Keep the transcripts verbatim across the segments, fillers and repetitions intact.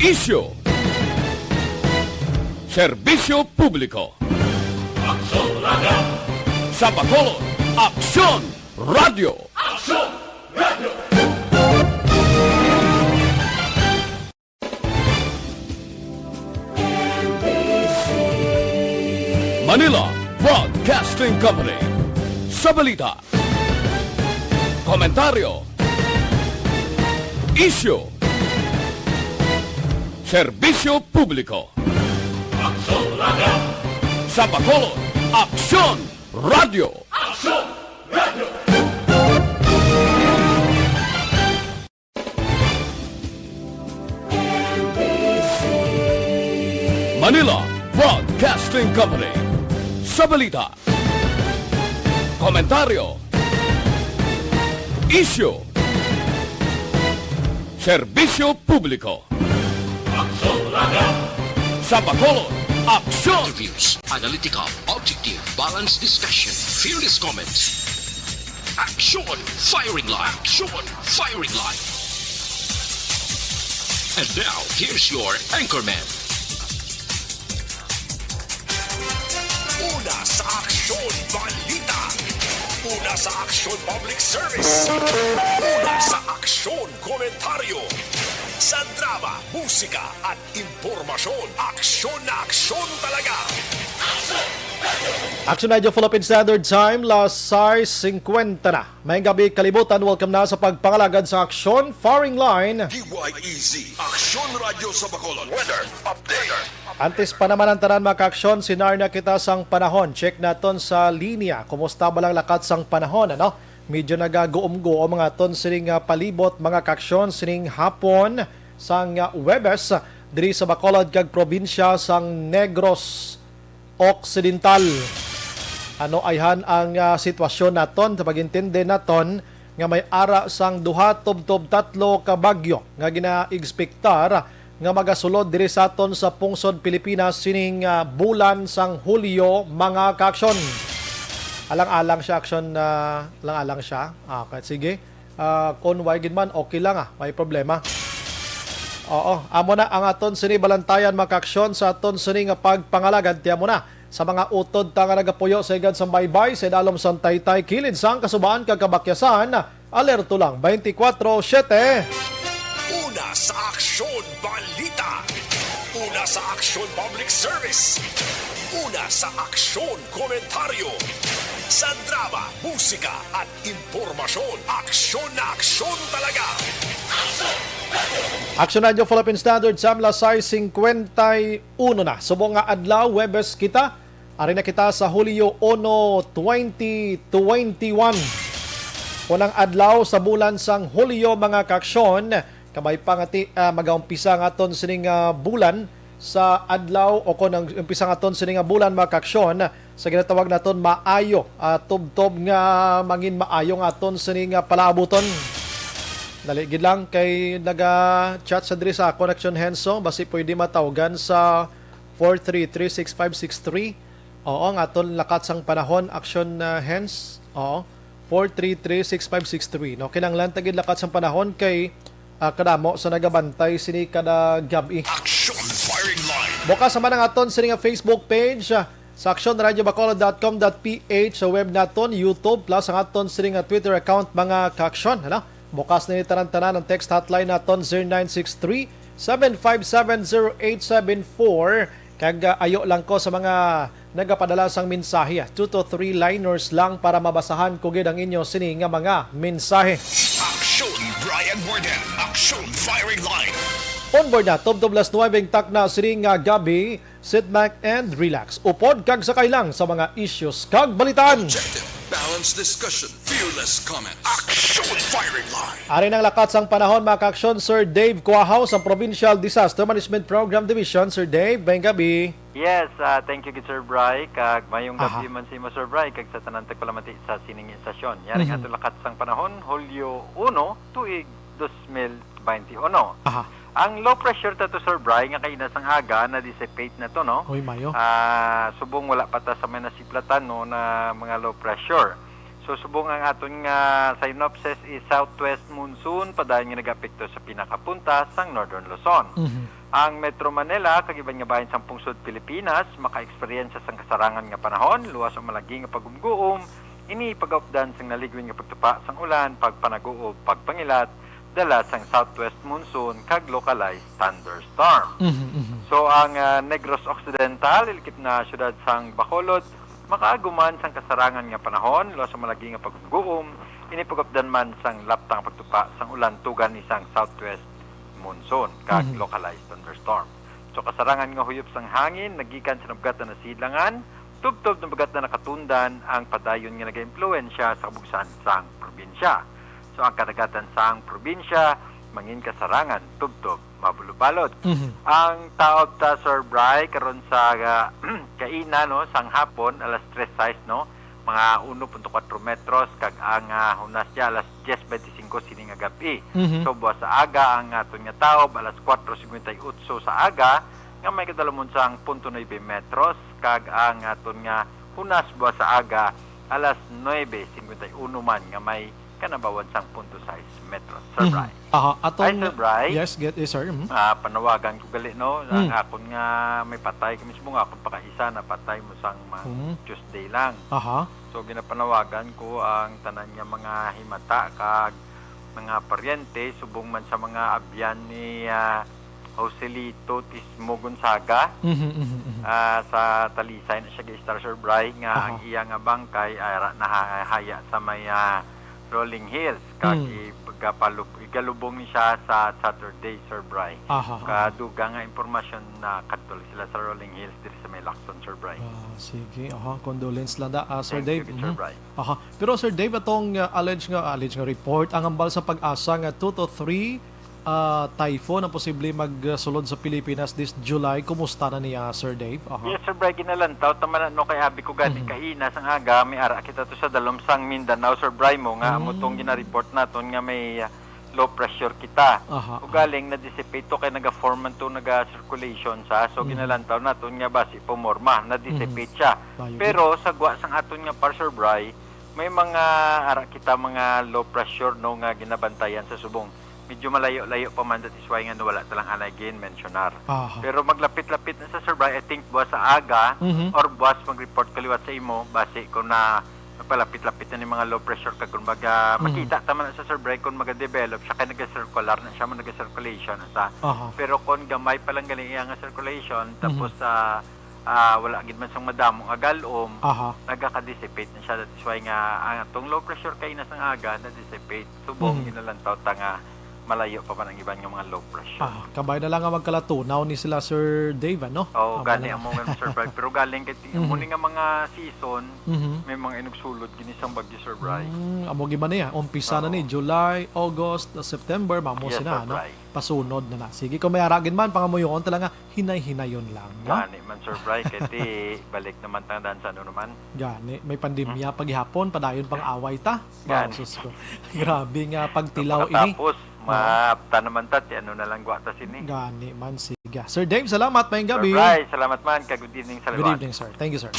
Isyu. Serbisyo publiko. Aksyon Radio. Sa Bacolod, Aksyon Radio. Aksyon Radio. Manila Broadcasting Company. Sa balita, komentaryo, isyu, serbisyo publiko. Aksyon Radio. Sa Bacolod, Aksyon Radio. Aksyon Radio. Manila Broadcasting Company. Sa balita, komentaryo, isyu, serbisyo publiko. Aksyon Radio. Sa Bacolod, Aksyon. Interviews, analytical, objective, balanced discussion, fearless comments. Action Firing Line. Action Firing Line. And now, here's your anchorman. Una sa Aksyon Balita. Una sa Aksyon Public Service. Una sa Aksyon Komentaryo. Sa drama, musika, at impormasyon, aksyon na aksyon talaga. Action Radio Philippine Standard Time, las sais singkwenta na. Maayong gabi, kalibutan. Welcome na sa pagpangalagad sa Aksyon Firing Line. D Y E Z, Aksyon Radyo sa Bacolod. Weather update. Antes pa naman ang tanan, mga kaaksyon, sinar na kita sang panahon. Check naton sa linya. Kumusta ba lang lakat sang panahon, ano? Medyo nagaguom-guom ang aton sining, ah, palibot, mga kaaksyon, sining hapon sang, ah, Huwebes diri sa Bacolod kag probinsya sang Negros Occidental. Ano ayhan ang, ah, sitwasyon naton sa pag-intindi naton nga may ara sang duha tubtob tatlo ka bagyo nga ginaekspektar nga magasulod diri sa aton sa pungsod Pilipinas sining, ah, bulan sang Hulyo, mga kaaksyon. Alang-alang siya, aksyon, ah, alang-alang siya. Ah, okay, sige. Ah, kung way gid man, okay lang, ah. May problema. Oo, amo na ang aton sini balantayan, mga kaaksyon, sa aton sini nga pagpangalagad. Tiyan mo na, sa mga utod ta nga nagapuyo sa higad sang baybay, sa idalom sang taytay, kilid sang kasubaan kag kabakyasan, alerto lang twenty-four seven. Una sa Aksyon Balita. Una sa Aksyon Public Service. Una sa Aksyon Komentaryo. Sa drama, musika, at impormasyon, aksyon na aksyon talaga. Action Radio Philippine Standard Time, las sais singkwenta y uno na. Subong nga adlaw, Huwebes kita. Ari na kita sa Hulyo uno, twenty twenty-one. Unang adlaw sa bulan sang Hulyo, mga kaaksyon. Kabay pa nga ti, ah, magaumpisa ang aton sining, ah, bulan sa adlaw, o kon ang umpisa nga aton sining, ah, bulan, mga kaaksyon, sa ginatawag naton maayo, ah, tubtob nga mangin maayo nga aton sining, ah, palaabuton. Dali gid lang kay naga-chat sa diri sa akon, Action Henso, basi pwede matawgan sa four three three six five six three. Oo, ang aton lakat sang panahon, Action, ah, Hens. Oo. Four three three six five six three. No, kinahanglan ta gid lakat sang panahon kay, ah, kadamo sa nagabantay sini kada gab-i. Action Firing Line. Bukas naman ang aton sini nga Facebook page, ah, sa action radio bacolod dot com dot p h, sa web naton, YouTube, plus ang aton sini nga Twitter account, mga kaaksyon, ano? Bukas na ni tanan-tanan ang text hotline naton, zero nine six three, seven five seven, zero eight seven four. Kag, ah, ayo lang ko sa mga nagapadala sang mensahe, ah, two to three liners lang para mabasahan ko gid ang inyo sini nga mga mensahe. Action Brian Warden, Action Firing Line. On board na, tubtob las nuwebe ang takna sini nga gab-i. Sit back and relax. Upod kag sakay lang sa mga issues kag balitaan. Objective, balanced discussion, fearless comment. Action Firing Line. Ari nang lakat sang panahon, mga kaaksyon, Sir Dave Cuahaw sa Provincial Disaster Management Program Division. Sir Dave, maayong gabi. Yes, ah, thank you gid, Sir Bry, kag mayong Aha. gabi man sa imo, Sir Bry, kag sa tanan tagpalamati sa sining istasyon. Yari Mhm. nga aton lakat sang panahon, Hulyo uno, tuig dos mil baynte uno. Aha. Ang low pressure ta to, Sir Bry, nga kaina sang aga na-dissipate na to, no? Hoy, mayo. Ah, subong wala pa ta sa may nasiplatan, no, na mga low pressure. So, subong ang aton nga synopsis is southwest monsoon, padayon nga nag-apekto sa pinakapunta sang Northern Luzon. Mhm. Ang Metro Manila kag iban nga bahin sang pungsod Pilipinas maka-eksperyensya sang kasarangan nga panahon, luwas o malagi nga pagumguom, ini pagaupdan sang naligwin nga pagtupa sang ulan, pagpanaguob, pagpangilat, dala sang southwest monsoon kag localized thunderstorm. Mhm, mhm. So ang ah, Negros Occidental, ilikip na siyudad sang Bacolod, makaaguman sang kasarangan nga panahon, luwas ang malagi nga pagumguom, ini pagupdan man sang laptang pagtupa sang ulan tugan ni sang southwest monsoon kag Mhm. localized thunderstorm. So kasarangan nga huyop sang hangin nagikan sa nabugatan na sidlangan, tubtob na bugat na nakatundan ang padayon nga nagaimpluwensya sa kabugsan sang probinsya. So ang kadagatan sang probinsya mangin kasarangan tubtob mabulobalod. Mhm. Ang taob ta, Sir Bry, karon sa ah, kaina, no, sang hapon, alas tres sais, no, mga uno punto kuwatro metros, kag ang ah, hunas niya alas diyes bente singko sining nga gab-i. Mhm. So buwas sa aga ang aton nga taob alas kuwatro singkwenta y otso sa aga nga may kadalumon sang punto nuebe metros, kag ang aton nga hunas buwas sa aga alas nuebe singkwenta y uno man nga may kanabawan sang punto sais metros. Sir Mhm. Bry. Aha, atong Hi, Sir Bry. Yes, get, yes, sir. Mhm. Ah, panawagan ko gali, no, ang Mm. akon nga may patay kami subong akon pakaisa na patay mo sang mga Mm. Tuesday lang. Aha. So ginapanawagan ko ang tanan nga mga himata kag mga paryente subong man sa mga abyan ni ah, Joselito Tismo Gonzaga. Mhm, mhm, mhm. Ah, sa Talisay na siya gi-star, Sir Bry, nga Aha. ang iya nga bangkay ara nahaya sa may ah, Rolling Hills kag Mm. igapalub- igalubong ni siya sa Saturday, Sir Bry. Aha, aha. Kadugang nga impormasyon na kadto sila sa Rolling Hills diri sa may Lacson, Sir Bry. Ah, sige. Aha, condolence lang da, ah, Sir Thank Dave. you, Sir Mhm. Bry. Aha. Pero Sir Dave, atong uh, alleged nga alleged nga report, ang hambal sa PAGASA nga two to three ah, typhoon ang posible magsulod sa Pilipinas this July. Kumusta na niya, Sir Dave? Aha. Yes, Sir Bry, ginalantaw ta man, no, kay abi ko gani Mhm. kaina sang aga may ara kita to sa dalom sang Mindanao, Sir Bry, mo nga amo tong Mm. gina-report naton nga may ah, low pressure kita. Aha, aha. Ugaling na-dissipate to kay naga-form man to, naga-circulation sa. So Mhm. ginalantaw naton nga basi pumorma, na-dissipate Mhm. siya. Layo. Pero sa gwa sang aton nga par, Sir Bry, may mga ara kita mga low pressure, no, nga ginabantayan sa subong. Medyo malayo-layo pa man, that is why nga wala talang anay gin-mensionar. Aha. Pero maglapit-lapit na sa, Sir Bry, I think buwas sa aga Mhm. or buwas mag-report kaliwat sa imo, basi kung na magpalapit-lapit na ni mga low pressure ka, kung baga, Mhm. makita ta man na sa, Sir Bry, kung maga-develop siya, kay naga-circular na siya, man naga-circulation na sa. Aha. Pero kung gamay pa lang gali iya nga circulation, Mhm. tapos sa ah, wala gid man sang madamo nga galom, Aha. nagaka-dissipate na siya. That is why nga ang atong low pressure kaina sang aga na-dissipate. Subong Mm. ginalantaw ta nga malayo pa man ang iban nga mga low pressure. Ah, kabay na lang nga magkalatunaw ni sila, Sir Dave, ano? Oo, Amo gani na. amo nga, Sir Brad. Pero galing kay ti-, Mhm. amo ni nga mga season, Mhm. may mga inugsulod gini sang bagyo, Sir Bry. Mm, amo gid man niya. Umpisa na ni Oo. July, August, September, mamo Yes, sina, Sir no? Bry. Pasunod na na. Sige, kung may ara gid man, pangamuyoon ta lang nga hinay-hinayon lang, no? Gani man, Sir Bry, kay ti balik naman ta dan sa ano naman. Gani, may pandemya pa gihapon, padayon pang away ta. Gani. Wow, sus ko. Grabe nga pagtilaw ini. Pagkatapos, Oo. maapta naman ta, ti ano na lang gwa ta sini. Gani man, sige. Sir Dave, salamat. Maayong gabi. Sir Bry, salamat man. Ka good evening sa Good liwat. evening, sir. Thank you, sir.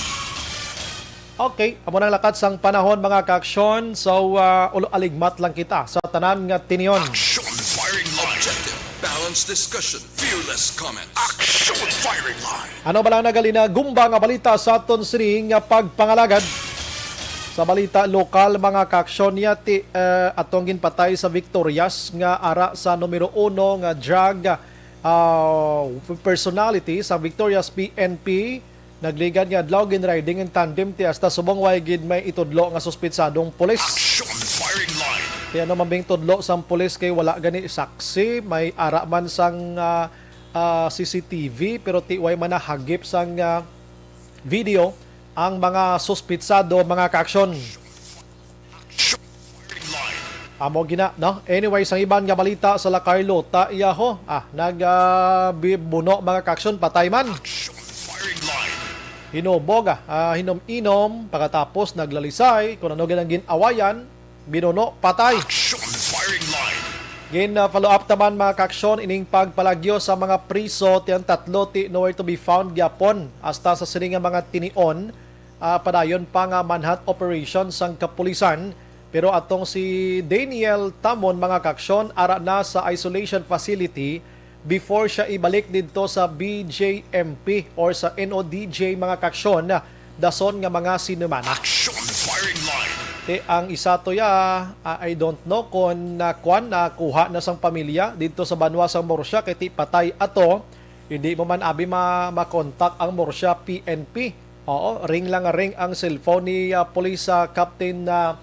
Okay, amo nang lakat sang panahon, mga kaaksyon. So, ah, ulo aligmat lang kita sa tanan nga tinion. Action Firing Line. Objective, balanced discussion, fearless comments. Action Firing Line. Ano ba lang nagalina gumba nga balita sa aton sining nga pagpangalagad? Sa balita lokal, mga kaaksyon, niya ti, eh, atong ginpatay sa Victorias nga ara sa numero uno nga drug, ah, personality sa Victorias P N P. Nagligad nga adlaw, ginriding ang tandem ti hasta subong way gid may itudlo nga suspitsadong pulis. Action Firing Line. Ti ano man bing tudlo sang pulis kay wala gani saksi, may ara man sang, ah, ah, C C T V, pero ti way man nahagip sang, ah, video ang mga suspitsado, mga kaaksyon. Amo gina, no? Anyway, sang iban nga balita sa La Carlota, iyaho, ah, nag, ah, bi-, buno, mga kaaksyon, patay man. Action Firing Line. Hinubog, ah, ah, hinom-inom, pagkatapos naglalisay, kung ano gid ang gin-awayan, binuno, patay. Action Firing Line. Gin, ah, follow up taman, mga kaaksyon, ining pagpalagyo sa mga priso, ti ang tatlo ti nowhere to be found gyapon. Hasta sa sini nga mga tinion, ah, padayon pa nga manhunt operation sang kapulisan, pero atong si Daniel Tamon, mga kaaksyon, ara na sa isolation facility before siya ibalik didto sa B J M P or sa N O D J, mga kaaksyon, dason nga mga sinumana. Action firing line. Ti ang isa to ya, ah, I don't know kon, ah, kwan, nakuha na sang pamilya didto sa banwa sang Murcia kay ti patay ato. Hindi mo man abi ma-, makontak ang Murcia P N P. Oo, ring lang nga ring ang cellphone ni, ah, Police, ah, Captain, ah,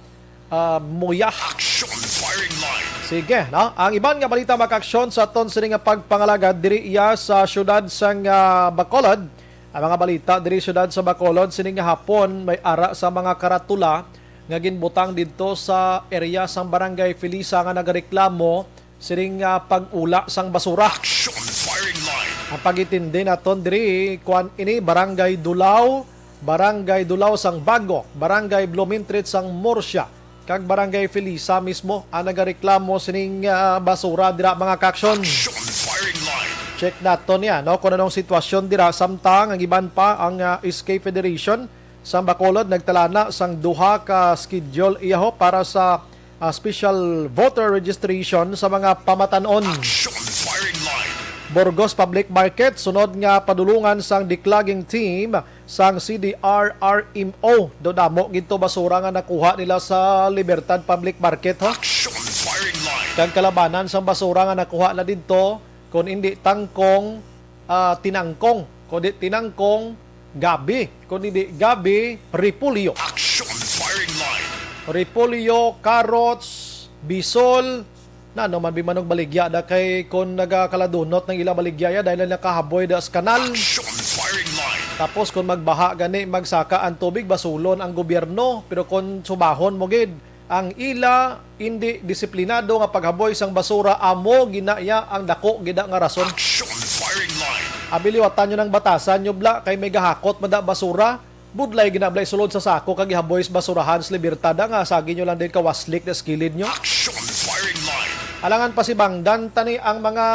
ah, Muya. Action firing line. Sige, no? Ang iban nga balita, mga kaaksyon, sa aton sini nga pagpangalagad diri iya sa siyudad sang, ah, Bacolod. Ang mga balita diri siyudad sa Bacolod, sining hapon may ara sa mga karatula nga ginbutang didto sa area sang Barangay Felisa nga nagareklamo sining, ah, pag-ula sang basura. Action firing line. Ang pagintindi naton diri, kuan ini, Barangay Dulao, Barangay Dulao sang Bago, Barangay Blumentritt sang Murcia, kag Barangay Felisa mismo ang nagareklamo sining, ah, basura dira, mga kaaksyon. Action firing line. Check naton niya, no, kung anong sitwasyon dira. Samtang ang iban pa, ang, ah, S K Federation sang Bacolod nagtalana sang duha ka schedule iyaho para sa, ah, special voter registration sa mga pamatan-on. Action firing line. Burgos Public Market, sunod nga padulungan sang declogging team sang C D R R M O. Do damo gid to basura nga nakuha nila sa Libertad Public Market, ha? Action firing line. Kag kalabanan sang basura nga nakuha na didto, kun hindi tangkong, ah, tinangkong, kundi tinangkong, gabi, kun hindi gabi, repolyo. Action firing line. Repolyo, carrots, bisol, na ano man bimanog baligya da kay kun nagakaladunot ng ila baligya ya dahil nakahaboy da sa kanal. Action firing line. Tapos kung magbaha gani, magsaka ang tubig, basulon ang gobyerno. Pero kung subahon mo gid, ang ila hindi disiplinado nga paghaboy sang basura, amo ginaya ang dako gida nga rason. Action firing line. Abi, liwatan nyo ng batasan nyo, bla, kay may gahakot man da basura. Budlay gina, bla, isulod sa sako kag ihaboy sa basurahan sa Libertad, nga sagi nyo lang din kawaslik na skilid nyo. Action firing line. Alangan pa si Bangdan tani ang mga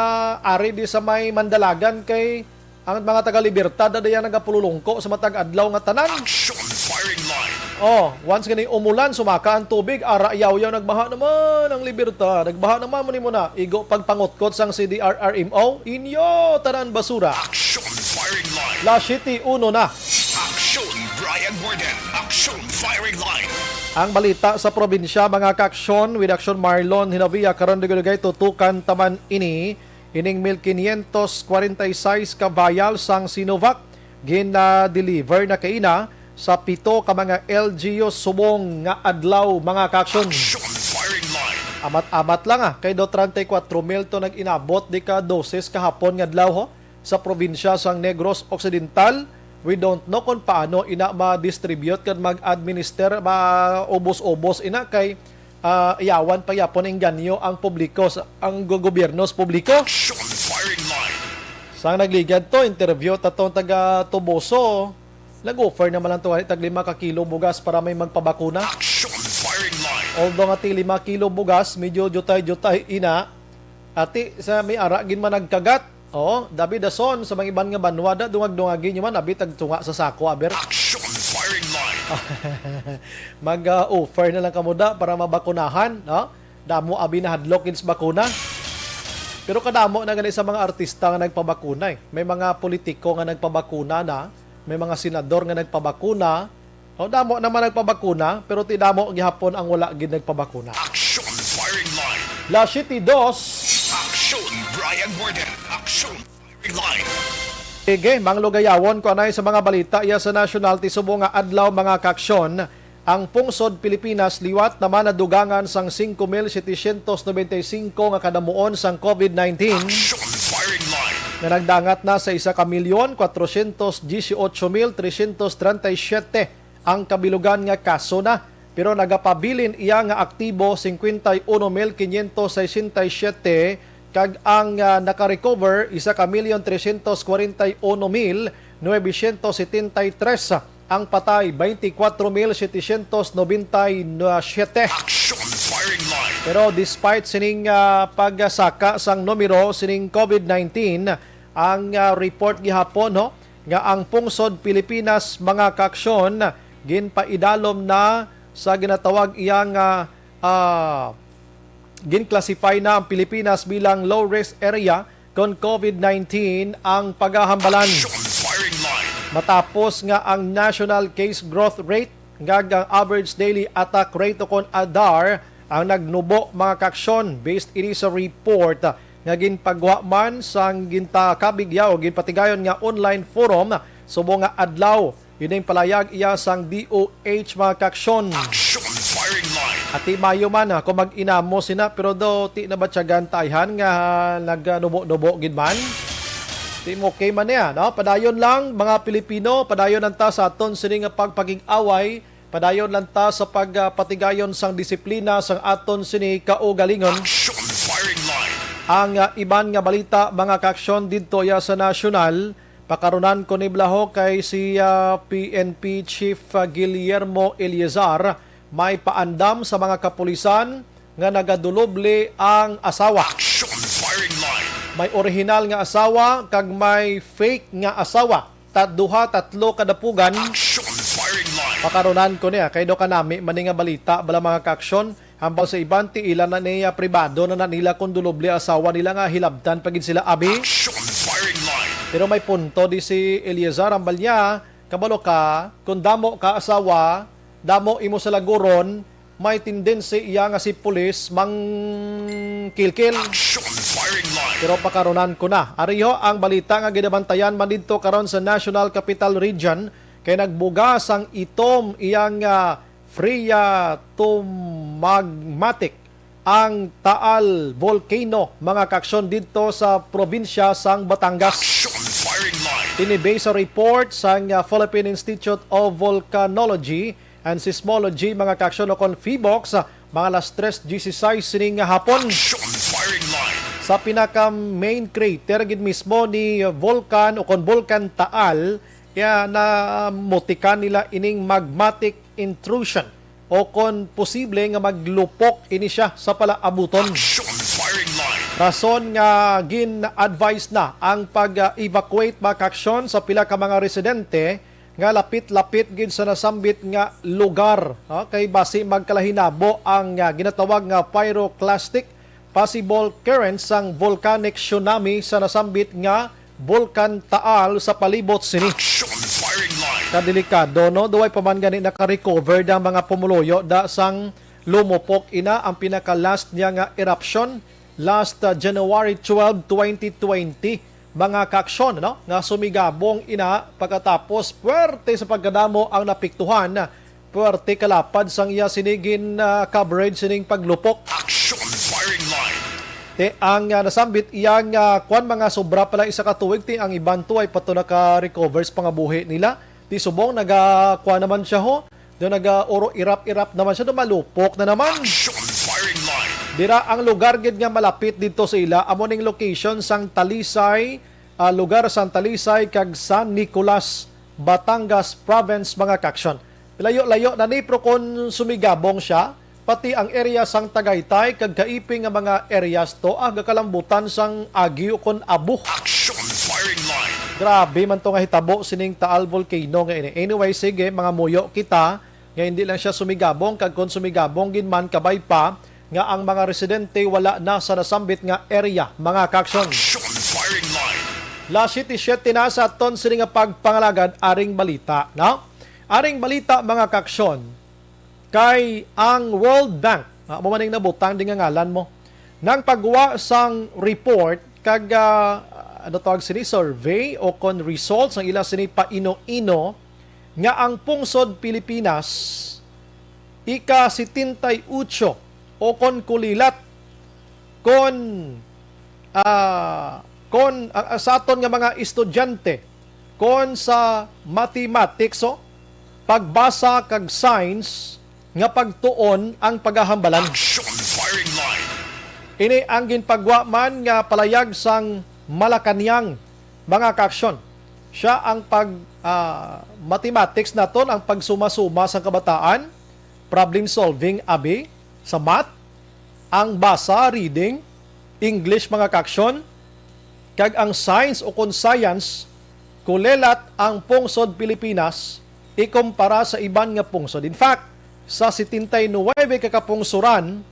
ari di sa may Mandalagan kay ang mga taga Libertad na diyan nagapululungko sa matag adlaw nga tanan. Action firing line. Oh, once gani umulan, sumaka ang tubig, ara yawyaw, nagbaha naman ang Libertad. Nagbaha naman mo nimo na. Igo pagpangutkot sang C D R R M O, inyo tanan basura. Action firing line. La City uno na. Action Brian Warden. Action firing line. Ang balita sa probinsya, mga kaaksyon, with Action Marlon Hinavia, karon dugay-dugay tutukan taman ini. Ining mil quinientos kwarenta y seis ka vial sang Sinovac gina-deliver na kaina sa pito ka mga L G U subong nga adlaw, mga kaaksyon. Action firing line. Amat-amat lang, ah, kay do treinta y cuatro mil to nag-inabot di ka dosis kahapon nga adlaw, ho, sa probinsya sang Negros Occidental. We don't know kung paano ina ma-distribute kag mag-administer, maubos-ubos ina kay ah, iyawan pa gyapon engganyo ang publiko sa, ang go-, gobyerno sa publiko. Action firing line. Sang nagligad to, interview ta tong taga Toboso, nag-offer naman lang to, ay, tag lima ka kilo bugas para may magpabakuna. Action firing line. Although nga ti lima kilo bugas, medyo jutay-jutay ina. Ati, sa may ara gid man nagkagat. Oo, dabi dason sa mga iban nga banwa da, dungag-dungagi nyo man, abi tagtunga sa sako, aber. Action firing line. Mag, ah, offer na lang kamo da para mabakunahan, no? Damo abi nahadlok gid sa bakuna. Pero kadamo na gani sa mga artista nga nagpabakuna, eh. May mga politiko nga nagpabakuna na, may mga senador nga nagpabakuna. O, damo naman nagpabakuna, pero ti damo gihapon ang wala gid nagpabakuna. Action firing line. La City dos. Action Brian Warden. Action firing line. Sige, Mang Lugayawon, ko anay sa mga balita iya sa nasyonal ti subong nga adlaw, mga kaaksyon. Ang pungsod Pilipinas liwat naman nadugangan sang singko mil setecientos nobenta y singko nga kadamuon sang COVID nineteen. Action firing line. Nga nagdangat na sa isa ka milyon kwatrocientos dieciocho mil trescientos treinta y siete ang kabilugan nga kaso na, pero nagapabilin iya nga aktibo cincuenta y uno mil quinientos sesenta y siete, kag ang, ah, naka-recover isa ka milyon trescientos kwarenta y uno mil novecientos setenta y tres, ang patay twenty-four mil setecientos noventa y siete. Action firing line. Pero despite sining, ah, pagsaka sang numero sining COVID nineteen, ang, ah, report gihapon, ho, nga ang pungsod Pilipinas, mga kaaksyon, ginpaidalom na sa ginatawag iya nga, ah, gin-classify na ang Pilipinas bilang low risk area kon COVID nineteen ang pagahambalan. Matapos nga ang national case growth rate, nga ang average daily attack rate o kon adar, ang nagnubo, mga kaaksyon, based ini sa report nga ginpagwa man sang gintakabigya o ginpatigayon nga online forum subong nga adlaw. Yun ang palayag iya sang D O H, mga kaaksyon. Action firing line. Ati mayo man, ah, kung mag-inamo sina, pero do, ti na ba tiyagan tayhan nga nagnubo-nubo gid man? Ti mo okay man niya, no? Padayon lang, mga Pilipino, padayon lang ta sa aton sini nga pagpakig-away, padayon lang ta sa pagpatigayon sang disiplina sang aton sini kaugalingon. Action firing line. Ang, ah, iban nga balita, mga kaaksyon, didto ya sa nasyonal, pakarunan ko ni Blaho kay si, ah, P N P Chief, ah, Guillermo Eleazar may paandam sa mga kapulisan nga nagaduloble ang asawa. Action firing line. May orihinal nga asawa kag may fake nga asawa. Ta-, duha, tatlo ka dapugan. Action firing line. Pakarunan ko niya kay do kanami man ni nga balita bala, mga kaaksyon. Hambal sa iban, ti ila na niya pribado na, na nila kung duloble asawa nila nga hilabtan pa gid sila, abi. Action firing line. Pero may punto di si Eleazar, hambal niya, kabalo ka, kung damo ka asawa, damo imo salaguron, may tendency iya nga si pulis mangkilkil. Action firing line. Pero pakarunan ko na. Ariho ang balita nga ginabantayan man didto karon sa National Capital Region, kay nagbuga sang itom iyang, ah, Freya Tumagmatic ang Taal Volcano, mga kaaksyon, didto sa probinsya sang Batangas. Action firing line. Ini based sa report sang, ah, Philippine Institute of Volcanology and Seismology, mga kaaksyon, o kon PHIVOLCS, ah, mga alas tres dieciséis sining hapon. Action firing line. Sa pinaka main crater gid mismo ni Volcan o kon Volcan Taal, kaya namutikan nila ining magmatic intrusion o kon posible nga maglupok ini siya sa palaabuton. Action firing line. Rason nga gin-advise na ang pag-evacuate, mga kaaksyon, sa pila ka mga residente nga lapit-lapit gid sa nasambit nga lugar, no? Kay basi magkalahinabo ang, ah, ginatawag nga pyroclastic possible currents sang volcanic tsunami sa nasambit nga Bulkan Taal sa palibot sini. Action firing line. Kadelikado, no? Duway pa man gani naka-recover ang mga pumuluyo da sang lumupok ina ang pinaka-last niya nga eruption last, uh, January twelve, twenty twenty, mga kaaksyon, no? Nga sumigabong ina pagkatapos puwerte sa pagkadamo ang napiktuhan. Puwerte kalapad sang iya sini gin, ah, coverage sining paglupok. Action firing line. Te, ang, ah, nasambit iya nga, ah, kuwan, mga sobra pa lang isa ka tuig, ti ang iban to ay pa to naka-recover sa pangabuhi nila. Ti subong naga, kuwan naman siya, ho. Do naga uro irap-irap naman siya, do malupok na naman. Action firing line. Dira ang lugar gid nga malapit didto sa ila, amo ning location sang Talisay, ah, lugar sang Talisay kag San Nicolas, Batangas Province, mga kaaksyon. Layo-layo na ni, pero kon sumigabong siya, pati ang area sang Tagaytay kag kaiping nga mga areas to, ah, gakalambutan sang agi o kon abo. Action firing line. Grabe man to nga hitabo sining Taal Volcano nga ini. Anyway, sige, mangamuyo kita nga hindi lang siya sumigabong, kag kon sumigabong gid man, kabay pa nga ang mga residente wala na sa nasambit nga area, mga kaaksyon. Action firing line. Las siyete siyete na sa aton sini nga pagpangalagad aring balita, no? Aring balita, mga kaaksyon, kay ang World Bank, ah, amo man ning nabutang di nga ngalan mo, nang pagwa sang report kag, ah, ano tawag sini, survey o kon results ang ila sini paino-ino nga ang pungsod Pilipinas ika setenta y ocho o kon kulilat kon, ah, kon, ah, sa aton nga mga estudyante, kon sa mathematics, oh, pagbasa kag science nga pagtuon ang pagahambalan. Action firing line. Ini ang ginpagwa man nga palayag sang Malacañang, mga kaaksyon. Siya ang pag, ah, mathematics naton, ang pagsuma-suma sang kabataan, problem solving, abi, sa math, ang basa, reading, English, mga kaaksyon, kag ang science o kon science, kulelat ang pungsod Pilipinas ikumpara sa iban nga pungsod. In fact, sa setenta y nuebe ka kapungsoran,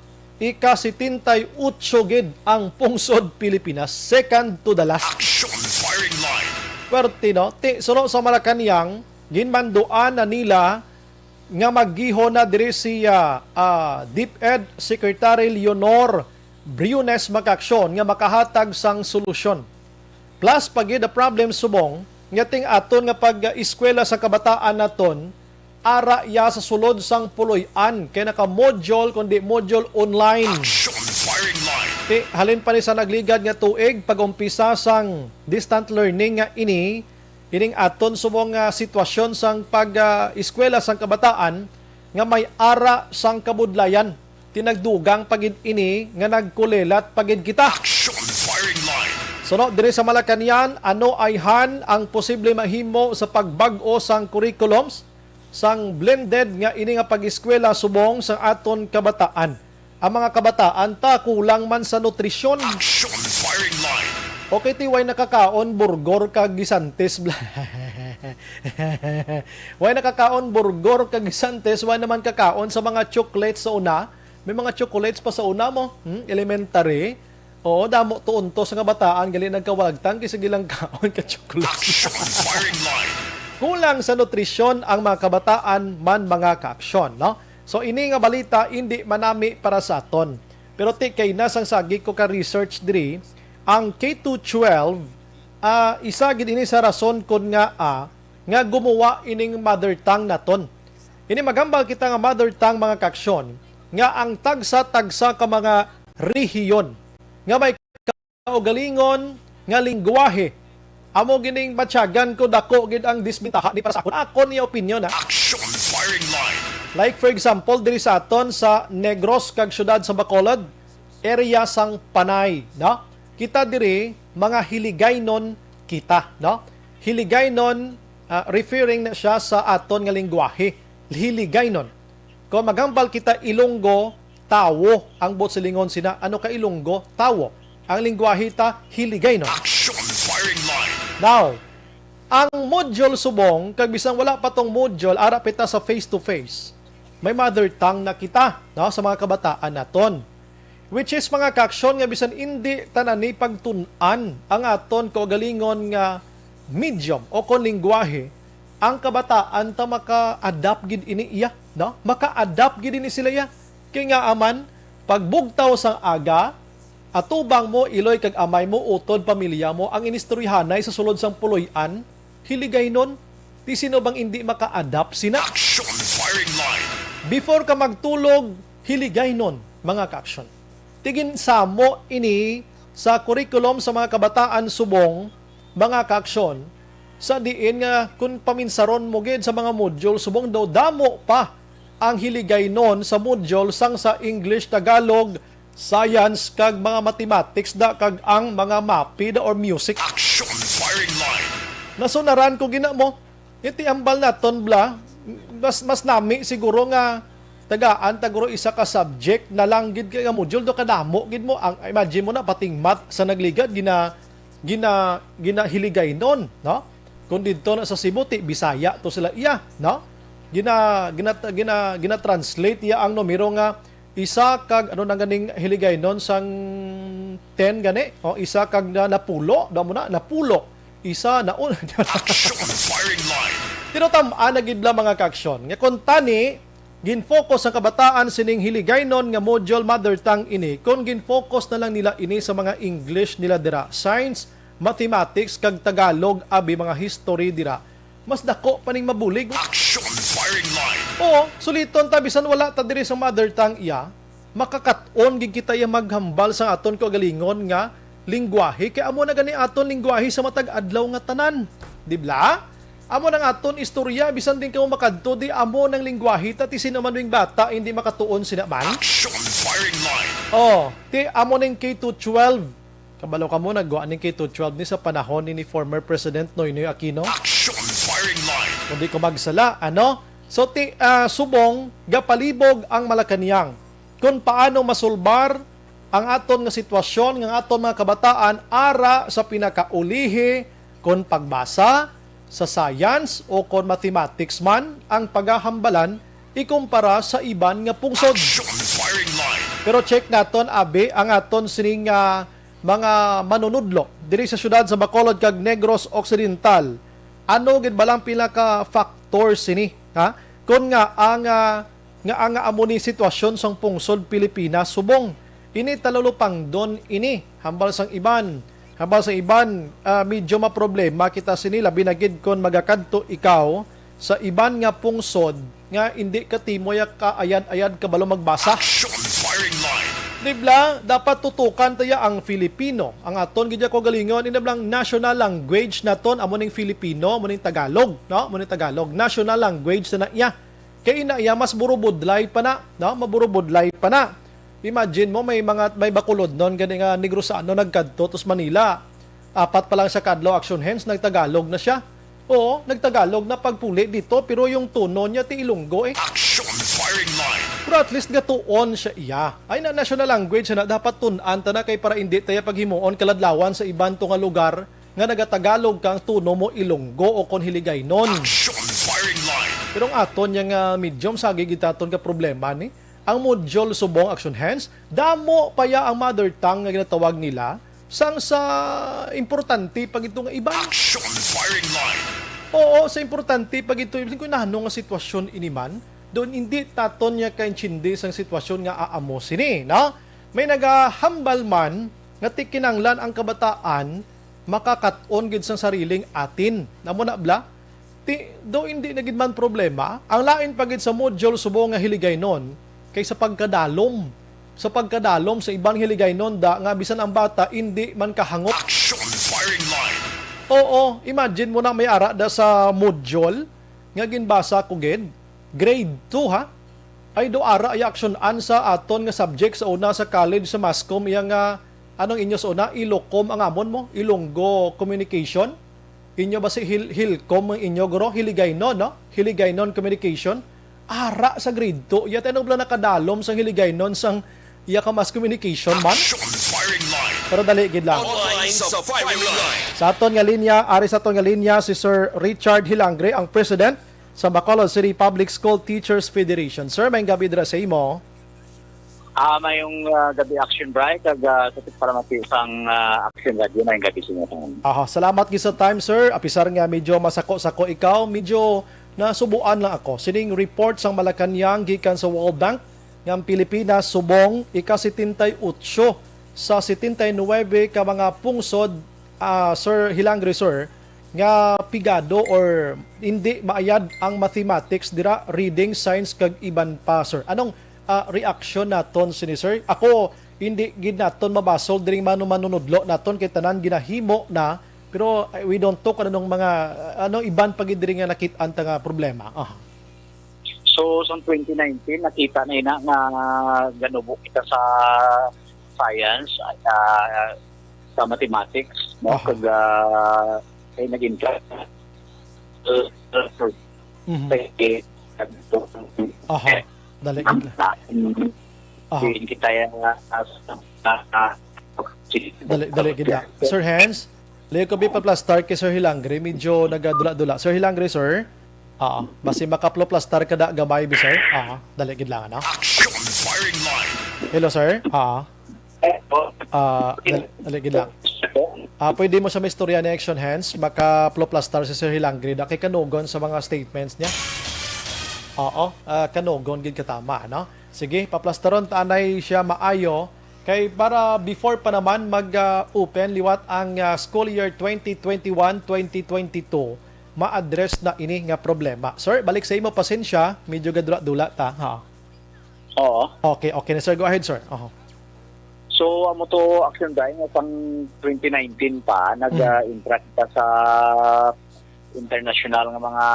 ika-setenta y ocho gid ang pungsod Pilipinas, second to the last. Action firing line. Pwerte, no? Ti, suno sa Malacañang, ginmanduan na nila nga maggihon na diri si, ah, ah, DepEd Secretary Leonor Briones, mga kaaksyon, nga makahatag sang solusyon. Plus pa gid ang problem subong nga ting aton nga pag-eskwela sa kabataan naton, ara iya sa sulod sang puloy-an kay naka-module kundi module online. Action firing line. Ti, halin pa ni sa nagligad nga tuig, pag-umpisa sang distant learning nga ini, ining aton subong nga sitwasyon sang pag, ah, eskwela sang kabataan nga may ara sang kabudlayan. Ti nagdugang pa gid ini nga nagkulelat pa gid kita. Action firing line. Suno diri sa Malacañang, ano ayhan ang posible mahimo sa pagbag-o sang curriculums sang blended nga ini nga pag-eskwela subong sa aton kabataan? Ang mga kabataan ta kulang man sa nutrisyon. Action firing line. Okay, ti, way nakakaon burgor kag gisantes bla. Way nakakaon burgor kag gisantes, way naman kakaon sa mga chocolates sa una. May mga chocolates pa sa una mo, hmm? Elementary. Oo, damo to untos nga bataan gali nagkawalagtang kay sige lang kaon ka chocolates. Action firing line. Kulang sa nutrisyon ang mga kabataan man, mga kaaksyon, no? So, ini nga balita indi manami para sa aton. Pero ti kay na sang sagi ko ka research diri, ang K to twelve, ah, isa gid ini sa rason kon nga, ah, nga gumuwa ining mother tongue naton. Ini magambal kita nga mother tongue, mga kaaksyon, nga ang tagsa-tagsa ka mga rehiyon nga may kaugalingon nga lingwahe, amo gining matyagan ko dako gid ang disbentaha ni para sa akon. Akon niya opinyon, ha? Action firing line. Like for example, diri sa aton sa Negros kag siyudad sa Bacolod, area sang Panay, no? Kita diri, mga Hiligaynon kita, no? Hiligaynon, ah, referring na siya sa aton nga lingwahe, Hiligaynon. Kung magambal kita Ilonggo, tawo ang buot silingon sina. Ano ka Ilonggo? Tawo. Ang lingwahe ta, Hiligaynon. Action firing line. Now, ang module subong, kag bisan wala pa tong module, ara pa ta sa face to face, may mother tongue na kita, no, sa mga kabataan naton. Which is, mga kaaksyon, nga bisan indi tanan ni pagtun-an ang aton kaugalingon nga medium o kon lingwahe, ang kabataan ta maka-adapt gid ini iya, no? Maka-adapt gid ini sila iya. Kay nga aman, pagbugtaw sang aga, atubang mo, iloy kag amay mo, utod pamilya mo, ang inistoryahanay sa sulod sang puloy-an, Hiligaynon. Ti sino bang indi maka-adapt sina? Action firing line. Before ka magtulog, Hiligaynon, mga kaaksyon. Ti ginsamo ini sa curriculum sa mga kabataan subong, mga kaaksyon, sa diin nga kun paminsaron mo gid sa mga module, subong daw damo pa ang Hiligaynon sa module sang sa English, Tagalog, science, kag mga mathematics da, kag ang mga mapi da or music. Action firing line. Nasunaran ko gina mo. Iti ambal naton bla, mas, mas nami siguro nga tagaan ta guro isa ka subject na lang gid kay nga module do kadamo gid mo. Ang imagine mo na pating math sa nagligad gina gina ginahiligaynon, no? Kung didto na sa Cebu, ti Bisaya to sila iya, no? Gina gina gina gina-translate iya ang numero nga isa kag, ano na ganing Hiligaynon sang ten gani? O, isa kag na, napulo, daw mo na, napulo. Isa na un. Action firing line. Pero tam-an na gid lang, mga kaaksyon, nga kung tani gin-focus ang kabataan sining Hiligaynon nga module, mother tongue ini, kung gin-focus na lang nila ini sa mga English nila dira, science, mathematics, kag Tagalog, abi, mga history dira, mas dako pa ning mabulig. Action firing line. Oo, suliton ta, bisan wala ta diri sa mother tongue iya, makakat-on gid kita iya maghambal sa aton kaugalingon nga lingwahe, kay amo na gani aton lingwahe sa matag adlaw nga tanan, di bla? Amo nang aton istorya, bisan din kamo makadto di, amo nang lingwahe ta, ti sino man wing bata hindi makatuon sina man. Action firing line. Oh, ti amo ning K to twelve. Kabalo kamo, nagwa ning K to twelve ni sa panahon ni, ni former President Noynoy Aquino. Action firing line. Kung di ko magsala, ano? So, ti, ah, subong, gapalibog ang Malacañang. Kung paano masulbar ang aton nga sitwasyon nga aton mga kabataan ara sa pinakaulihi, kon pagbasa sa science o kon mathematics man ang pagahambalan, ikumpara sa iban nga pungsod. Action Firing Line. Pero check naton, abi, ang aton sining, ah, mga manunudlo diri sa siyudad sa Bacolod kag Negros Occidental. Ano gid ba lang pinaka-factor sini, ha? Kon nga ang, ah, nga ang amo ni sitwasyon sang pungsod Pilipinas subong ini talulupangdon ini hambal sang iban. Hambal sang iban, ah, medyo maproblema kita sini, labi na gid kon magakadto ikaw sa iban nga pungsod nga indi ka timoy kaayad-ayad kabalo magbasa. Action Firing Line. Di bala, dapat tutukan ta ya ang Filipino. Ang aton gid ya kaugalingon, ina bala ang national language naton, amo ning Filipino, amo ning Tagalog, no? Amo ning Tagalog, national language na na iya. Kay ina iya mas burubudlay pa na, no? Maburubudlay pa na. Imagine mo, may mga, may Bacolodnon gani nga Negrosano nagkadto to sa Manila. Apat pa lang siya ka adlaw, Action Hands, nagtagalog na siya. Oo, nagtagalog na pagpuli dito, pero yung tono niya ti Ilonggo eh. Action Firing Line. Pero at least gatuon siya iya. Ay na, national language na dapat tun-an ta na, kay para indi ta ya paghimuon kaladlawan sa iban to nga lugar nga nagatagalog ka, ang tono mo Ilonggo o kon Hiligaynon. Action Firing Line. Pero ang aton niya nga medium, sagi gid aton ka problema ni. Ang module subong, Action Hands, damo pa ya ang mother tongue nga ginatawag nila, sang sa importante pa gid to nga iban. Action Firing Line. Oo, sa importante pa gid to, bisan kung ano nga sitwasyon ini man, doon hindi taton niya kaintindi sang sitwasyon nga aamo sini, no? May nagahambal man nga ti kinanglan ang kabataan makakat-on gid sang sariling atin. Amo na bala? Ti, do hindi na gid man problema. Ang lain pa gid sa module subong nga Hiligaynon kay sa pagkadalom. Sa pagkadalom sa iban Hiligaynon da nga bisan ang bata indi man kahangop. Action Firing Line. Oo, imagine mo na may ara da sa module nga ginbasa ko gid, grade two ha. Ay do ara ya aksyon-an sa aton nga subject sa una sa college sa Mascom iya nga, anong inyo sa una, Ilocom ang amon mo, Ilonggo Communication. Inyo ba si Hil Hilcom ang inyo, guro? Hiligaynon, no? Hiligaynon Communication. Ara sa grade two. Yata ano bala nakadalom sang Hiligaynon sang iya ka mass communication man? Action Firing Line. Pero dali gid lang. Online sa Firing Line. Sa aton nga linya, ari sa aton nga linya si Sir Richard Hilangre, ang president sa Bacolod City Public School Teachers Federation. Sir, may gabi dira sa imo. Ah, mayong, ah, gabi, Action Bright, kag, ah, sa palamati sang, ah, Action Radio, mayong gabi sa inyo tanan. Aha, salamat gid sa time, sir. Apisar nga medyo masako-sako ikaw, medyo nasubuan lang ako. Sining report sang Malacañang gikan sa World Bank nga ang Pilipinas subong ika setenta y ocho sa setenta y nuebe ka mga pungsod, ah, Sir Hilangre, sir, nga pigado or hindi maayad ang mathematics dira, reading, science, kag iban pa, sir. Anong, ah, reaksyon naton sini, sir? Ako, hindi gid naton mabasol diring manu-, manunudlo naton kay tanan ginahimo na, pero, eh, we don't talk anong mga, ano, iban pa gid diri nga nakit-an ta nga problema. Aha. So, sa twenty nineteen, nakita na ina nga ganubo kita sa science, ah, sa mathematics, no? Aha. Kag, ah, kay naging ka-, uh, uh, Mhm. kay, Aha. Dali gid lang. Aha. Kay kita ya, ah, ah, ah, Dali, dali gid lang. Sir Hans, layo ko bi paplastar kay Sir Hilangre, medyo nagadula-dula. Sir Hilangre, sir? Ah, basi makaplo plastar ka da gamay bi, sir? Ah, dali gid lang, ano? Action Firing Line. Hello, sir? Ah. Ah, dali, dali gid lang. Ah, pwede mo sa may istorya ni Action Hands, makaplo plastar si Sir Hilangre da kay kanugon sa mga statements niya. Oo, ah, kanugon gid katama, no? Sige, paplastaron ta anay siya maayo. Kay para before pa naman mag, ah, open liwat ang, ah, school year twenty twenty-one, twenty twenty-two, ma-address na ini nga problema. Sir, balik sa imo, pasensya, medyo gadula-dula ta, ha. Oo. Okay, okay na, sir. Go ahead, sir. Oho. So, amo to, Action Day, nga pang twenty nineteen pa, nag, Mm. ah, interact pa sa international nga mga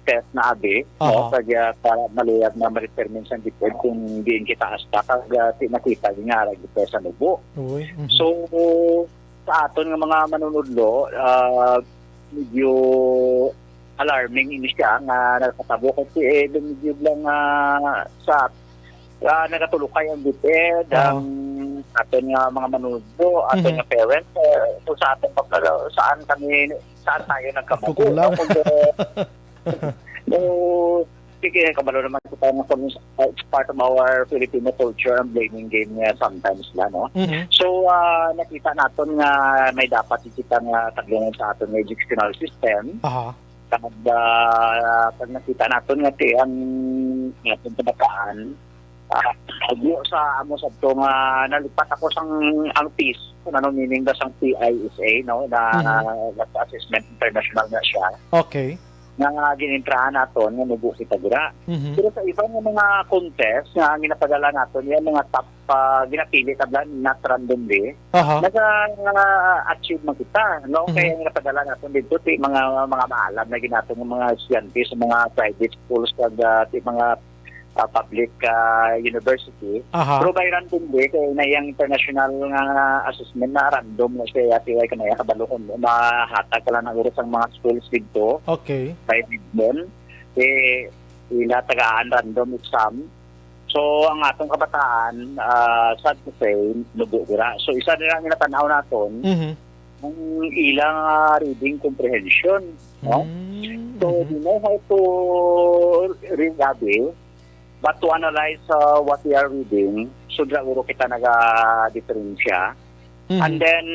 test na abi, Aha. no? Kag, ah, para maluyag na ma-determine sa DepEd kung diin kita hasta, kag, ah, ti-, nakita nga ara gid sa nubo. Uy, mhm. So, sa aton nga mga manunudlo, ah, medyo alarming ini siya nga nagpatabo kasi, eh, medyo lang, ah, sa, ah, nagatulukay ang DepEd, Oo. ang aton nga mga manunudlo, aton Mhm. nga parents, eh, so sa aton pagkala-, saan kami, saan tayo nagkabuko, Kukulang. no? Kung, eh, so, Sige, kabalo naman kita nga kung, uh, it's part of our Filipino culture ang blaming game nga sometimes la, no? Mhm. So, ah, nakita naton nga may dapat kita nga tagdungon sa aton nga educational system. Aha. Kag, ah, pag nakita naton nga ti ang aton kabataan, ah, ugmo sa amo sabto nga nalipat ako sang ang pis, kung ano meaning ba sang P I S A, no? Na, Mhm. na assessment international na siya. Okay. Nga gin-entrahan naton nga mubo kita dira. Mhm. Pero sa iba nga mga contest nga ginapadala naton, yung mga top, ah, ginapili tabla, not randomly, Aha. naga-achieve man kita, no? Mhm. Kaya ginapadala naton dito ti mga, mga maalam na ginato ng mga estudyante sa mga private schools kag, ah, ti mga, ah, public, ah, university. Aha. Pero by randomly, kaya na yung international nga assessment na random na siya, yati ay kanaya kabalo kung mahatag ka lang ng oras ang mga schools dito. Okay. By randomly, eh, ila tagaan random exam. So, ang atong kabataan, ah, sad to say, nubo gira. So, isa nila ang natanaw naton, Mhm. ang ilang, ah, reading comprehension, no? Mm, So, mhm. di na how to read, abi, but to analyze, uh, what we are reading, sobra uro kita naga-diferensya. Mhm. And then,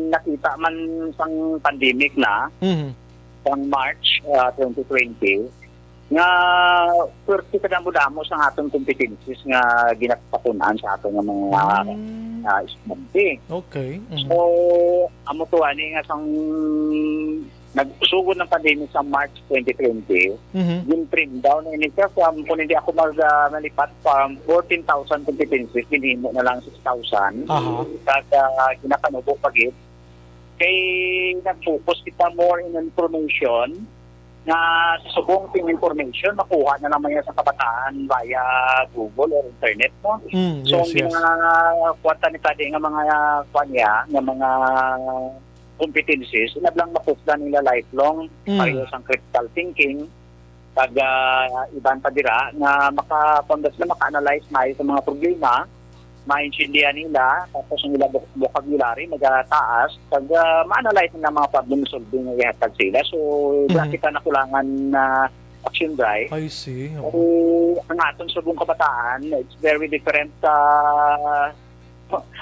nakita man sang pandemic na, Mhm. sang March, uh, twenty twenty, nga perti kadamo-damo sang aton competencies nga ginapakun-an sa aton nga mga, Mm. uh, estudyante. Okay. Mhm. So, amo to ani nga sang nagsugod ng pandemic sa March twenty twenty, Mhm. gin-trim down ini siya from, kung hindi ako mag, ah, malipat, from fourteen thousand competencies, ginhimo na lang six thousand. Aha. Kag, ah, ginakanubo pa gid. Kay nag-focus kita more in information, nga sa subong ting information, makuha na lang man yan sa kabataan via Google or internet, no? Mm, So, yes, ang yes. mga kuwan ta ni tadi nga mga, kuwan niya, nga mga competencies, inablang mapuslan nila lifelong, Mm. pareho sang critical thinking, kag, ah, iban pa dira nga maka-, kung sila maka-analyze maayo sa mga problema, maintindihan nila, tapos ang ila voc-, vocabulary magataas, kag, ah, ma-analyze nila mga problem solving nga ihatag sa ila. So, wala Mhm. kita nakulangan na action, Bri. I see. Oo. So, ang aton subong kabataan, it's very different sa,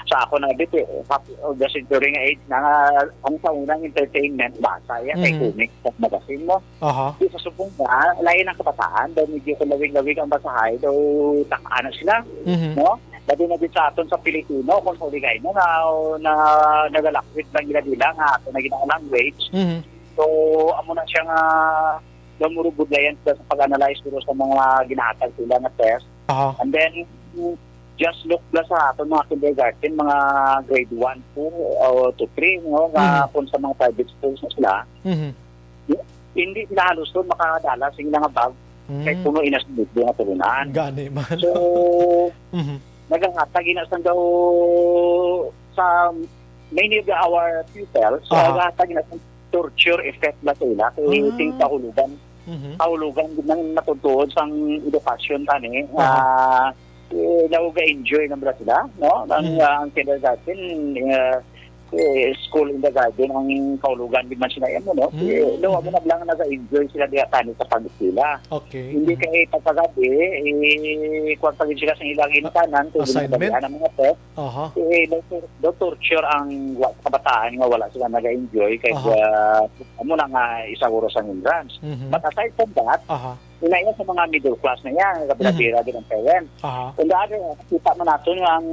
sa ako na bit, eh, half of the century nga age na nga, ang sa unang entertainment, basa, yan, kay Mhm. comics, sa magazine mo. Aha. Di sa subong nga, lain ang kabataan, daw medyo kung lawig-lawig ang basahay, daw tak-, ano sila, Mhm. no? Labi na din sa aton sa Pilipino, kung sa Uligay na, na, na, nagalakwit lang nila dila nga ato na ginang language. Mhm. So, amo na siya nga, daw murugod layan sila sa pag-analyze pero sa mga ginahatag sila nga test. Aha. And then, mm, just look na sa aton mga kindergarten, mga grade one, two, o to three, no, nga Mhm. kung sa mga private schools na sila, Mhm. hindi sila halos doon makadala sa ilang bag kay Mm. puno ina sa libro nga tulunan. Gani man. So, Mhm. nagangata gina sang daw sa many of our pupils, Aha. nagangata gina sang torture effect na sa ila. Kay Ah. ting kahulugan, Mhm. kahulugan gid nang natutuod sang edukasyon tani, Aha. ah, eh, daw ga-enjoy na ba sila, no? Ang, Mhm. ah, ang kindergarten, eh, eh, school in the garden, ang kahulugan di man sila yan, no? Mhm, Eh, daw, mhm. amo na lang naga-enjoy sila diha tani sa pag-eskwela. Okay, Hindi mhm. kay pagkagabi, eh, kuwan pa gid sila sa ilang ginikanan, kung Assignment? ginabalian ang mga test, Aha. eh, daw, daw torture ang wa-, kabataan nga wala sila naga-enjoy kay, Aha. ah, amo na nga isa oras ang hindrance. Mhm. But aside from that, Aha. inaya sa mga middle class na yan, kabira-bira Mhm. din ang parents. Aha. On the other hand, kita man natin nga ang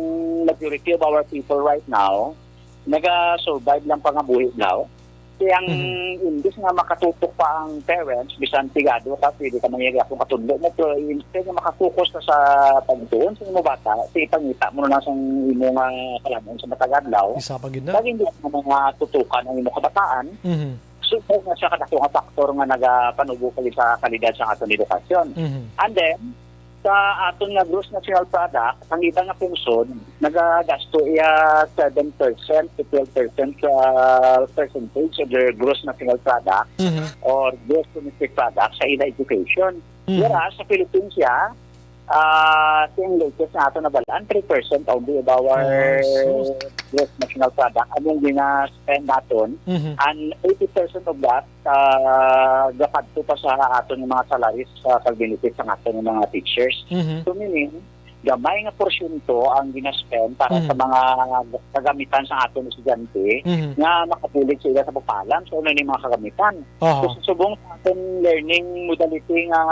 majority of our people right now, naga-survive lang pangabuhi daw. Kaya ang Mhm. imbis nga makatutok pa ang parents, bisan pigado ka, pwede ka mangyari akong katundo mo, pero instead nga makafocus ka sa pagtuon sa imo bata, sa ipangita mo na lang sa imo nga kalanon sa matag adlaw. Isa pa gid na. Lagi hindi mo mga tutukan ang imo kabataan. Mhm. So, kaya nga siya kadako nga factor nga nagapanubo pa gid sa kalidad sa aton edukasyon. Mhm. And then, sa aton nga gross national product, ang iba nga pungsod nagagasto iya seven percent to twelve percent sa percentage of their gross national product Mhm. or gross domestic product sa ila education. Mhm. Whereas sa Philippines siya, Ah, sing latest nga ato nabalaan, three percent only of our Ah, sus. gross national product among gina-spend naton. Mhm. And eighty percent of that, ah, gapadto pa sa aton mga salaries, ah, kag benefits sang aton mga teachers. Mhm. So, meaning, gamay nga porsyento ang gina-spend para Mhm. sa mga kagamitan sa aton estudyante Mhm. nga makabulig sa ila sa pagpaalam sa una ni mga kagamitan. Aha. So, sa subong sa aton learning modality nga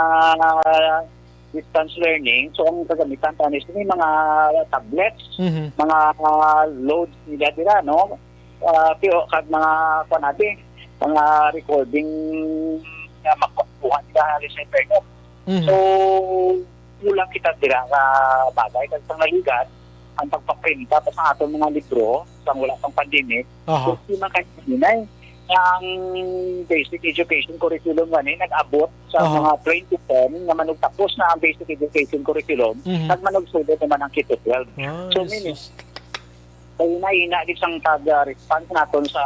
distance learning, so ang kagamitan tani sini mga tablets, Mhm. mga, ah, loads nila dira, no? Ah, pero kag mga, kuwan natin, mga recording nga makuha nila halin sa internet. Mhm. So, kulang kita dira nga bagay. Kag sang naligat, ang pagpaprinta pa sa aton mga libro, sang wala pang pandemic, Aha. so, di man kayo hinay nga ang basic education curriculum gani nag-abot sa Aha. mga twenty ten nga manugtapos na ang basic education curriculum, Mhm. kag manugsulod naman ang K to twelve. Ah, So, yes, meaning, yes. kay hinay-hinay gid sang pag-, ah, response naton sa,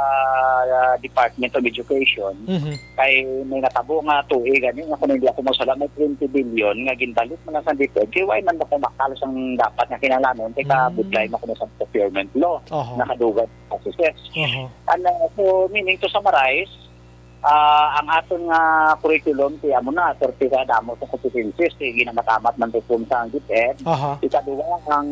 ah, Department of Education. Mhm. Kay may natabo nga tuig gani nga kung hindi ako masala, may twenty billion nga ginbalik man sa DepEd. Kay why man ba kumakal sang dapat nga kinahanglanon? Kay Mm. kabudlay man kuno sa procurement law. Aha. Nakadugay sa processes. Aha. And, uh, so, meaning to summarize, ah, ang aton nga curriculum, si amo na, sorte sa damo sa competencies, si ginamatamat man to kung sa DepEd. Aha. Ikaduha, ang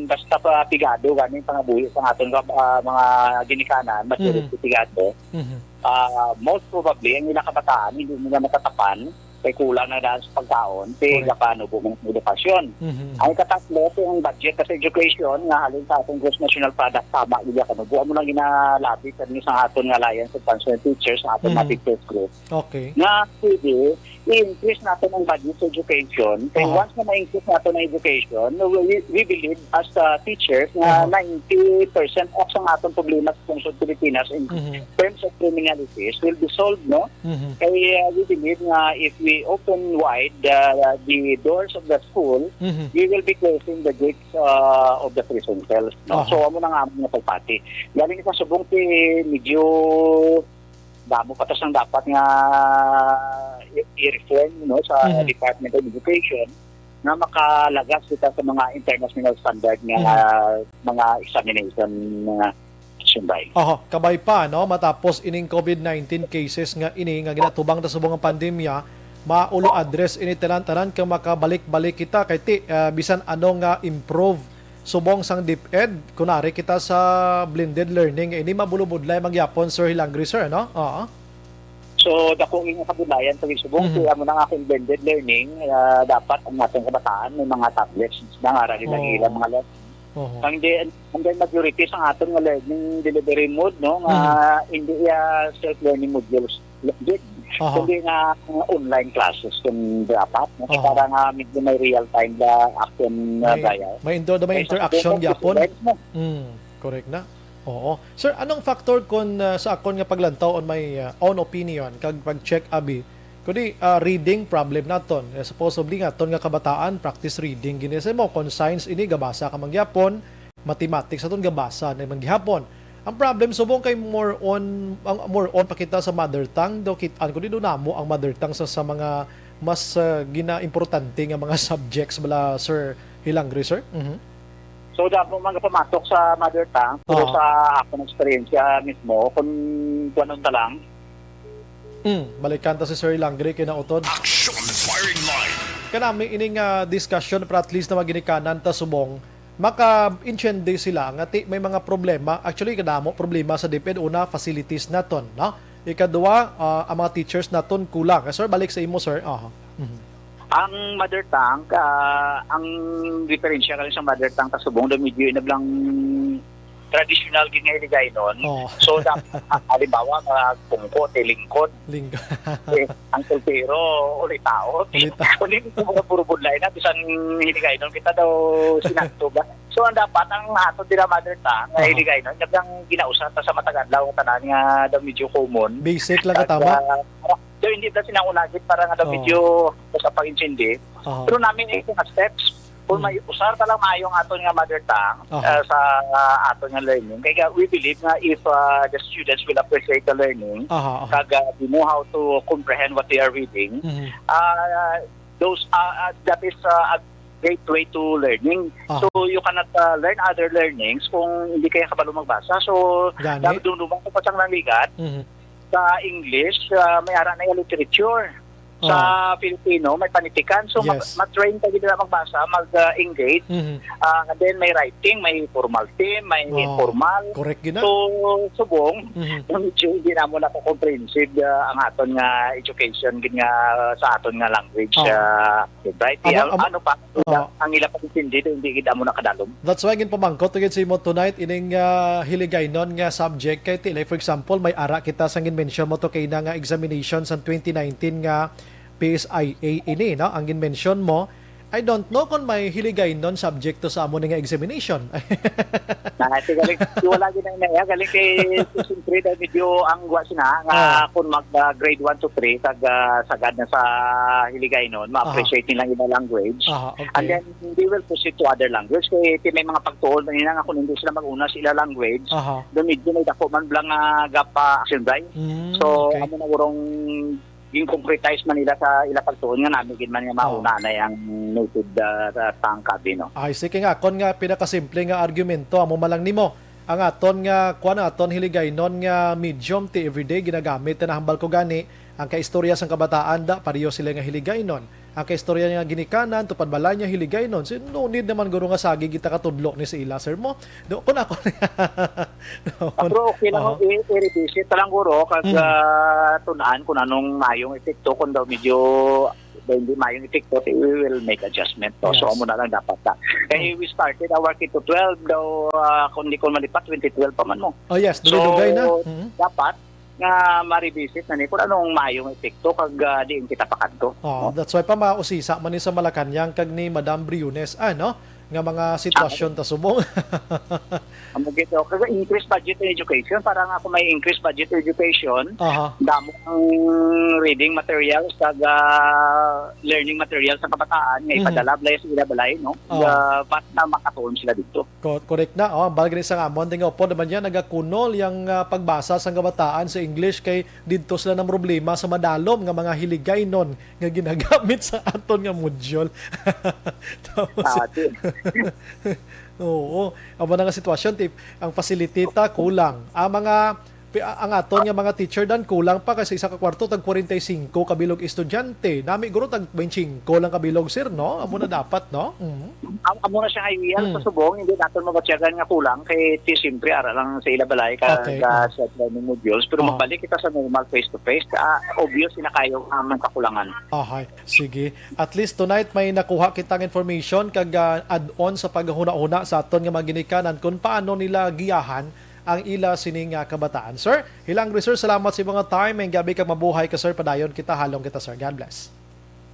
basta pa pigado, gani pangabuhi sa aton nga, ah, mga ginikanan, mas Mm. direct pigado. Mhm. Ah, most probably, ang ilang kabataan, hindi nila matatapan, kay kulang na daan sa pagkaon, kay Correct. gapanubo ng edukasyon. Mhm. Ang ikatatlo, ito yung budget sa education, nga halin sa atong gross national product, tama, iya kanubo. Amo lang ginalabi sa sa aton nga Alliance of Concerned Teachers, sa aton mga Mhm. teachers group. Okay. Nga, pwede, i-increase natin ang budget sa education. Kay Aha. once na ma-increase natin ang education, we, we believe as, uh, teachers nga Aha. ninety percent of sa aton problema sa pungsod Pilipinas in Mhm. terms of criminalities will be solved, no? Mhm. Kay, uh, we believe nga if we open wide, uh, the doors of the school, Mhm. we will be closing the gates, uh, of the prison cells, no? Aha. So, amo na nga amon nga pagpati. Galing sa subong, si medyo damo pa tas ang dapat nga i-, i-reform, no, sa Mhm. Department of Education nga makalagas kita sa mga international standard nga Mhm. mga examination nga Sumbay. Oho, kabay pa, no? Matapos ining covid nineteen cases nga ini nga ginatubang ta subong nga pandemya, maulo address ini tanan-tanan kag makabalik-balik kita kay ti, ah, bisan ano nga improve subong sang DepEd, kunwari kita sa blended learning, ini mabulobudlay man gyapon, Sir Hilangri, sir, no? Oo. So, dako nga kabudlayan sa subong, Mhm. kaya mo na nga kung blended learning, ah, dapat ang atong kabataan may mga tablets na nga, rali lagi Oho. ilang mga lesson. Oho. Ang di-, ang di majority sa aton nga learning delivery mode, no, nga Mhm. hindi iya self-learning modules. Legit. Aha. Kundi nga, nga online classes kung dapat, no? Aha. Para nga medyo may real time na action na May, gaya. may indo-, may Kaysa interaction kung gyapon. students mo. Mm, correct na. Oo. Sir, anong factor kung, ah, sa akon nga paglantaw on my, ah, own opinion kag pag-check abi, kundi, ah, reading problem naton? Eh, supposedly nga aton nga kabataan practice reading gini sa mo, kung science ini gabasa ka man gyapon, mathematics aton gabasa na man gihapon. Ang problem subong kay more on, ang more on pa kita sa mother tongue, do kit-an ko di do namo ang mother tongue sa, sa mga mas, ah, ginaimportante nga mga subjects bala, Sir Hilangri, sir? Mhm. So, damo man pamatok sa mother tongue, pero Oo. sa akong eksperyensya mismo, kung kuwanon ta lang. Mm, balikan ta si Sir Hilangri kay nautod. Action Firing Line. Kanami ining, ah, discussion, pero at least na maginikanan ta subong maka-intindi sila nga ti may mga problema. Actually, kadamo problema sa DepEd. Una, facilities naton, no? Ikadua, ah, ang mga teachers naton kulang. Eh, sir, balik sa imo, sir. Aha. Mhm. Ang mother tongue, ah, ang diferensya kani sa mother tongue kasubong daw medyo inablang tradisyonal gid nga Hiligaynon. Oh. So, dapat, ah, halimbawa, mga pungko, tilingkod, Linggo. Eh, ang soltero, ulitaot. Ulitaot. Kundi ko mga burubudlay na, bisan Hiligaynon kita daw sinakto ba? So, ang dapat, ang ato dira mother tongue, nga Aha. Hiligaynon, nga ang ginausap ta sa matag adlaw, tanan nga daw medyo common. Basic lang At, katama. ah, daw hindi ta sinangunagit para nga daw Oo. medyo sa pag-intindi. Aha. Pero namin, eh, mga steps, kung Hmm. may usar ta lang maayo ang aton nga mother tongue, Aha. ah, sa, ah, aton nga learning. Kaya we believe nga if, ah, the students will appreciate the learning, Aha, aha. kag, ah, they know how to comprehend what they are reading, Mhm. ah, those, ah, ah, that is, ah, a gateway to learning. Ah. So, you cannot uh, learn other learnings kung hindi kaya kabalo magbasa. So, Gani. Nagdumduman ko pa sang nangligat Mhm. sa English, uh, may ara na yung literature. Sa Ah. Filipino, may panitikan. So, mag- Yes. matrain ka gid na magbasa, mag-engage. Mhm. Ah, and then may writing, may formal theme, may Ah. informal. Correct gid na. So, subong, Mhm. medyo hindi na mo na comprehensive ah, ang aton nga education gid nga sa aton nga language. Ah. Ah, right? Amo- Ang- amo- ano pa, Ah. ang ila pag-intindi, hindi gid amo na kadalom. That's why ginpamangkot gid sa imo tonight ining ah, Hiligaynon nga subject kay ti, like, for example, may ara kita sang gin-mention mo to kay na nga examination sa twenty nineteen nga P S I A ini, no? Ang gin-mention mo, I don't know kung may Hiligaynon subject to sa amo ni nga examination. Na, ti galing, wala gid na iya, galing kay siyempre dahil medyo ang wa sina nga Ah. kung mag ah, grade one to three kag ah, sagad na sa Hiligaynon, ma-appreciate nila yung language. Aha, okay. And then they will proceed to other language kay ti may mga pagtuon na nila nga kung hindi sila mag-una sa ila language, Aha. do medyo may dako man bala nga gap pa action, right? Mm, So, okay. Amo na urong gin-concretize man nila sa ila pagtuon nga nami gid man nga Oh. mauna na yung native uh, tongue kabi, no? Ay, sige nga, kon nga pinakasimple nga argumento, amo man lang nimo. Ang aton nga, kuan, aton Hiligaynon nga medium ti everyday ginagamit, na hambal ko gani, ang kaistorya sang kabataan da, pareho sila nga Hiligaynon. Ang kaistorya nga ginikanan, tupad balay niya, Hiligaynon. So, no need naman guro nga sagi kita katudlo ni sa ila, sir mo. Do, kun ako Pero okay lang, Aha. i- i-revisit pa lang guro, kag Mm. ah, tunaan kung anong mayong epekto, kung daw medyo daw hindi mayong epekto, we will make adjustment. No? So, Yes. Amo na lang dapat na. Kaya we started our K to twelve daw, ah, kung di ko malipat, twenty twelve pa man mo. Oh yes, So, dugay-dugay na. Mhm. dapat nga ma-revisit na ni kung anong mayong epekto kag ah, diin kita pakadto. Oh, No? that's why pa mausisa man ni sa Malacañang kag ni Madam Briones, ano, nga mga sitwasyon ta subong. Amo gid, oh, kag increase budget in education, para nga kung may increase budget in education, Aha. damo ang reading materials kag ah, learning materials sa kabataan nga Mhm. ipadala balay sa ila balay, no? Oh. Ah, para na makatuon sila dito. Co- correct na. Oh, ang bagay sa amon, tinga upod naman yan, nagakunol yung ah, pagbasa sa kabataan sa English kay didto sila ng problema sa madalom nga mga Hiligaynon nga ginagamit sa aton nga module. Tapos, Ah, di- Oo. Amo na nga sitwasyon, tip, ang facility ta kulang. Ang mga pi- ang aton nga mga teacher dan kulang pa kasi isa ka kwarto tag forty-five ka bilog estudyante. Nami guro tag twenty-five lang ka bilog, sir, no? Amo na dapat, no? Mhm. Am- amo na siya ang ideal Hmm. sa subong, hindi natin mabatyagan nga kulang kay ti siyempre ara lang sa ila balay ka, Okay. ka sa training modules, pero Oh. magbalik kita sa normal face to face, ah, obvious na kayo ang kakulangan. Ahay, sige. At least tonight may nakuha kitang information kag ah, add-on sa paghuna-huna sa aton nga mga ginikanan kung paano nila giyahan ang ila sining ah, kabataan. Sir, Hilangre, sir, salamat sa mga time. May gabi kag mabuhay ka, sir. Padayon kita, halong kita, sir. God bless.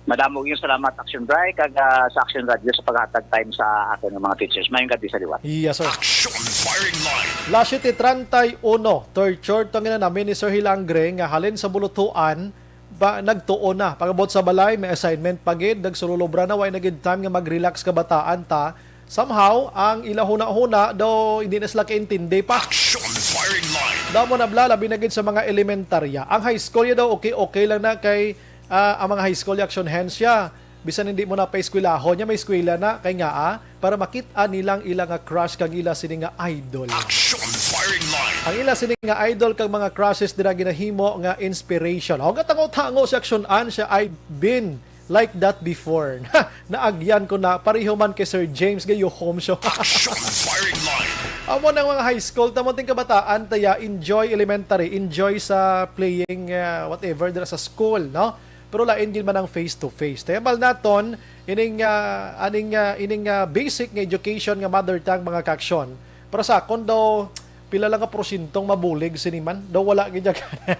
Madamo yung salamat, Action Bray, kag ah, sa Action Radio sa paghatag time sa aton nga mga teachers. Mayong gabi sa liwat. Yes, sir. Action Firing Line. Las siete treinta y uno, torture to nga namin ni Sir Hilangre nga halin sa Bulutuan, ba, nagtuon na. Pagabot sa balay, may assignment pa gid, nagsululubra na, way na gid time nga mag-relax kabataan ta. Somehow, ang ila huna-huna daw hindi na sila kaintindi pa. Action Firing Line. Damo na bla, labi na gid sa mga elementarya. Ang high school ya daw okay-okay lang na kay ah, ang mga high school ya action hands ya. Bisan hindi mo na pa eskwelahon ya, may eskwela na kay nga ah, para makita nilang ila nga crush kag ila sini nga idol. Action Firing Line. Ang ila sini nga idol kag mga crushes dira ginahimo nga inspiration. O, gatango-tango si Action Ann siya, I've been like that before. Naagyan ko na, pareho man kay Sir James, gayuhom siya. Action Firing Line. Amo nang mga high school, tamo ting kabataan, taya, enjoy elementary, enjoy sa playing, ah, whatever, dira sa school, no? Pero lain gid man ang face to face. Taya, bal naton, ining, ah, aning, ah, ining ah, basic nga education nga mother tongue, mga kaaksyon. Para sa akon daw, pila lang ka porsyentong mabulig sini man. Daw wala gid.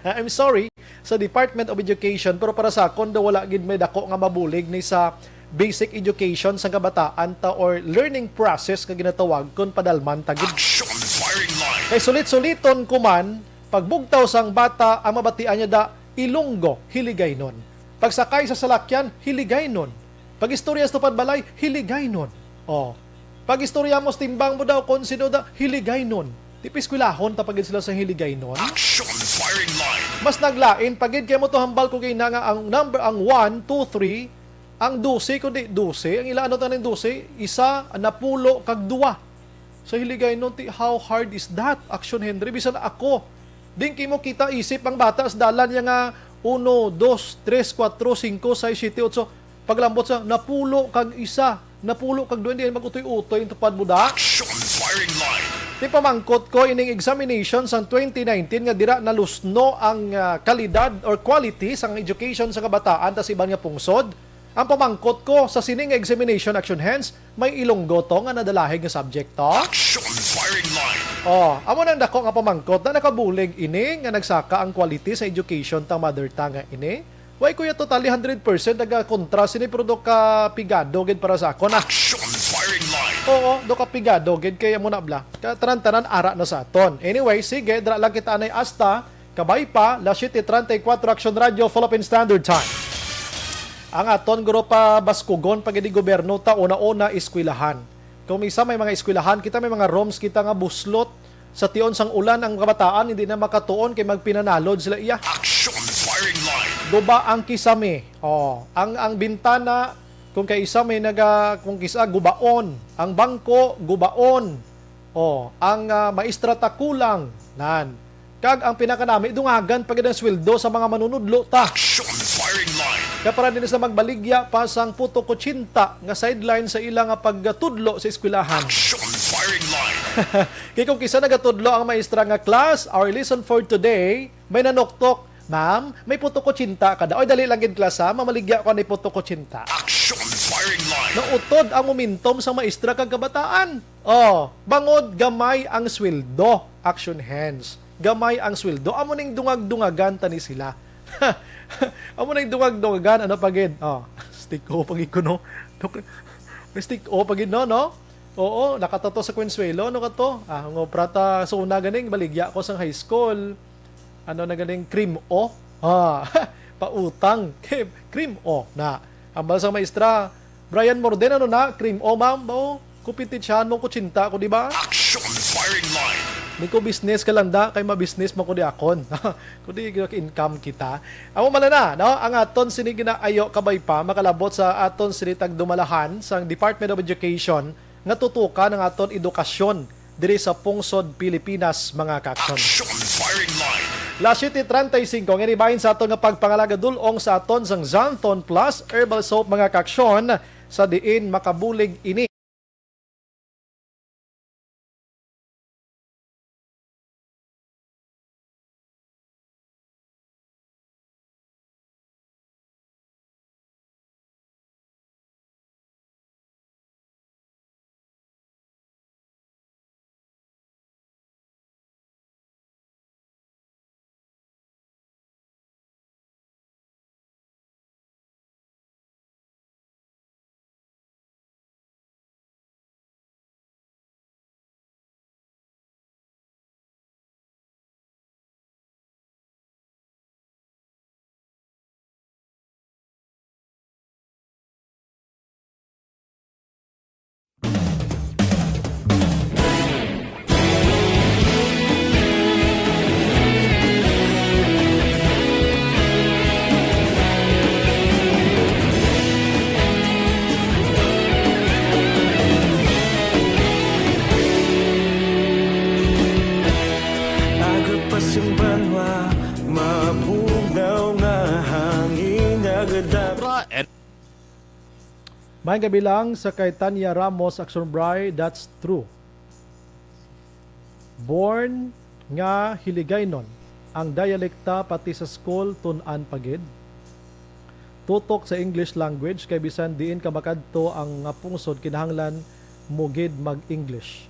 I'm sorry sa Department of Education, pero para sa akon daw wala gid may dako nga mabulig ni sa basic education sa kabataan ta or learning process nga ginatawag kon padalman ta gid. Action Firing Line. Kay sulit-suliton ko man, pagbugtaw sang bata ang mabatian niya da Ilonggo, Hiligaynon. Pagsakay sa salakyan, Hiligaynon. Pag-istorya sa tupad balay, Hiligaynon. Oh. Pag-istorya mo sa timbang mo daw kon sino da, Hiligaynon. Di pa eskwelahon ta pa gid sila sa Hiligaynon. Action Firing Line. Mas naglain pa gid kay mo to hambal ko gina nga ang number, ang one, two, three, Ang dose, kundi dose, ang ila ano tanan dose, isa, napulo kag duwa. Sa Hiligaynon, ti, how hard is that, Action Henry? Bisan ako, din kay mo kita isip ang bata sa dalan niya nga uno, dos, tres, kuwatro, singko, sais, siyete, otso. Paglambot sa napulo kag isa, napulo kag duwa, hindi mag-utoy-utoy ang tupad mo da. Action firing line. Ti pamangkot ko ining examination sang twenty nineteen nga dira nalusno ang, ah, kalidad or quality sang education sa kabataan ta sa iban nga pungsod. Ang pamangkot ko sa sini nga examination, Action Hands, may Ilonggo to nga nadalahig nga subject to? Action firing line. Oh, amo nang dako nga pamangkot na nakabulig ini nga nagsaka ang quality sa education ta mother tongue nga ini. Why, kuya, totally hundred percent nagakontra sini, pero do ka pigado gid para sa akon, ah. Action firing line. Oo, do ka pigado gid kay amo na bla. Ka-, tanan-tanan ara na sa aton. Anyway, sige, dira lang kita anay asta. Kabay pa, las siete treinta y cuatro, Action Radio, Philippine Standard Time. Ang aton guro pa baskugon pa gid ni gobyerno ta una-una eskwelahan. Kung misa may mga eskwelahan kita, may mga rooms kita nga buslot. Sa tion sang ulan, ang kabataan hindi na makatuon kay magpinanalod sila iya. Action firing line. Guba ang kisame. Oh, ang, ang bintana, kung kay isa may naga, kung kisa gubaon, ang bangko gubaon. Oh, ang, ah, maestra ta kulang. Nan. Kag ang pinakanami, dungagan pa gid ang sweldo sa mga manunudlo ta. Action firing line. Kaya para din sa magbaligya pa sang puto kutsinta nga sideline sa ila nga pagtudlo sa eskwelahan. Action firing line. Kay kung kisa nagatudlo ang maestra nga class, our lesson for today, may nanuktok, "Ma'am, may puto kutsinta ka daw." Ay, dali lang gid, class, ha? Mamaligya ko ni puto kutsinta. Action firing line. Nautod ang momentum sa maestra kag kabataan. Oh, bangod gamay ang sweldo, Action Hands. Gamay ang sweldo. Amo ning dungag-dungagan tani sila. Amo ning dungag-dungagan, ano pa gid? Oh, stick o pa gid kuno. Duk-, may stick o pa gid, no, no? Oo, nakatato sa Consuelo, ano ka to? Ah, ngo prata sa una ganing baligya ko sang high school. Ano na ganing cream o? Ah, pautang. Cream o na. Ambal sang maestra, Brian Morden, ano na? Cream o, ma'am? O, kupititsyahan mo, kutsinta ko, di ba? Action firing line. Di ko business ka lang da, kay ma-business mo ko di akon. Kundi income kita. Amo man na, no? Ang aton sini ginaayo kabay pa, makalabot sa aton sini tagdumalahan sang Department of Education nga tutukan ang aton edukasyon diri sa pungsod Pilipinas, mga ka-action. Action firing line. Las siete treinta y cinco, nga inibahin sa aton nga pagpangalaga dul-ong sa aton sang Xanthone Plus Herbal Soap, mga ka-action, sa diin makabulig ini. Agod pa sing banwa, mabugnaw nga hangin, agad Ra-, Maayong gabi lang sa kay Tanya Ramos, Action Bri, that's true. Born nga Hiligaynon ang dialekta, pati sa school tun-an pa gid. Tutok sa English language kay bisan diin ka makadto ang nga pungsod, kinahanglan mo gid mag-English.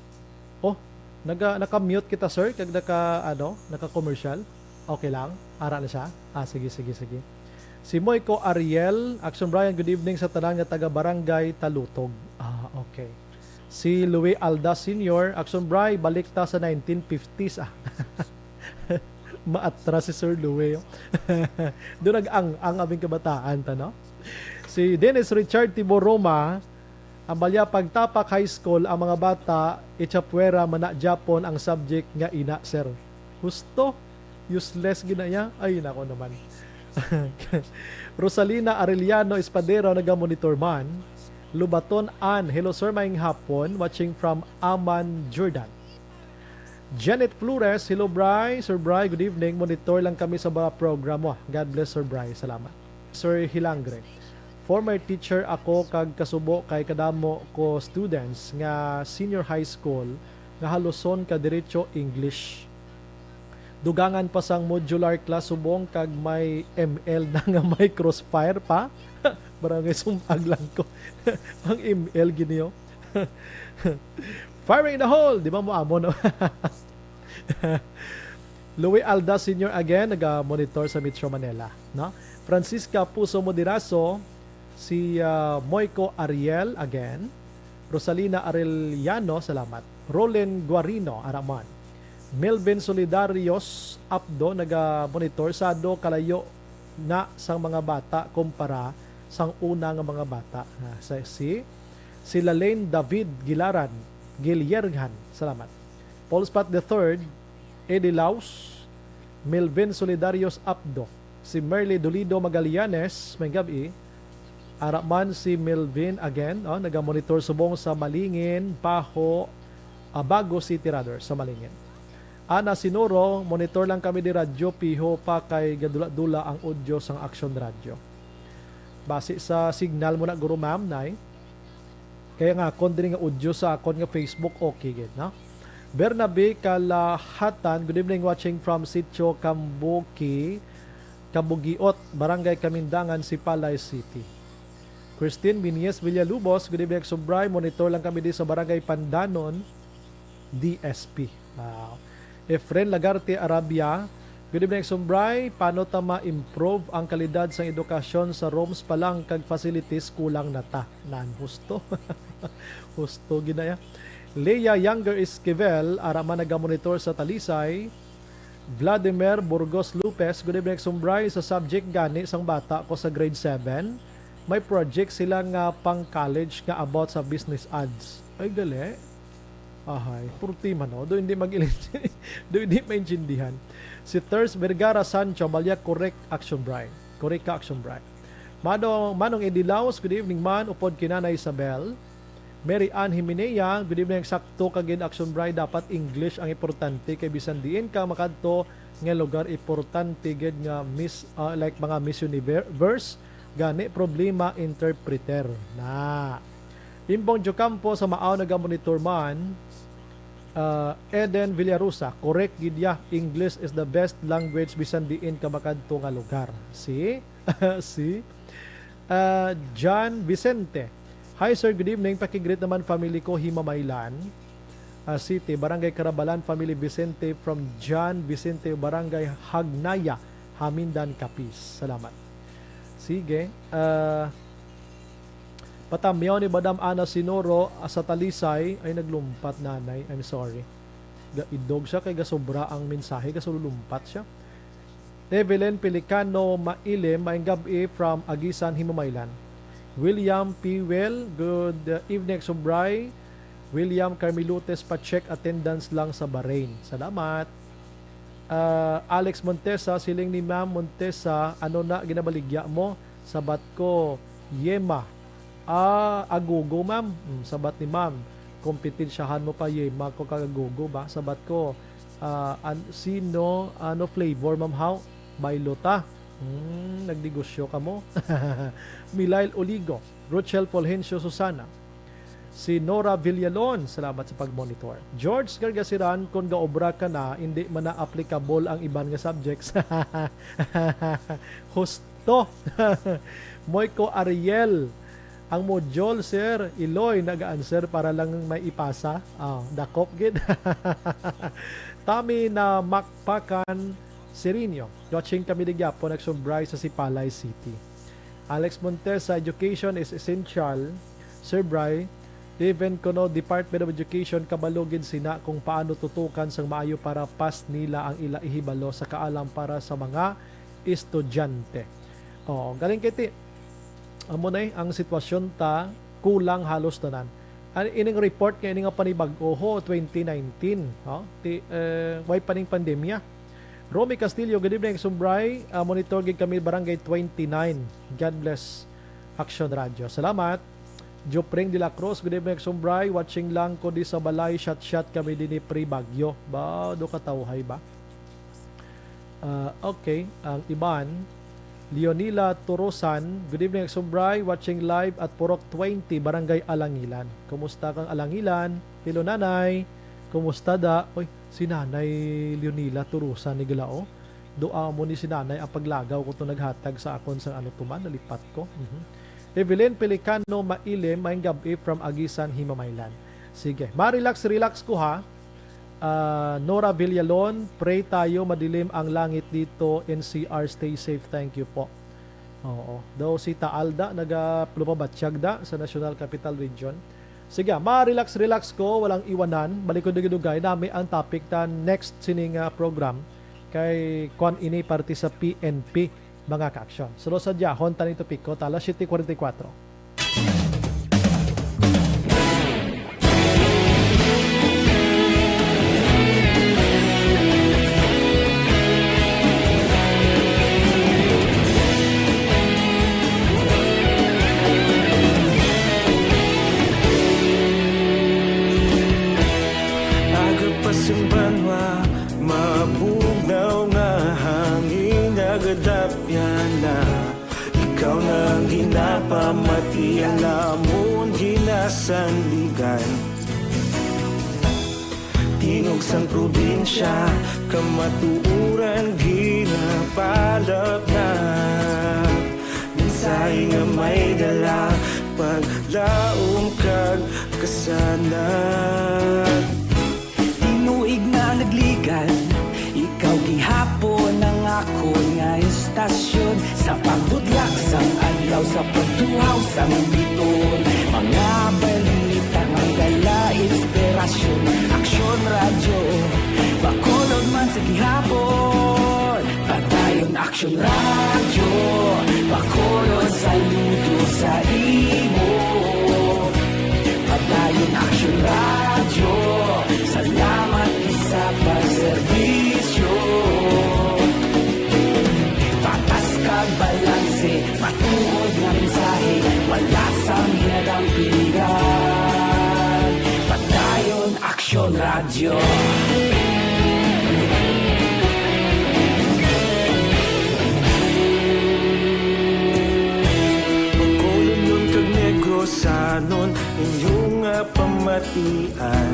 Oh, naga, naka-mute kita, sir, kag naka, ano, naka-commercial. Okay lang? Ara na siya? Ah, sige, sige, sige. Si Moico Ariel, Action Brian, good evening sa tanan nga taga Barangay Talutog. Ah, okay. Si Louis Alda Senior, Action Bri, balik ta sa nineteen fifties, ah. Maatras si Sir Louie. Doon nag-ang-ang aming kabataan ta, no? Si Dennis Richard Tiboroma, ang balya pagtapak high school, ang mga bata, ichapwera man na Japon ang subject nga ina, sir. Husto? Useless gina niya? Ay, nako naman. Rosalina Arellano Espadero, naga-monitor man. Lubaton Ann, "Hello sir, maayong hapon. Watching from Amman, Jordan." Janet Flores, "Hello Bri, Sir Bri, good evening. Monitor lang kami sa mga program mo." God bless, Sir Bri. Salamat. Sir Hilangre, "Former teacher ako kag kasubo kay kadamo ko students nga senior high school nga haluson ka diretso English. Dugangan pa sang modular class subong kag may M L na nga may crossfire pa." Barangay Sumpag lang ko. Ang M L gini, oh. Firing in the hole! Di ba mo amo, no? Louis Alda Senior again, naga-monitor sa Metro Manila, no? Francisca Puso Moderaso, si, ah, Moico Ariel again, Rosalina Arellano, salamat. Rolen Guarino, araman. Melvin Solidarios Apdo, naga-monitor. "Sado kalayo na sang mga bata kumpara sang una nga mga bata." Ah, sa, si, si Lalaine David Gilaran, Giliergan, salamat. Paul Spot the third, Eddie Laus, Melvin Solidarios Apdo, si Merly Dolido Magallanes, may gabi, ara man si Melvin again, oh, naga-monitor subong sa Malingin, Baho, Abago City rather, sa Malingin. Ana Sinuro, "Monitor lang kami di radyo, piho pa kay gadula-dula ang audio sang Action Radio." Basi sa signal mo na, Guro Ma'am, nay. Kaya nga, akon diri nga audio sa akon nga Facebook, okay gid, no? Bernabe Kalahatan, "Good evening, watching from Sitio Kambuki, Kabugiot, Barangay Kamindangan, Sipalay City." Christine Binies Villalubos, "Good evening, Sir Bri. Monitor lang kami di sa Barangay Pandanon, D S P." Wow. Efren Lagarte Arabia, "Good evening, Sir Bri. Paano ta ma-improve ang kalidad sang edukasyon sa rooms pa lang kag facilities kulang na ta?" Nan, husto. Husto ginaya. Leah Younger Esquivel, ara man nagamonitor sa Talisay. Vladimir Burgos Lopez, "Good evening, Sir Bri. Sa subject gani sang bata ko sa grade seven, may project sila nga pang college nga about sa business ads." Ay, gali. Ahay, purti man, no? Do hindi mag-, do hindi maintindihan. Si Thurs Vergara Sancho, "Malya, correct, Action Bri. Correct ka, Action Bri." Manong, Manong Eddie Laos, "Good evening man, upod kay Nanay Isabel." Mary Ann Himenea, "Good evening, sakto ka gid, Action Bri, dapat English ang importante kay bisan diin ka makadto nga lugar, importante gid nga Miss, ah, like mga Miss Universe, gani problema interpreter na." Imbong Jocampo sa Maaw nagamonitor man. Ah, Eden Villarosa, "Correct gid ya, English is the best language bisan diin ka makadto nga lugar." See? See? Ah, John Vicente, "Hi sir, good evening. Paki-greet naman family ko, Himamaylan, ah, City, Barangay Karabalan, family Vicente from John Vicente, Barangay Hagnaya, Hamindan, Capiz." Salamat. Sige. Ah, patamyaw ni Madam Ana Sinoro, ah, sa Talisay. Ay, naglumpat, nanay. I'm sorry. Gaidog siya kay gasobra ang mensahe, gasulumpat siya. Evelyn Pelicano Mailim, "Maayong gab-i from Aguisan, Himamaylan." William P. Well, "Good, uh, evening, Sir Bri." William Carmelutes, "Pa-check attendance lang sa Bahrain." Salamat. Ah, Alex Montesa, siling ni Ma'am Montesa, "Ano na ginabaligya mo?" "Sabat ko, Yema." Ah, agogo, ma'am. Hmm, sabat ni ma'am, "Kompetensyahan mo pa, Yema ko kag agogo ba?" Sabat ko, ah, an-, sino, ano flavor, ma'am, haw? Milo ta. Hmm, nagnegosyo ka mo. Milail Oligo, Rochelle Fulgencio Susana, si Nora Villalon, salamat sa pag-monitor. George Gargasiran, "Kung gaobra ka na, hindi man na applicable ang iban nga subjects." Husto. Moico Ariel, "Ang module, sir, Iloy, nag-answer para lang may ipasa." Ah, dakop gid. Tami na Makpakan Sirinio, "Watching kami di gyapon, Action Bri, sa Sipalay City." Alex Montesa, "Education is essential, Sir Bri. Even kuno Department of Education, kabalo gid sina kung paano tutukan sang maayo para pas nila ang ila ihibalo sa kaalam para sa mga estudyante." Oo, galing kay ti, amo na eh, ang sitwasyon ta, kulang halos tanan. An-, ining report nga ini nga panibag-o, ho, twenty nineteen, no? Ti, eh, way pa ning pandemya. Romy Castillo, good evening, Sumbray. Ah, monitor gid kami, Barangay twenty-nine. God bless, Action Radio. Salamat. Jopring de la Cruz, good evening, Sumbray. Watching lang ko di sa balay, shot-shot kami din ni Pre Bagyo. Ba, do katawhay ba? Ah, okay, ang iban. Leonila Turusan, good evening, Sumbray. Watching live at Purok twenty, Barangay Alangilan. Kumusta kang Alangilan? Hello, Nanay. Kumusta da? Oy, si Nanay Leonila Turusan ni Gila, oh. Doa mo ni si Nanay ang paglagaw ko to naghatag sa akon sang ano to man, nalipat ko. Mhm. Evelyn Pelicano Mailim, maayong gab-i from Aguisan, Himamaylan. Sige, ma-relax, relax ko ha. Ah, Nora Villalon, pray tayo, madilim ang langit dito, N C R, stay safe, thank you po. Oo. Daw si Taalda, naga-, lumabatyag da sa National Capital Region. Sige, ma-relax, relax ko, walang iwanan. Balik ko dugay-dugay, nami ang topic ta next sining, ah, program kay kwan ini parte sa P N P, mga ka-aksyon. Suno sa dyahon, taning topiko, tala siyete kuwarenta y kuwatro. Aga pa sing banwa, mabugnaw nga hangin, nagadapyan na. Ikaw na ang ginapamati, ang amon ginasandigan. Tingog sang probinsya, kamatuoran ginapalapnap. Mensahe nga may dala, paglaom kag kasanag. Tinuig na nagligad, ikaw gihapon ang akon nga istasyon. Sa pagbudlak sang adlaw, sa pagtuhaw sang biton, mga balita nga dala inspirasyon. Aksyon Radyo, Bacolod man sa gihapon. Padayon Aksyon Radyo, Bacolod, saludo sa imo. Padayon Aksyon Radyo, salamat gid sa pagserbisyo. Patas kag balanse, matuod nga mensahe, wala sang ginadampigan. Padayon Aksyon Radyo. Bacolodnon kag Negrosanon, inyo nga pamatian.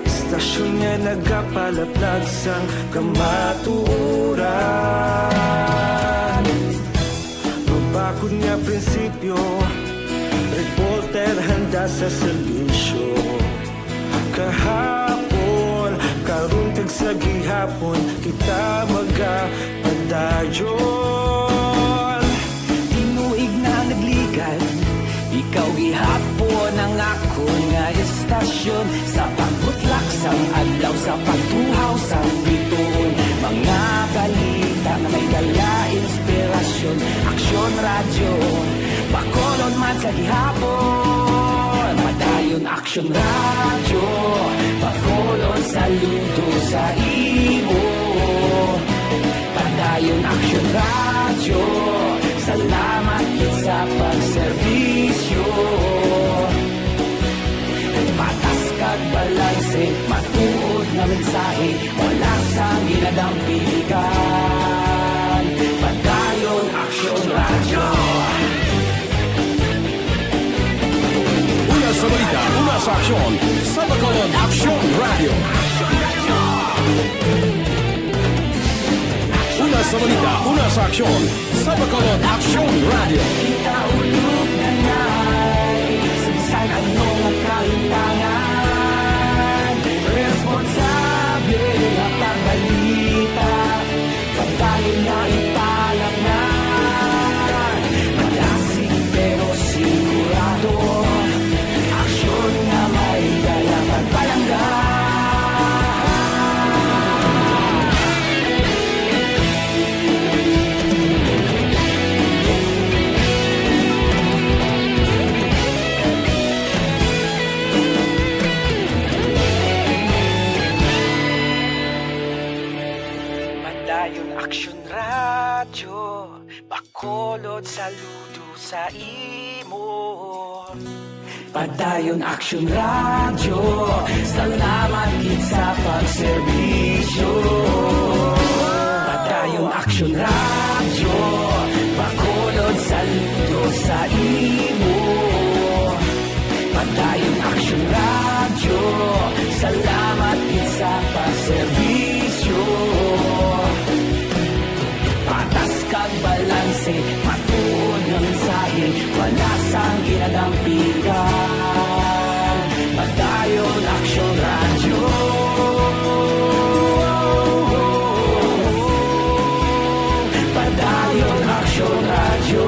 Istasyon nga nagapalaplag sang kamatuoran. Mabakod nga prinsipyo, reporter handa sa serbisyo. Kahapon, karon, kag sa gihapon, kita magapadayon. Tinuig na nagligad, ikaw gihapon ang akon nga istasyon. Sa pagbutlak sang adlaw, sa pagtuhaw sang bituon, mga balita nga may dala inspirasyon. Aksyon Radyo, Bacolod man sa gihapon. Padayon Aksyon Radyo, Bacolod, saludo sa imo. Padayon Aksyon Radyo, salamat gid sa pagserbisyo. Patas kag balanse, matuod nga mensahe, wala sang ginadampigan. Padayon Aksyon Radyo. Una sa balita, una sa aksyon, sa Bacolod Aksyon Radyo. Una sa balita, una sa aksyon, sa Bacolod Aksyon Radyo. Kita ulog na nay, sa bisan ano nga kahitangan, responsable nga pagbalita. Pagdayon na ipalapnan, madasig pero sigurado. Aksyon nga may dala pagpalangga. Action Radyo, Bacolod, saludo sa imo. Padayon Action Radyo, salamat gid sa pagserbisyo. Padayon Action Radyo, Bacolod, saludo sa imo. Padayon Action Radyo, salamat gid sa pagserbisyo. Patas kag balanse, matuod nga mensahe, wala sang ginadampigan. Padayon Action Radyo. Padayon Action Radyo.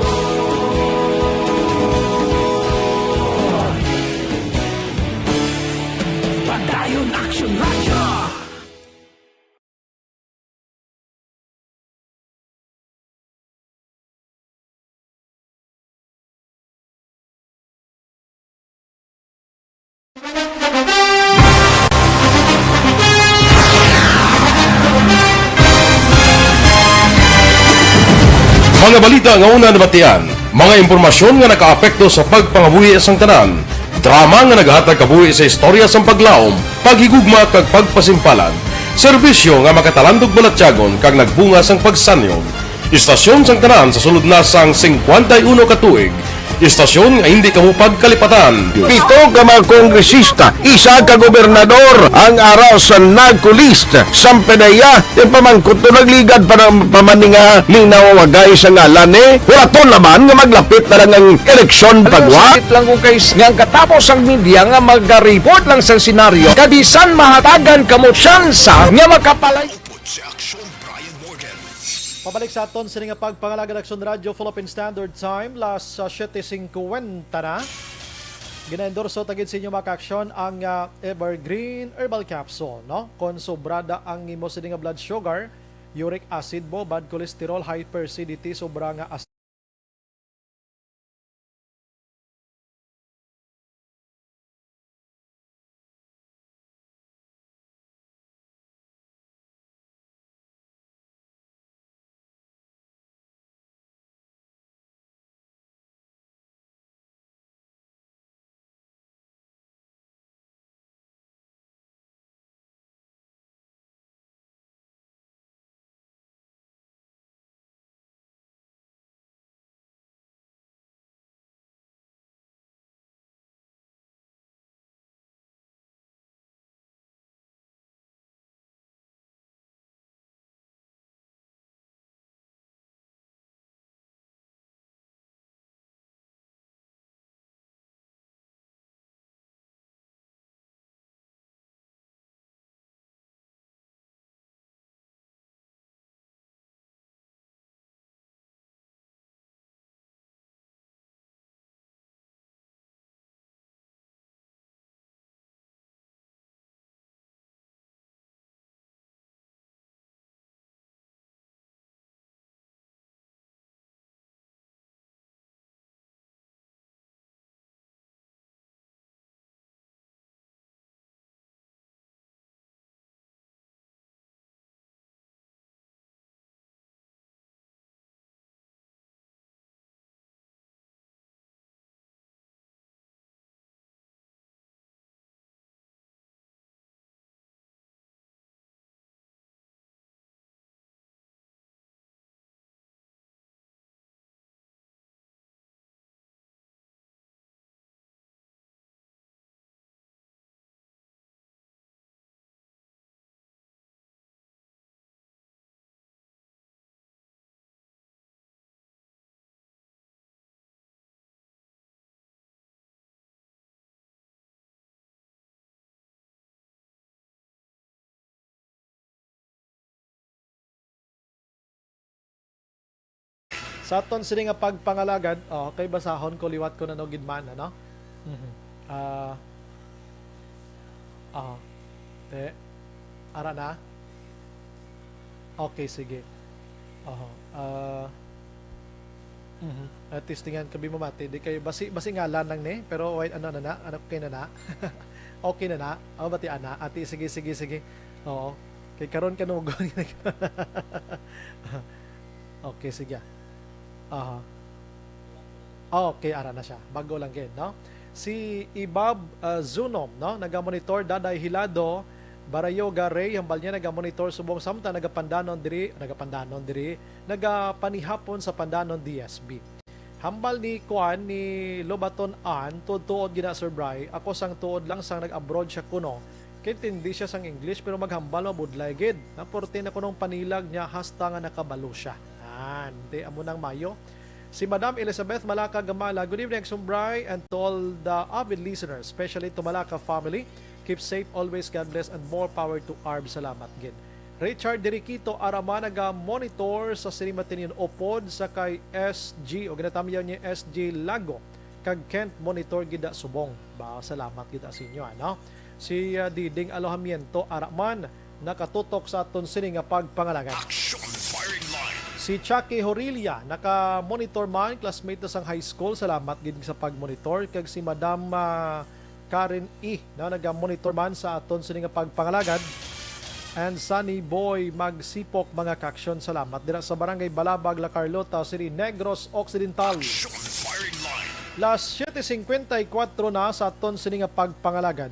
Padayon Action Radyo. Mga balita nga una nabatian, mga impormasyon nga nakaapekto sa pagpangabuhi sang tanan, drama nga nagahatag kabuhi sa istorya sang paglaom, paghigugma kag pagpasimpalan, serbisyo nga makatalandog balatyagon kag nagbunga sang pagsanyog. Istasyon sang tanan sa sulod na sang singkwenta y uno ka tuig. Istasyon nga hindi kamo pagkalipatan. Pito ka mga kongresista, isa ka gobernador ang ara sa NAGCOLEST. Sampe na iya, yung pamangkot to nagligad pa ng pamaninga, linaw wagay sa ngalan ni. Wala to naman nga maglapit na lang ang eleksyon. Ano, pagwa. Sakit lang kung kay s-, nga ang katapos ang media nga maga-report lang sa senaryo, kabisan mahatagan kamo tsansa nga makapalay. Upod si Aksyon Brian Morgan. Pabalik sa aton sini nga pagpangalagad, Aksyon Radyo, Philippine Standard Time, las, ah, siete cincuenta na. Ginaendorso ta gid sa inyo, mga ka-aksyon, ang, ah, Evergreen Herbal Capsule, no? Kon sobrada ang imo sini nga blood sugar, uric acid mo, bad cholesterol, hyperacidity, sobra nga as- Sa aton sini nga pagpangalagad, oh, kay basahon ko liwat ko na no gid man, ano? Mhm. Ah, oh. Te, ara na? Okay, sige. Oh, ah, mhm. Ah, testingan kami mamati. Di kayo, basi, basi ngalan lang ni, pero wait, ano na na? Ano, okay na na? Okay na na? Oh, bati ana. Ati, sige, sige, sige. Oo. Di karon kanugon. Okay, sige. Aha. Ah, okay, ara na siya. Bago lang gid, no? Si Ibab, ah, Zunom, no? Naga-monitor, Daday Hilado, Barayoga Ray, hambal niya naga-monitor subong samtang nagapandanon diri, nagapandanon diri, nagapanihapon sa Pandanon D S B. Hambal ni kuan, ni Lobaton Ann, tuod-tuod gina, Sir Bry, ako sang tuod lang sang nag-abroad siya kuno. Kaintindi siya sang English, pero maghambal mabudlay gid. Napurti na kunong panilag niya hasta nga nakabalo siya. An, di amo nang mayo. Si Madam Elizabeth Malaka Gamala, "Good evening, Sir Bry, and to all the avid listeners, especially to Malaka family. Keep safe always. God bless and more power to Arb." Salamat gid. Richard Diriquito, ara man naga-monitor sa Cinema Tinion upod sa kay S G, o ginatamyaw niya S G Lago, kag Kent, monitor gid da subong. Ba, salamat gid sa inyo, ano? Si, ah, Diding Alojamiento, ara man, nakatutok sa aton sini nga pagpangalagad. Action firing line. Si Chucky Horilla, naka-monitor man, classmate na sang high school, salamat gid sa pag-monitor. Kag si Madam, ah, Karen E, na naga-monitor man sa aton sini nga pagpangalagad. And Sunny Boy Magsipok, mga kaaksyon, salamat. Dira sa Barangay Balabag, La Carlota City, Negros Occidental. Action firing line. Las siete cincuenta y cuatro na sa aton sini nga pagpangalagad.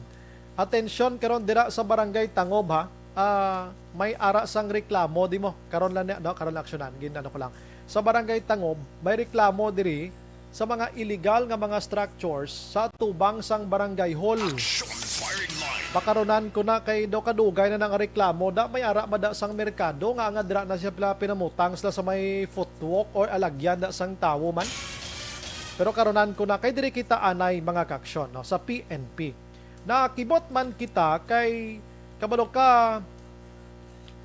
Atensyon karon dira sa Barangay Tangob, ha. Ah, may ara sang reklamo, di mo? Karon lang ni, no? Karon lang aksyonan. Gin-, ano ko lang. Sa Barangay Tangob, may reklamo diri sa mga illegal nga mga structures sa atubang sang barangay hall. Action firing line. Pakarunan ko na kay daw kadugay na nang reklamo da may ara mada sang merkado nga, nga dira na siya pila pinamutang sila sa may footwalk or alagyan da sang tawo man. Pero karunan ko na kay diri kita anay, mga kaaksyon, no, sa P N P. Nakibot man kita kay kabalo ka,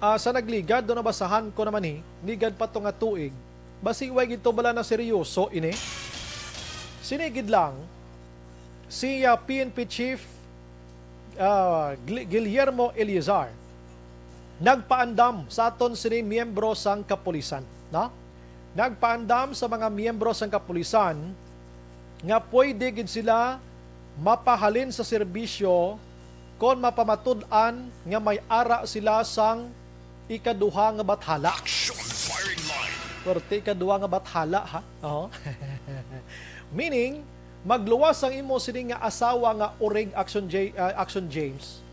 ah, sa nagligad, do nabasahan ko naman ni, ligad pa to nga tuig. Basi way gid to bala na seryoso ini. Sini gid lang, si, ah, P N P Chief, ah, Gli-, Guillermo Eleazar nagpaandam sa aton sini miyembro sang kapulisan, no? Nagpaandam sa mga miyembro sang kapulisan nga pwede gid sila mapahalin sa serbisyo kon mapamatud-an nga may ara sila sang ikaduha nga bathala. Action firing line. Korte ikaduha nga bathala, ha? Oo. Meaning, magluwas ang imo sini nga asawa nga urig, Action J-, ah, Action James.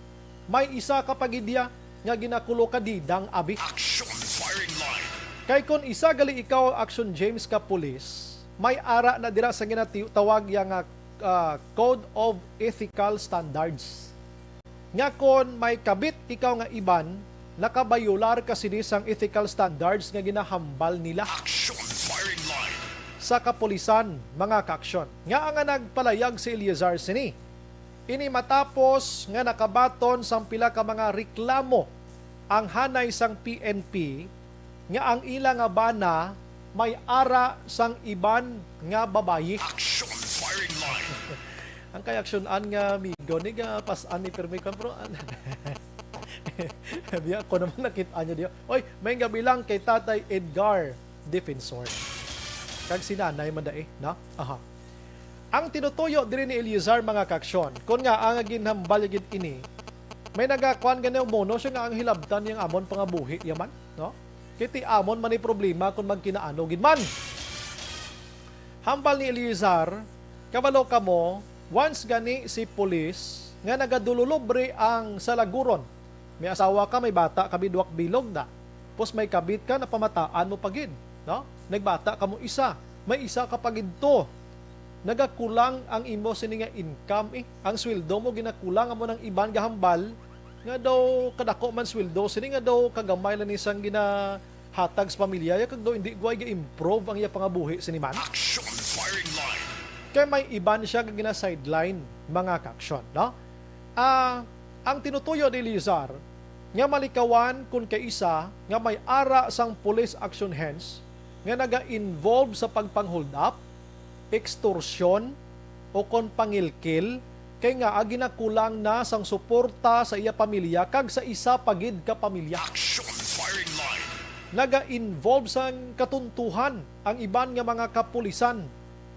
May isa ka pagidya nga ginakulo ka didang, abi. Action firing line. Kay kon isa gali ikaw, Action James, ka pulis, may ara na dira sa ginatawag ya nga, ah, Code of Ethical Standards. Nga kon may kabit ikaw nga iban, nakabayular ka sini sang ethical standards nga ginahambal nila. Action firing line. Sa kapulisan, mga kaaksyon. Nga nga nagpalayag si Eleazar sini. Ini matapos nga nakabaton sang pila ka mga reklamo ang hanay sang P N P nga ang ila nga bana may ara sang iban nga babayi. Action firing line. Ang kay aksyonan nga amigo ni ga pas-an ni pirmi kon, pero an-, biya ko naman nakita niya diyo. Oy, may gabi lang kay Tatay Edgar Defensor. Kag si Nanay man dai, no? Aha. Ang tinutuyo diri ni Eleazar, mga kaaksyon, kon nga ang ginhambal gid ini, may nagakuan gani mono siya nga ang hilabtan niyang amon pangabuhi yaman, no? Kiti amon man ni problema kon magkinaano gid man. Hambal ni Eleazar, kabalo kamo, once gani si pulis nga nagadululubre ang salaguron. May asawa ka, may bata ka, may duwak bilog na. Pos may kabit ka, napamataan mo pa gid, no? Nagbata ka mo isa, may isa ka pa gid to. Nagakulang ang imo sini nga income, eh. Ang sweldo mo ginakulang, amo nang iban gahambal nga daw kadako man sweldo sini, nga daw kagamay lang ni sang ginahatag sa pamilya ya, kag daw hindi guway ga-improve ang iya pangabuhi sini man. Action firing line. Kay may iban siya nga gina-sideline, mga kaaksyon, no? Ah, ang tinutuyo ni Eleazar nga malikawan kon kaisa nga may ara sang police action, hence nga naga-involve sa pagpang-hold up, extortion, o kon pangilkil, kay nga ginakulang na sang suporta sa iya pamilya kag sa isa pa gid ka pamilya. Action firing line. Naga-involve sang katuntuhan ang iban nga mga kapulisan,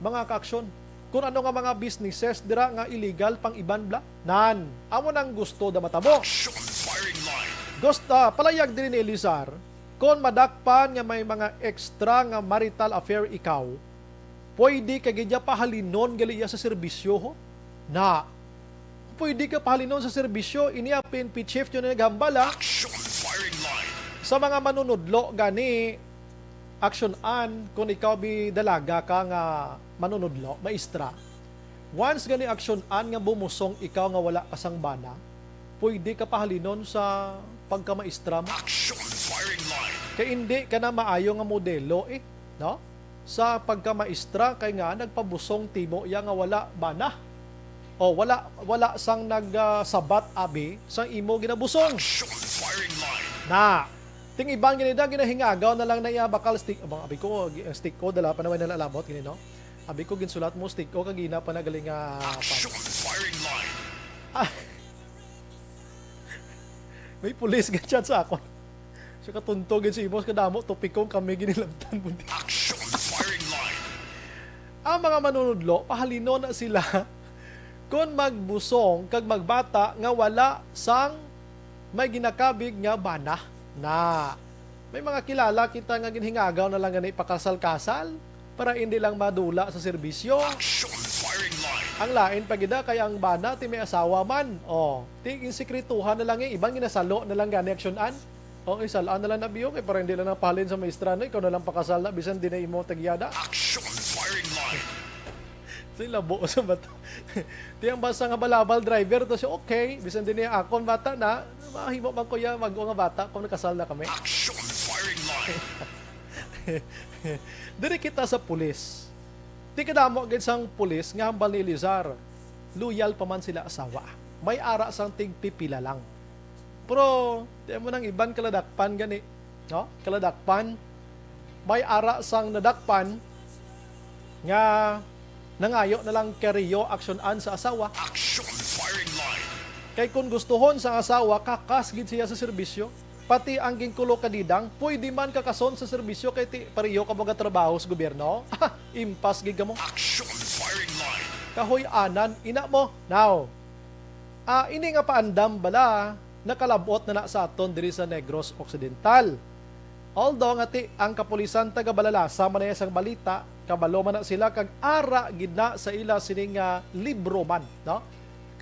mga kaaksyon. Kun ano nga mga businesses dira nga illegal pang iban bla? Nan, amo nang gusto da matabo. Action firing line. Gusto, ah, palayag diri ni Elizar, kon madakpan nga may mga extra nga marital affair ikaw, pwede ka gid niya pahalinon gali iya sa serbisyo, ho? Na, pwede ka pahalinon sa serbisyo, ini ang P N P chief yun ang naghambal, ha? Action firing line. Sa mga manunudlo gani, aksyon-an kung ikaw bi dalaga ka nga manunudlo, maestra. Once gani aksyon-an nga bumusong ikaw nga wala ka sang bana, pwede ka pahalinon sa pagkamaestra mo. Action firing line. Kay hindi ka na maayo nga modelo, eh, no? Sa pagkamaestra, kay nga nagpabusong timo iya nga wala bana. O wala, wala sang nag, ah, sabat abi sang imo ginabusong. Action firing line. Na, ting iban gani da, ginahingagaw na lang na iya bakal stick. Abang, abi ko, gi-, ang stick ko, dala pa naman na labot, gini, no? Abi ko, ginsulat mo, stick ko, kagina pa na galing nga, ah, Action firing line. Ah. May pulis ga chat sa akon. Siya katunto gid si Imos, kadamo topikong kami ginilabtan mo. Action firing line. Ang mga manunudlo, pahalinon na sila kon magbusong kag magbata nga wala sang may ginakabig nga bana. Na, may mga kilala kita nga ginhingagaw na lang gani pakasal-kasal para hindi lang madula sa serbisyo. Action firing line. Ang lain pa gid, ah, kay ang bana ti may asawa man. Oh, ti ginsikrituhan na lang, eh, iban ginasalo na lang gani aksyon-an. Oh, isal-an na lang na biyo kay para hindi lang napahalin sa maestra, no? Ikaw na lang pakasal na bisan di na imo tagyada. Action firing line. Sa labo sa bato. Ti ang basa nga balabal driver to siya, okay, bisan din niya akon bata na, mahimo man ko ya, mag-o nga bata kung nakasal na kami. Action firing line. Diri kita sa pulis. Ti kadamo gid sang pulis nga hambal ni Elizar, loyal pa man sila asawa. May ara sang tigpipila lang. Pero, di mo nang iban kaladakpan gani, no? Kaladakpan, may ara sang nadakpan nga nangayo na lang kay Rio aksyon-an sa asawa. Action firing line. Kay kung gustuhon sa asawa, kakas gid siya sa serbisyo. Pati ang ginkulo ka didang, pwede man kakason sa serbisyo kay ti pareho ka magatrabaho sa gobyerno. Impas gid kamo. Action firing line. Kahoy-anan, ina mo. Now, ah, ini nga paandam bala, nakalabot na na sa aton diri sa Negros Occidental. Although nga ti ang kapulisan taga Balalasa man na sang balita, kabalo man na sila kag ara gid na sa ila sining, ah, libro man, no?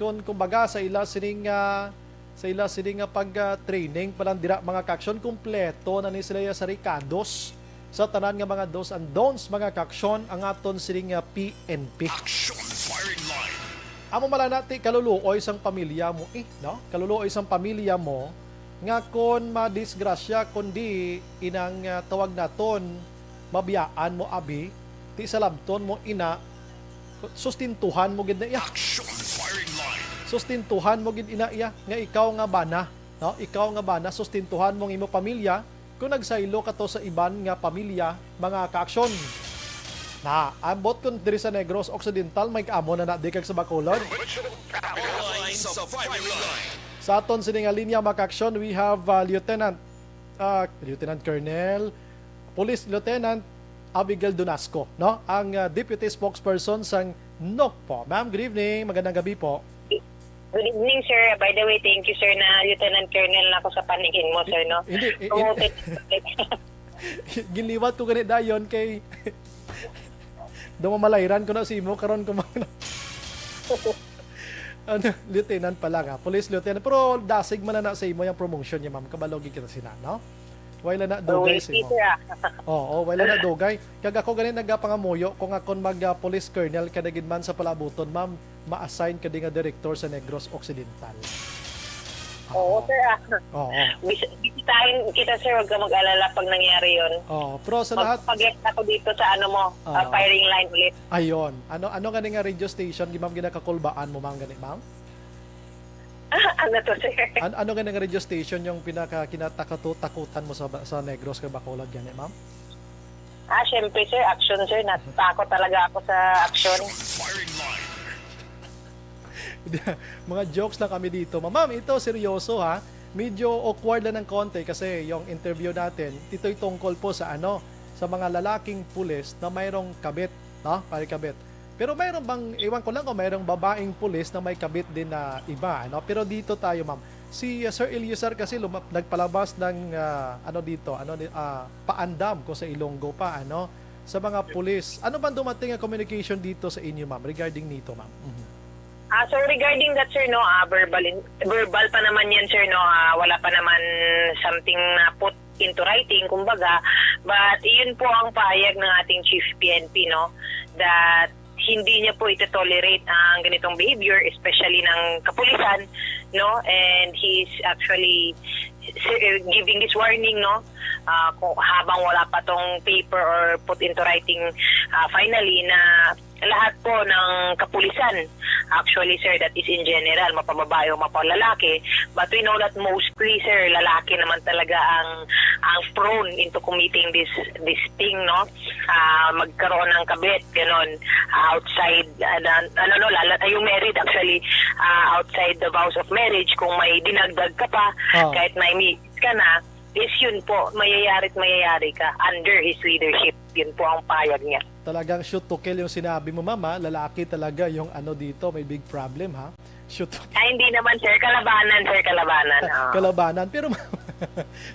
Kun, kumbaga sa ila sining, ah, sa ila sining nga pag, ah, training pa lang dira, mga kaaksyon, kompleto na ni sila ya sa rekados sa tanan nga mga do's and don'ts, mga kaaksyon, ang aton sining nga P N P. Action firing line. Amo man lang na ti kaluluoy sang pamilya mo, eh, no? Kaluluoy sang pamilya mo nga kon madisgrasya, kundi inang, ah, tawag naton, mabiyaan mo abi, ti salabton mo ina, sustintuhan mo gid na iya. Action firing line. Sustintuhan mo gid ina iya nga ikaw nga bana, no? Ikaw nga bana, sustintuhan mo ang imo pamilya. Kung nagsaylo ka to sa iban nga pamilya, mga kaaksyon. Na, ambot kun diri sa Negros Occidental, may kaamo na na di kag sa Bacolod. Sa aton sini nga linya, mga kaaksyon, we have, uh, Lieutenant, uh, Lieutenant Colonel, Police Lieutenant Abigail Donasco, no? Ang, uh, Deputy Spokesperson sang NOCPO. Ma'am, good evening. Magandang gabi po. Good evening, sir. By the way, thank you, sir, na Lieutenant Colonel na ako sa paningin mo, sir, no? Hindi, eh, eh, promoted. Ginliwat ko gani dayon kay daw mamalayran ko na si imo karon ko man. Ano, lieutenant pa lang, ah. Police lieutenant. Pero dasig man na, na sa imo yung promotion niya, ma'am. Kabalo gid kita sina, no? Wala na dugay si mo. Sir, ah. Oo, wala na dugay. Kag ako gani nagapangamuyo kung akon mag, ah, police colonel ka na gid man sa palabuton, ma'am, ma-assign ka di nga direktor sa Negros Occidental. Oo, sir, ah. Oo. Bis-, bisitahin kita, sir. Huwag ka mag-alala pag nangyari yun. Oo, pero sa lahat, mag-guest ako dito sa ano mo, ah, firing line ulit. Ayun. Ano, ano gani nga radio station, ma'am, ginakakulbaan mo, ma'am, gani, ma'am? Ano to, sir? An-, ano gani nga radio station yung pinaka kinatakutan mo sa, sa Negros kag Bacolod gani, ma'am? Ah, syempre, sir, action, sir. Natakot talaga ako sa action. Mga jokes lang kami dito. Ma-, ma'am, ito seryoso, ha. Medyo awkward lang ng konti kasi yung interview natin, ito'y tungkol po sa ano, sa mga lalaking pulis na mayroong kabit, no? May kabit. Pero mayroon bang, iwan ko lang kung mayroong babaeng pulis na may kabit din na iba, ano? Pero dito tayo, ma'am. Si, ah, Sir Eliezer kasi lumap-, nagpalabas ng, ah, ano dito, ano di-, ah, paandam kung sa Ilonggo pa, ano, sa mga pulis. Ano bang dumating nga communication dito sa inyo, ma'am, regarding nito, ma'am? Mhm. Ah, so regarding that, sir, no, ah, verbal in, verbal pa naman yan, sir, no, ah, wala pa naman something na put into writing, kumbaga, but yun po ang pahayag ng ating Chief P N P, no, that hindi niya po ito-tolerate ang ganitong behavior, especially ng kapulisan, no, and he is actually, sir, giving this warning, no, ah, kung habang wala pa tong paper or put into writing, ah, finally, na lahat po ng kapulisan. Actually, sir, that is in general, mapababae o mapalalaki. But we know that mostly, sir, lalaki naman talaga ang ang prone into committing this this thing, no? Ah, magkaroon ng kabit, ganon. Ah, outside, ah, na- ano, no, lala, yung married, actually, ah, outside the vows of marriage, kung may dinagdag ka pa, Ah. kahit may misis ka na, is yun po, mayayari't mayayari ka under his leadership. Yun po ang pahayag niya. Talagang shoot to kill yung sinabi mo, ma'am, ha? Lalaki talaga yung ano dito, may big problem, ha? Shoot to kill. Ay, hindi naman, sir. Kalabanan, sir. Kalabanan. Ah. Kalabanan. Pero, ma'am,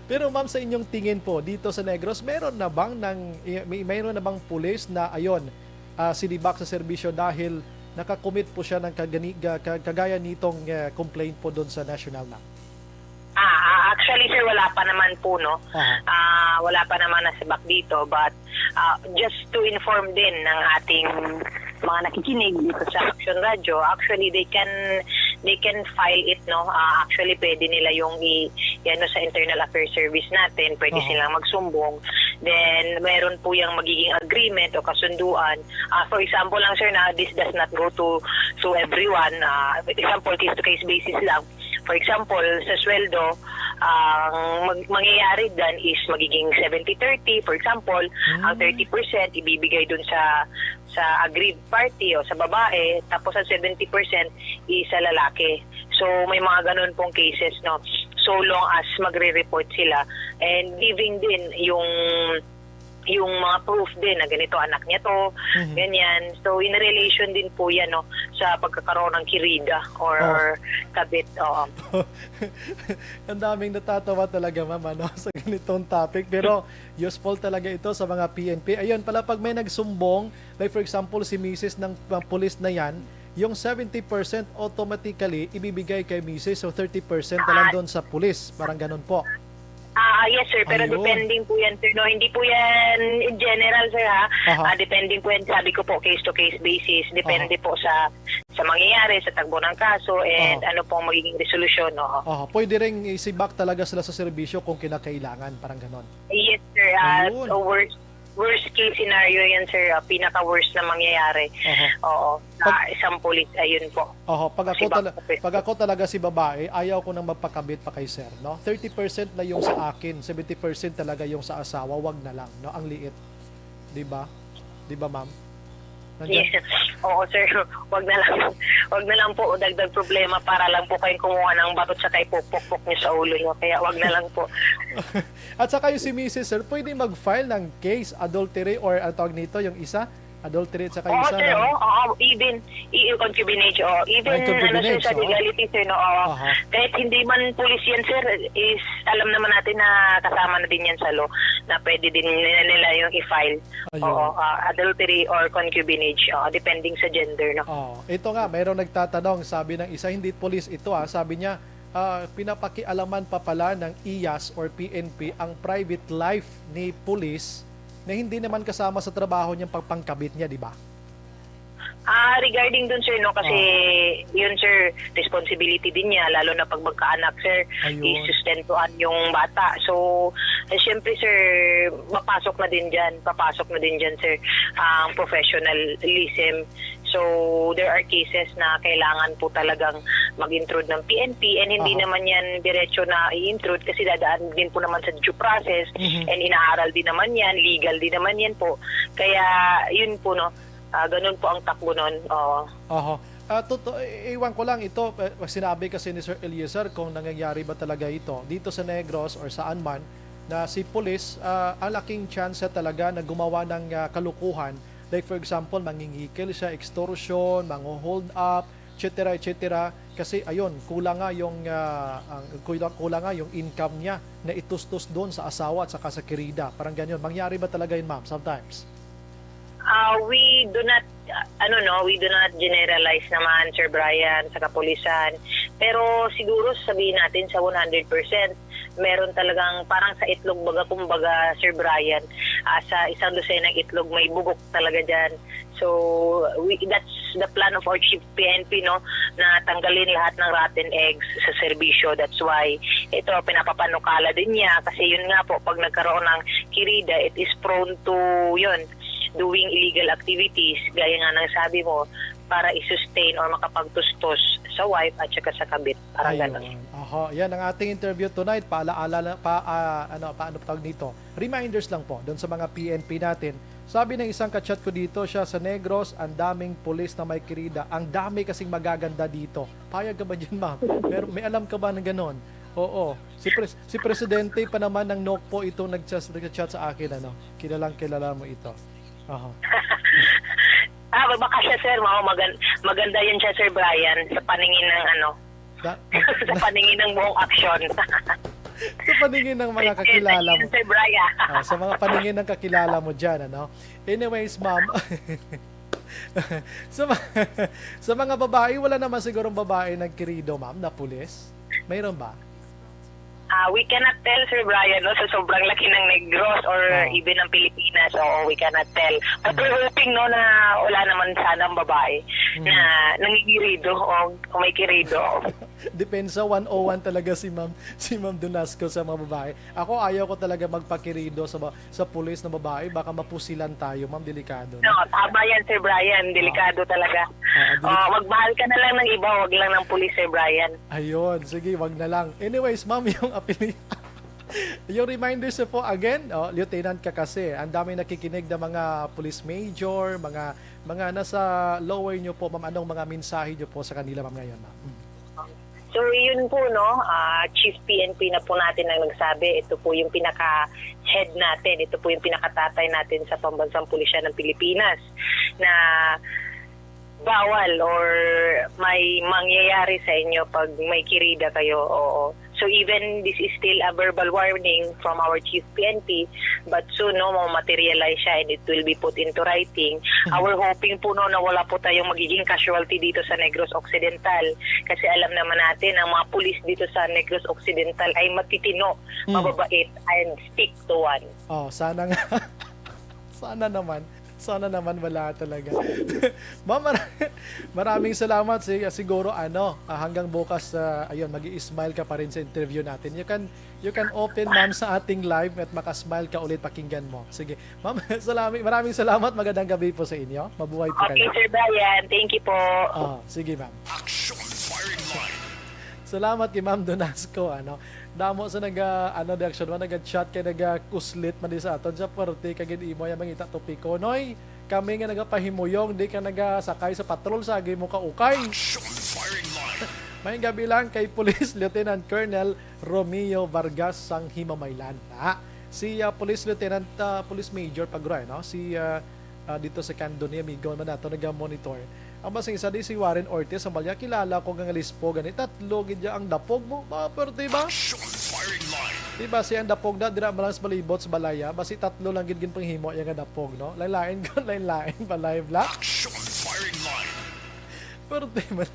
pero, ma'am, sa inyong tingin po, dito sa Negros, meron na bang nang, may, mayroon na bang pulis na, ayon, ah, sinibak sa serbisyo dahil nakakumit po siya ng kagani, ga- ka- kagaya nitong, eh, complaint po doon sa national na? Ah, ah, actually, sir, wala pa naman po, no? Aha. Ah, wala pa naman nasibak dito, but ah, just to inform din ng ating mga nakikinig dito sa Action Radio, actually, they can they can file it, no? Ah, actually, pwede nila yung i ano sa Internal Affairs Service natin, pwede Aha. silang magsumbong. Then, meron po yung magiging agreement o kasunduan. Ah, for example lang, sir, na this does not go to to everyone. Ah, example, case-to-case basis lang. For example, sa sweldo, ang mag- mangyayari dyan is magiging seventy thirty. For example, ang Hmm. thirty percent ibibigay dun sa sa aggrieved party o sa babae, tapos ang seventy percent is sa lalaki. So, may mga ganun pong cases, no? So long as magre-report sila and giving din yung yung mga proof din na ganito, anak niya to, Mhm. ganyan. So, in relation din po yan, no, sa pagkakaroon ng kirida or Oh. kabit. Oo. Ang daming natatawa talaga, ma'am, ano, sa ganitong topic. Pero useful talaga ito sa mga P N P. Ayun pala, pag may nagsumbong, like for example, si misis ng uh, pulis na yan, yung seventy percent automatically ibibigay kay misis, so thirty percent na lang doon sa pulis. Parang ganun po. Ah, yes, sir. Pero Ayun. Depending po yan, sir. No? Hindi po yan in general, sir, ha? Aha. Ah, depending po yan, sabi ko po, case-to-case basis. Depende Aha. po sa sa mangyayari, sa tagbo ng kaso, and Aha. ano pong magiging resolusyon. Oo. Aha. Pwede rin isibak talaga sila sa serbisyo kung kinakailangan. Parang ganon. Yes, sir. Ah, Ayun. so worst, worst case scenario yan, sir. Ah, pinaka-worst na mangyayari. Aha. Oo. Sa Pag- isang pulis, ayun po. Oho, pag ako, Sibak tala- sa pwesto. pag ako talaga si babae, ayaw ko nang magpakabit pa kay sir, no? Thirty percent na yung sa akin, seventy percent talaga yung sa asawa, wag na lang, no? Ang liit. 'Di ba? 'Di ba, ma'am? Nandiyan- Yes. Oo, sir. Wag na lang. Wag na lang po. Dagdag problema para lang po kayong kumuha ng bato tsaka ipukpok niyo sa ulo niyo. Kaya wag na lang po. At saka yung si misis, sir, pwede mag-file ng case, adultery, or ang tawag nito, yung isa, adultery at saka Oo, isa sir. na- Oo, oo, even i- concubinage, oh, even Ay, concubinage, ano, sir, sa oo. legality, sir, no? Oo. Aha. Kahit hindi man pulis yan, sir, is alam naman natin na kasama na din yan sa law na pwede din nila, nila yung i-file. Ayun. Oo, ah, adultery or concubinage, oh, depending sa gender, no? Oh, ito nga, mayroong nagtatanong, sabi ng isa, hindi pulis ito, ah, sabi niya, ah, pinapakialaman pa pala ng iyas or P N P ang private life ni pulis na hindi naman kasama sa trabaho niyang pagpangkabit niya, di ba? Ah, regarding dun, sir, no, kasi yun, sir, responsibility din niya, lalo na pag magkaanak, sir, Ayun. Isustentuhan yung bata. So, eh, syempre, sir, mapasok na din dyan, papasok na din dyan, sir, ang professionalism. So, there are cases na kailangan po talagang mag-intrude ng P N P, and hindi Aha. naman yan diretso na i-intrude kasi dadaan din po naman sa due process, Mhm. and inaaral din naman yan, legal din naman yan po. Kaya, yun po, no, ah, ganun po ang takbo nun. Oo. Oho. Ah, totoo, i- iwan ko lang ito, eh, sinabi kasi ni Sir Eliezer kung nangyayari ba talaga ito dito sa Negros or saan man, na si pulis, ah, ang laking chance talaga na gumawa ng, ah, kalukuhan. Like for example, mangingikil siya, extortion, mango-hold up, et cetera, et cetera. Kasi ayun, kulang nga yung, ah, ang, kulang, kulang nga yung income niya na itustos doon sa asawa at saka sa kirida. Parang ganyan. Mangyari ba talaga yun, ma'am, sometimes? Ah, we do not, uh, ano, no, we do not generalize naman, Sir Brian, sa kapulisan. Pero siguro sabihin natin sa one hundred percent, meron talagang parang sa itlog baga, kumbaga, Sir Brian, ah, sa isang dosenang itlog may bugok talaga dyan. So, we, that's the plan of our chief P N P, no, na tanggalin lahat ng rotten eggs sa serbisyo. That's why ito, pinapapanukala din niya kasi yun nga po, pag nagkaroon ng kirida, it is prone to, yun, doing illegal activities, gaya nga ng sabi mo, para i-sustain or makapagtustos sa wife at saka sa kabit. Parang ganon. Ayun. Oho. Yan ang ating interview tonight. Paalaala na, pa, ah, ano, paano tawag dito? Reminders lang po doon sa mga P N P natin. Sabi ng isang kachat ko dito, siya sa Negros, ang daming pulis na may kirida. Ang dami kasing magaganda dito. Payag ka ba dyan, ma'am? Pero may alam ka ba ng ganon? Oo. Si, pres- si Presidente pa naman ng NOCPO itong nag-chat, nag-chat sa akin, ano? Kilalang kilala mo ito. Aha. Ah, baka siya, sir, mao, magan- maganda yan siya, Sir Brian, sa paningin ng ano, Da- sa paningin ng buong aksyon. Sa paningin ng mga kakilala mo. Sir Brian. Ah, sa mga paningin ng kakilala mo dyan, ano? Anyways, ma'am. sa, ma- sa mga babae, wala naman sigurong babae nagkirido, ma'am, na pulis? Mayroon ba? Ah, we cannot tell, Sir Brian, no, sa sobrang laki ng Negros or Oo. even ng Pilipinas. Oo, we cannot tell. But we're hoping, no, na wala naman sana ang babae Mhm. na nangigirido o may kirido. Depensa one oh one talaga si Ma'am, si Ma'am Dunasco sa mga babae. Ako, ayaw ko talaga magpakirido sa ba- sa pulis na babae, baka mapusilan tayo, ma'am, delikado, no? No, tama yan, Sir Brian. Delikado talaga. Ah, dili- Oh, magmahal ka na lang ng iba, wag lang ng pulis, Sir Brian. Ayun, sige, wag na lang. Anyways, ma'am, yung apeli yung reminders niyo po again, oh, Lieutenant Kakase, ang daming nakikinig na mga police major, mga mga nasa lower niyo po, ma'am, anong mga mensahe niyo po sa kanila, ma'am, ngayon, ma'am? Mm. So, yun po, no, ah, Chief P N P na po natin ang nagsabi, ito po yung pinaka-head natin, ito po yung pinakatatay natin sa pambansang pulisya ng Pilipinas na bawal or may mangyayari sa inyo pag may kirida kayo. Oo. So even this is still a verbal warning from our Chief P N P, but soon, no, ma-materialize siya and it will be put into writing. Our hoping po, no, na wala po tayong magiging casualty dito sa Negros Occidental kasi alam naman natin ang mga pulis dito sa Negros Occidental ay matitino, Mm. mababait, and stick to one. Oh, sana nga. Sana naman. Sana naman wala talaga. Ma'am, mara- maraming salamat. Sig- siguro, ano, ah, hanggang bukas, ah, ayun, mag-i-smile ka pa rin sa interview natin. You can, you can open, ma'am, sa ating live at makasmile ka ulit pakinggan mo. Sige. Ma'am, salami, maraming salamat. Magandang gabi po sa inyo. Mabuhay po Okay, kayo. Sir Brian. Thank you po. Ah, sige, ma'am. Action Firing Line. Salamat kay Ma'am Donasco, ano. Damo sa naga, ano, di action man, naga-chat kay naga-kuslit man di sa aton. Sa puwerte ka gid imo yang mangita topiko. Noy, kami nga nagapahimuyong, di ka nagasakay sa patrol, sa agi mo kaukay. Action Firing Line. May gabi lang kay Police Lieutenant Colonel Romeo Vargas sang Himamaylan. Ah, si ah, Police Lieutenant, ah, Police Major Pagro, no? Si ah, ah, dito sa Candon ni amigo man nato naga-monitor. Ang basing isa di si Warren Ortiz ang balya, kilala ko nga lispo gani, tatlo gid ya ang dapog mo. Ba, perti ba? Action Firing Line. Di ba si ang dapog na dira malang sa balibot sa balaya, basi tatlo lang gid ginpanghimo ya nga dapog, no? Lain-lain ko, lain-lain balay, black. Action Firing Line. Perti man.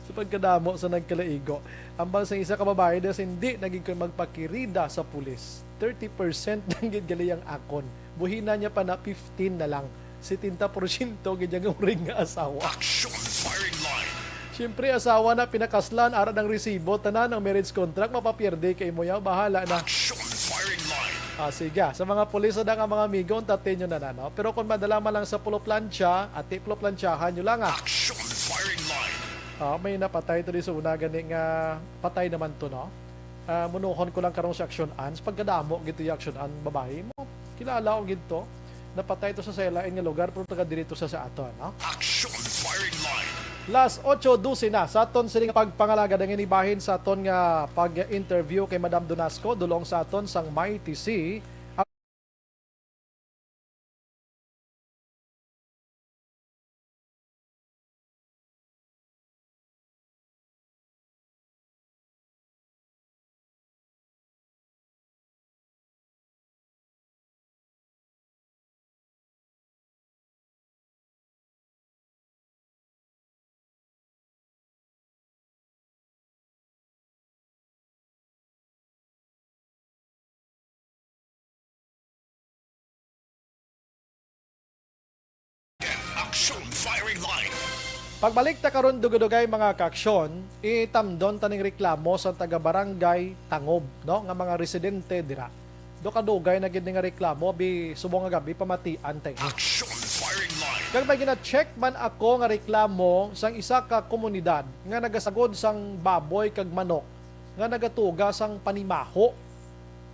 Sa pagkadamo sa nagkalaigo, ang bang sa isa ka babae na hindi naging koy magpakirida sa pulis. Thirty percent lang gid gali ang akon. Buhina niya pa na fifteen na lang. Setenta porsyento gid ang uring nga asawa. Action Firing Line. Siyempre, asawa na pinakaslan, ara ng resibo, tanan ang marriage contract, mapapierde kay mo yaw, bahala na. Action Firing Line. Ah, sige. Sa mga pulis na nga mga amigo, untatin nyo na na, no? Pero kung madala man lang sa pulo plancha, ati pulo planchahan nyo lang, ah. Action Firing Line. Ah, may napatay to di sa una, gani nga patay naman to, no? Ah, munuhon ko lang karong si Action Ann. Sa pagkadamo gid to yung Action Ann, babae mo. Kilala ko gid to. Napatay to sa, sa lain nga lugar, pero taga diri to sa, sa aton, no? Action Firing Line. Las ocho doce na sa aton sining pagpangalagad ang inibahin sa aton nga pag-interview kay Madam Donasco dulong sa aton sang Mighty C. Action firing line. Pagbalik ta karon, dugay-dugay, mga kaaksyon, itamdon ta ning reklamo sa taga Barangay Tangob, no, nga mga residente dira. Do kadugay na gid ni nga reklamo, bi subong nga gabi pamatian ta ini. Action firing line. Kag may gina-check man ako nga reklamo sang isa ka komunidad nga nagasagod sang baboy kag manok nga nagatuga sang panimaho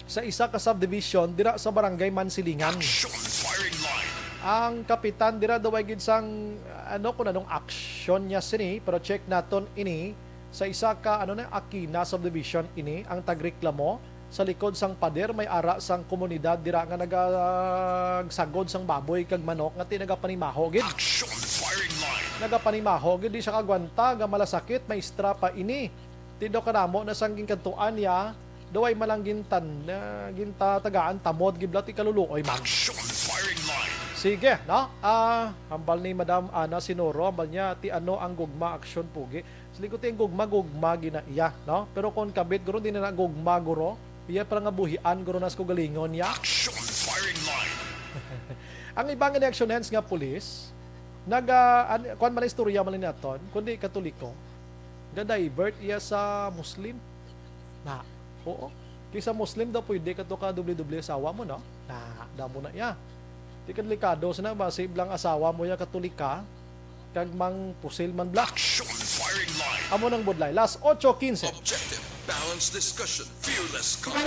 sa isa ka subdivision dira sa Barangay Mansilingan. Action firing line. Ang kapitan dira daw ay gid sang, ano, kung anong aksyon niya sini, pero check naton ini sa isa ka, ano na, Aquina subdivision ini ang tagreklamo. Sa likod sang pader may ara sang komunidad dira nga nagagsagod sang baboy kag manok nga ti nagapanimaho gid. Action firing line. Nagapanimaho gid, di siya kagwanta nga malasakit, maestra pa ini. Ti daw kanamo na sang ginkadtuan niya, daw ay malang gintan-, ah, gintatagaan tamod gid bala ti kaluluoy man. Action firing line. Sige, no? Ah, hambal ni Madam Ana Sinoro, hambal niya, ti ano ang gugma, aksyon, pugi. Sili ko ti ang gugma, gugma gina iya, no? Pero kung kabit, guro, di na na gugma, guro. Iya para nga buhian, guro, nas kagalingon niya. Action firing line. Ang iba nga ni-aksyonan nga pulis, naga-, an-, kuwan man ang istorya man ni naton, kundi Katoliko, ga-divert iya sa Muslim. Na, oo. Kay sa Muslim daw pwede ka to ka doble-doble asawa mo, no? Na, damo na iya. Di ka delikado sa na ba, si iblang asawa mo ya Katolika, kag mang pusil man bla. Action firing line. Amo nang budlay. Last otso quince. Objective, balanced discussion, fearless comment.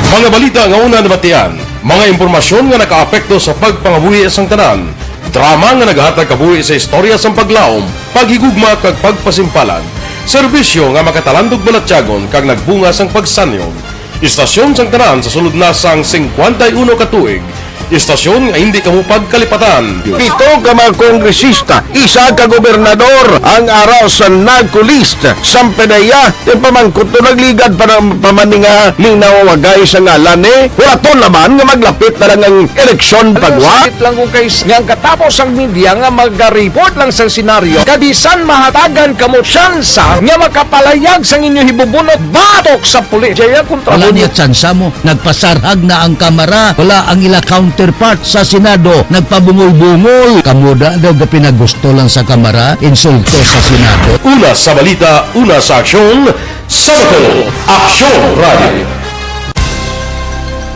Mga balita nga una nabatian, mga impormasyon nga nakaapekto sa pagpangabuhi sang tanan, drama nga nagahatag kabuhi sa istorya sang paglaom, paghigugma kag pagpasimpalan, serbisyo nga makatalandog balatyagon kag nagbunga sang pagsanyog. Istasyon sang tanan sa sulod na sang singkwenta y uno ka tuig, istasyon nga hindi kamo pagkalipatan. Pito ka mga kongresista, isa ka gobernador ang ara sa NARCO list. Sampe na iya, ti pamangkot to nagligad pa na, pa man ni nga linawagay sa ngalan ni. Huraton naman nga maglapit na lang ang eleksyon pagwa. Sakit lang kung kay s-, nga ang katapos ang media nga maga-report lang sa senaryo, kabisan mahatagan kamo tsansa nga makapalayag sang inyo hibubunot batok sa pulis. Jaya kontra. Wala niya tsansa mo. Nagpasarhag na ang Kamara. Wala ang ila counterpart sa Senado. Nagpabungol-bungol. Kamo da daw gapinagusto lang sa Kamara. Insulto sa Senado. Una sa balita, una sa aksyon, sa Bacolod, Aksyon Radio.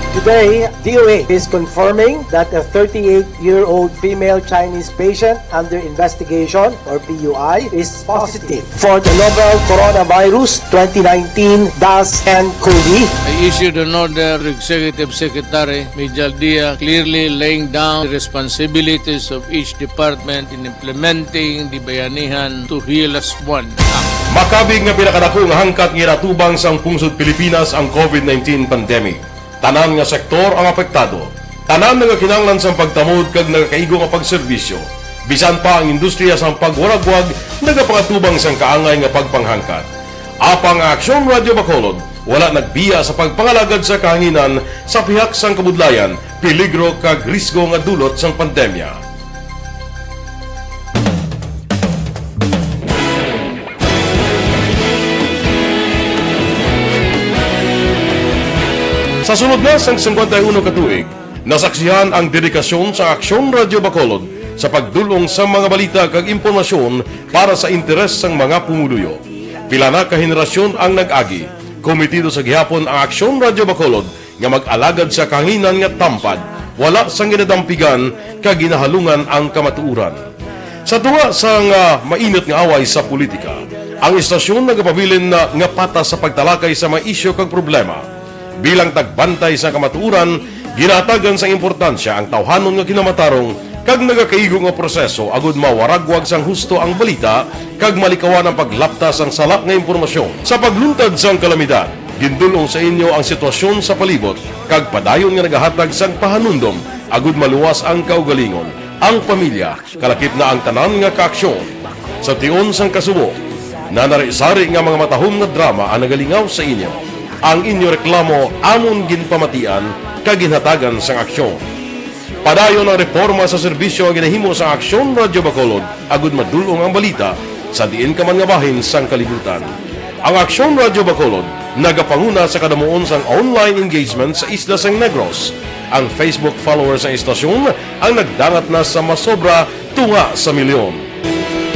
Today, D O A is confirming that a thirty-eight-year-old female Chinese patient under investigation, or P U I, is positive for the novel coronavirus twenty nineteen dash N cov. I issued an order to Executive Secretary Mijal Dia, clearly laying down the responsibilities of each department in implementing the Bayanihan to Heal as One Act. Makabig nga pinakadako nga hangkat nga ginatubang sang pungsod Pilipinas ang covid nineteen pandemic. Tanan nga sektor ang apektado. Tanan nagakinahanglan sang pagtamod kag nagakaigo nga pagserbisyo. Bisan pa ang industriya sang pagwaragwag nagapangatubang sang kaangay nga pagpanghangkat. Apang ang Aksyon Radyo Bacolod wala nagbiya sa pagpangalagad sa kahanginan sa pihak sang kabudlayan, peligro kag risgo nga dulot sang pandemya. Sa sulod na sang singkwenta y uno ka tuig, nasaksihan ang dedikasyon sa Aksyon Radyo Bacolod sa pagdul-ong sa mga balita kag impormasyon para sa interes sang mga pumuluyo. Pila na ka henerasyon ang nag-agi, kometido sa gihapon ang Aksyon Radyo Bacolod nga mag-alagad sa kahanginan nga tampad, wala sang ginadampigan kag ginahalungan ang kamatuoran. Sa tunga sang, ah, mainit nga away sa politika, ang istasyon nagapabilin na nga patas sa pagtalakay sa mga isyu kag problema. Bilang tagbantay sa kamatuoran, ginahatagan sang importansya ang tawhanon nga kinamatarong kag nagakaigo nga proseso agud mawaragwag sang husto ang balita kag malikawan ang paglapta sang sala nga impormasyon. Sa pagluntad sang kalamidad, gindul-ong sa inyo ang sitwasyon sa palibot kag padayon nga nagahatag sang pahanumdom agud maluwas ang kaugalingon, ang pamilya, kalakip na ang tanan nga kaaksyon. Sa tion sang kasubo, nanari-sari nga mga matahom nga drama ang nagalingaw sa inyo. Ang inyo reklamo amon ginpamatian kag ginhatagan sang aksyon. Padayon ang reporma sa serbisyo nga ginahimo sang Aksyon Radyo Bacolod agud madul-ong ang balita sa diin ka man nga bahin sang kalibutan. Ang Aksyon Radyo Bacolod Nagapanguna sa kadamuon sang online engagement sa isla sang Negros. Ang Facebook followers sang istasyon ang nagdangat na sa masobra tunga sa milyon.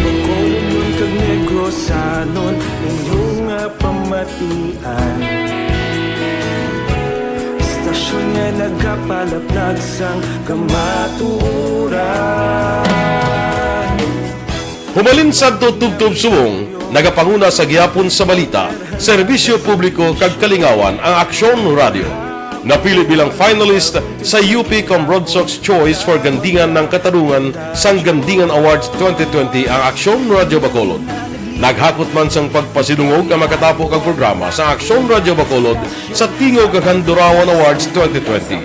Bacolod kag Negrosanon, inyo nga pamatian. Istasyon nga nagapalaplag sang kamatuoran. Humalin sadto tubtob subong, nagapanguna sa gihapon sa balita, serbisyo publiko kag kalingawan ang Aksyon Radio. Napili bilang finalist sa U P Comrodsox Choice for Gandingan ng Katarungan sang Gandingan Awards twenty twenty ang Aksyon Radio Bacolod. Naghakot man sang pagpasidungog ang makatapo kag programa sa Aksyon Radio Bacolod sa Tingog kag Handurawan Awards twenty twenty.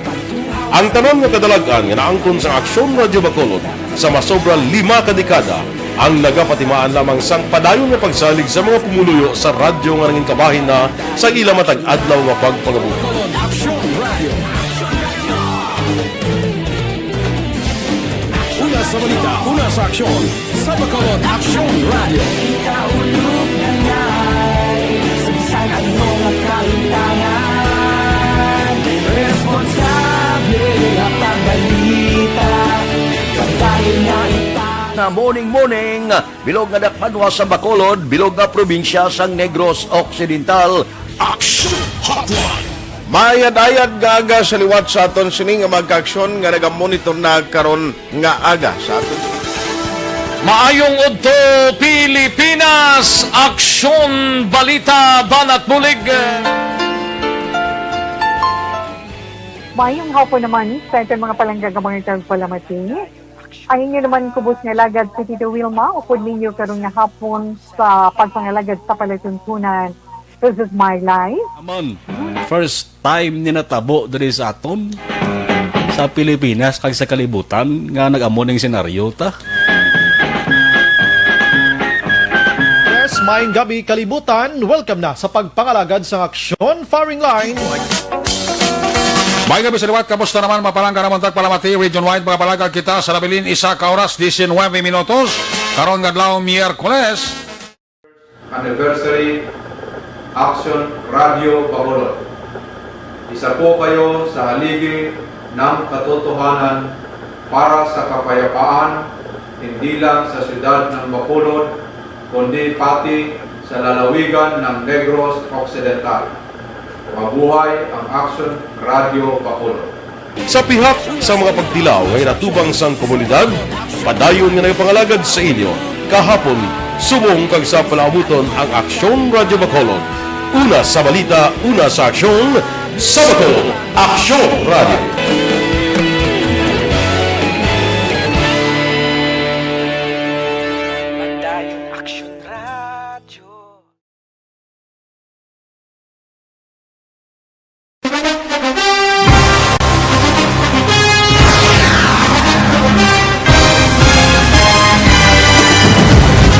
Ang tanan nga kadalag-an nga naangkon sang Aksyon Radio Bacolod sa masobra lima ka dekada ang nagapatimaan lamang sang padayon nga pagsalig sa mga pumuluyo sa radyo nga nangin kabahin na sa ila matag adlaw nga pagpangabuhi. Una sa balita, una sa aksyon, sa Bacolod Aksyon Radio. Kita ulog na ngay, sa bisan ano nga kaintanan, responsable nga pagbalita, pagdayon nga ita. Na morning, morning, bilog nga dakpanwa sa Bacolod, bilog nga probinsya sang Negros Occidental. Action Hotline. Mayad-ayad nga aga sa liwat sa aton sini nga mga kaaksyon nga nagamonitor na karon nga aga sa aton. Maayong udto, Pilipinas! Aksyon, balita, banat bulig. Maayong hapon naman sa aton mga palangga nga mga tagpalamati. Ang inyo naman kubos nga alagad si Tito Wilma, upod ninyo karon nga hapon sa pagpangalagad sa palatuntunan. This is my life. Amon, first time ni natabo diri sa aton, sa Pilipinas kag sa kalibutan nga nag-amo ning senaryo ta. Yes, maayong gabi, kalibutan. Welcome na sa pagpangalagad sang aksyon, firing line. Maayong gabi sa liwat. Kamusta naman, mapalangga naman tagpalamati, region-wide, mga palangga kita sa nabilin, isa ka oras, diecinuebe minutos. Karon nga adlaw, Miyerkules. Anniversary Action Radio Bacolod. Isa po kayo sa haligi ng katotohanan para sa kapayapaan, hindi lang sa siyudad ng Bacolod, kundi pati sa lalawigan ng Negros Occidental. Mabuhay ang Action Radio Bacolod. Sa pihak sa mga pagtilaw nga ginatubang sang komunidad, padayon nga nagapangalagad sa inyo kahapon, subong kag sa palaabuton ang Aksyon Radyo Bacolod. Una sa balita, una sa aksyon, sa Bacolod, Aksyon Radyo. Padayon Aksyon Radyo.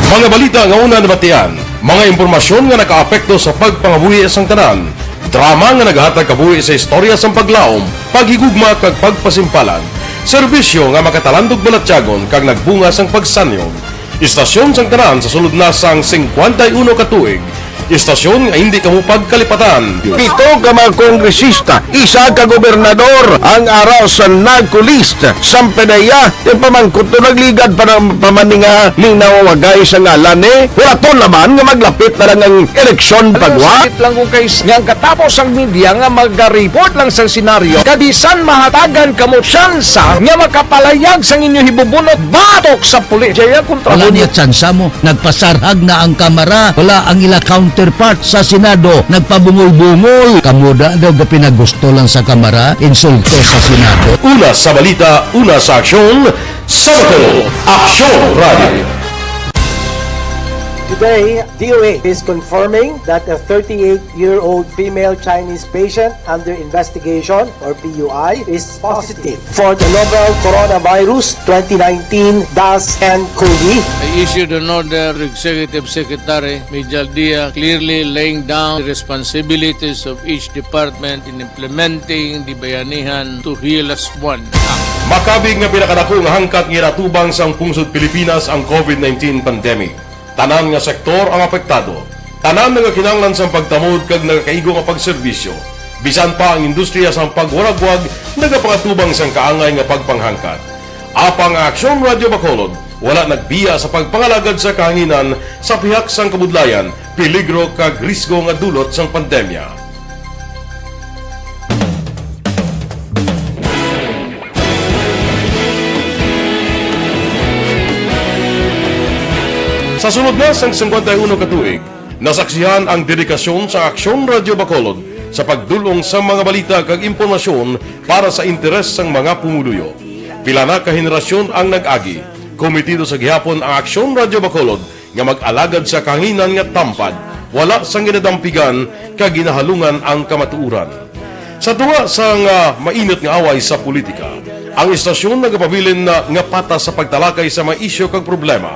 Mga balita nga una nabatian, mga impormasyon nga nakaapekto sa pagpangabuhi sang tanan, drama nga naghatag kabuhi sa istorya sang paglaom, paghigugma kag pagpasimpalan, serbisyo nga makatalandog balatyagon kag nagbunga sang pagsanyog. Istasyon sang tanan sa sulod na sang singkwenta y uno ka tuig. Istasyon nga hindi kamo pagkalipatan. Pito ka mga kongresista, isa ka gobernador ang araw sa NAGCO list. Sampanaya, yung pamangkot to nagligad pa ng pamaninga ning nawawagay sa ngalan ni. Wala to naman nga maglapit na lang ang eleksyon pagwa. Sakit lang kung kay nga ang katapos ang media nga magariport lang sa senaryo. Kabisan mahatagan kamo tsansa nga makapalayag sang inyo hibubunot batok sa pulis. Jaya kontra. Wala mo niya tsansa mo. Nagpasarhag na ang Kamara. Wala ang ila counterpart sa Senado. Nagpabungol-bungol. Kamo da daw gapinagusto lang sa Kamara. Insulto sa Senado. Una sa balita, una sa aksyon, sa Bacolod, Aksyon Radio. Today, D O A is confirming that a thirty-eight-year-old female Chinese patient under investigation, or P U I, is positive for the novel coronavirus twenty nineteen dash N COVID. I issued an order to Executive Secretary Mijal Dia, clearly laying down the responsibilities of each department in implementing the Bayanihan to Heal Us One Act. Makabig nga pinakadako nga hangkat nga ginatubang sang pungsod Pilipinas ang COVID nineteen pandemic. Tanan nga sektor ang apektado. Tanan nagakinahanglan sang pagtamod kag nagakaigo nga pagserbisyo. Bisan pa ang industriya sang pagwaragwag nagapangatubang sang kaangay nga pagpanghangkat. Apang ang Aksyon Radyo Bacolod wala nagbiya sa pagpangalagad sa kahanginan sa pihak sang kabudlayan, peligro kag risgo nga dulot sang pandemya. Sa sulod na sang singkwenta y uno ka tuig, nasaksihan ang dedikasyon sa Aksyon Radyo Bacolod sa pagdul-ong sa mga balita kag impormasyon para sa interes sang mga pumuluyo. Pila na ka henerasyon ang nag-agi. Komitido sa gihapon ang Aksyon Radyo Bacolod nga mag-alagad sa kahanginan nga tampad, wala sang ginadampigan kag ginahalungan ang kamatuoran. Sa tunga sang, ah, mainit nga away sa politika, ang istasyon nagapabilin na nga patas sa pagtalakay sa mga isyu kag problema.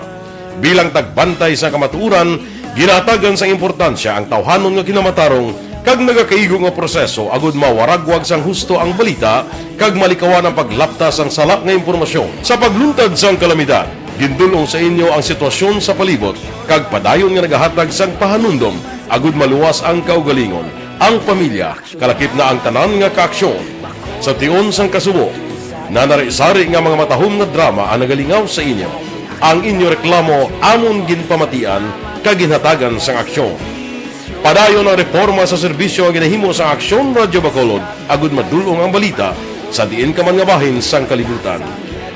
Bilang tagbantay sa kamatuoran, ginahatagan sang importansya ang tawhanon nga kinamatarong kag nagakaigo nga proseso agud mawaragwag sang husto ang balita kag malikawan ang paglapta sang sala nga impormasyon. Sa pagluntad sang kalamidad, gindul-ong sa inyo ang sitwasyon sa palibot kag padayon nga nagahatag sang pahanumdom agud maluwas ang kaugalingon, ang pamilya, kalakip na ang tanan nga kaaksyon. Sa tion sang kasubo, nanari-sari nga mga matahom nga drama ang nagalingaw sa inyo. Ang inyo reklamo amon ginpamatian kag ginhatagan sang aksyon. Padayon ang reporma sa serbisyo nga ginahimo sa Aksyon Radyo Bacolod agud madul-ong ang balita sa diin ka man nga bahin sang kalibutan.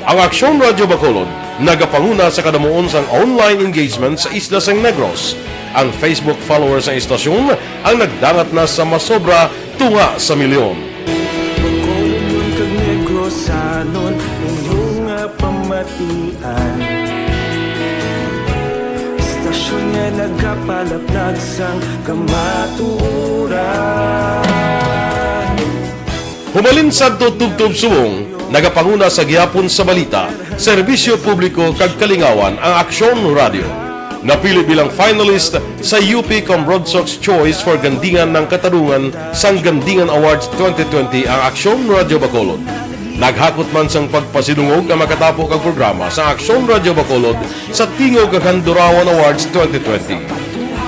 Ang Aksyon Radyo Bacolod nagapanguna sa kadamuon sang online engagement sa isla sang Negros. Ang Facebook followers sang istasyon ang nagdangat na sa masobra tunga sa milyon. Bacolodnon kag Negrosanon, inyo nga pamatian. Istasyon nga nagapalaplag sang kamatuoran. Humalin sadto tubtob subong, nagapanguna sa gihapon sa balita, serbisyo publiko kag kalingawan ang Aksyon Radio. Napili bilang finalist sa U P Comrodsocs Choice for Gandingan ng Katarungan sang Gandingan Awards twenty twenty ang Aksyon Radio Bacolod. Naghakot man sang pagpasidungog ang makatapo kag programa sa Aksyon Radio Bacolod sa Tingog kag Handurawan Awards twenty twenty.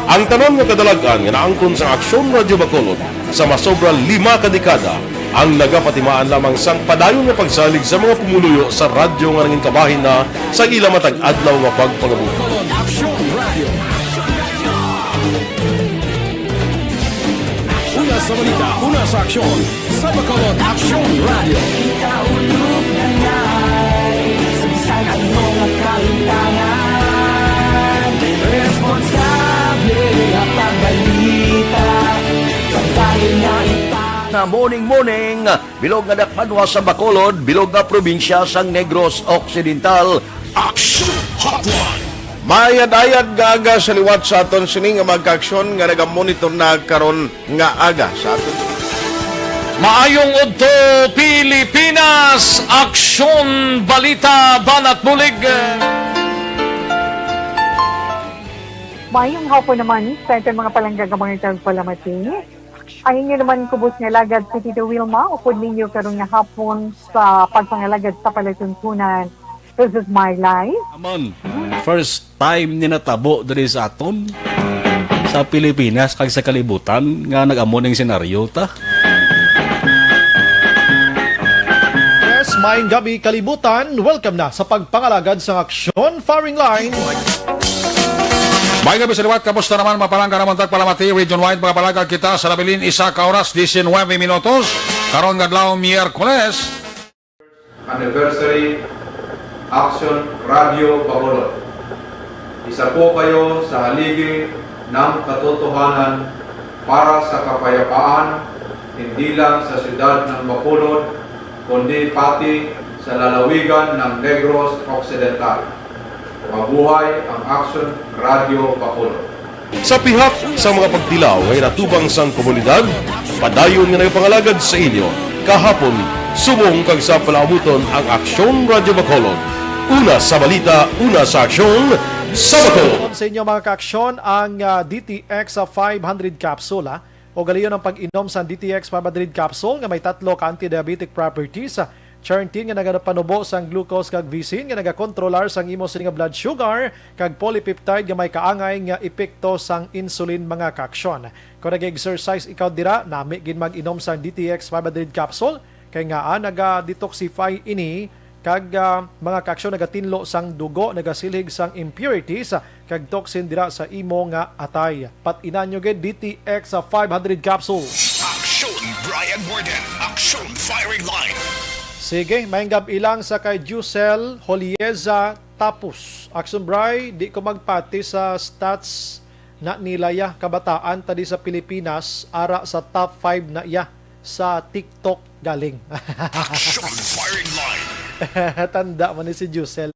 Ang tanan nga kadalag-an nga naangkon sang Aksyon Radio Bacolod sa masobra lima ka dekada ang nagapatimaan lamang sang padayon nga pagsalig sa mga pumuluyo sa radyo nga nangin kabahin na sa ila matag adlaw nga pagpangabuhi. Una sa balita, una sa aksyon, sa Bacolod Aksyon Radio. Kita ulog na ngay, sa bisan ano nga kahitangan, responsable nga pagbalita, pagdali nga ita. Nga morning, morning, bilog nga dakpanwa sa Bacolod, bilog nga probinsya sang Negros Occidental. Action Hotline. Mayad-ayad nga aga sa liwat sa aton sini nga mga kaaksyon nga nagamonitor na karon nga aga sa aton. Maayong udto, Pilipinas! Aksyon, balita, banat bulig. Maayong hapon naman sa aton mga palangga nga mga tagpalamati. Ang inyo naman kubos nga alagad si Tito Wilma, upod ninyo karon nga hapon sa pagpangalagad sa palatuntunan. This is my life. Amon, first time ni natabo diri sa aton, sa Pilipinas, kag sa kalibutan, nga nag-amo ning senaryo ta. Yes, maayong gabi, kalibutan. Welcome na sa pagpangalagad sang aksyon, firing line. Maayong gabi sa liwat. Kamusta naman, mga palangga namon tagpalamati? Region wide, mga palangga, kita sa nabilin isa ka oras, diecinuebe minutos. Karon nga adlaw, Miyerkules. Anniversary Action Radio Bacolod. Isa po kayo sa haligi ng katotohanan para sa kapayapaan, hindi lang sa siyudad ng Bacolod, kundi pati sa lalawigan ng Negros Occidental. Mabuhay ang Action Radio Bacolod. Sa pihak sa mga pagtilaw nga ginatubang sang komunidad, padayon nga nagapangalagad sa inyo kahapon, subong kag sa palaabuton ang Aksyon Radyo Bacolod. Una sa balita, una sa aksyon, sa Bacolod. Sa inyo, mga kaaksyon, ang, ah, D T X five hundred capsule, ah, o galiyon ang pag-inom sa D T X five hundred capsule nga may tatlo ka anti-diabetic properties, ah, Charntin nga nagapanubo sang glucose kag visin nga nagakontrolar sang imo sini nga blood sugar, kag polypeptide nga may kaangay nga epekto sang insulin, mga kaaksyon. Kung nag-exercise ikaw dira, nami gid mag-inom sang D T X five hundred capsule, kay ngaa naga-detoxify ini, kag, ah, mga kaaksyon, nagatinlo sang dugo, nagasilhig sang impurities, ah, kag toxin dira sa imo nga atay. Pat-inan nyo gid D T X five hundred capsule. Action Brian Warden, Action Firing Line. Sige, maayong gab-i lang sa kay Jusel Holieza Tapos. Action Bri, di ko magpati sa stats na nila ya kabataan ta di sa Pilipinas, ara sa top five na ya sa TikTok galing. Action Firing Line. Tanda man ni si Jusel.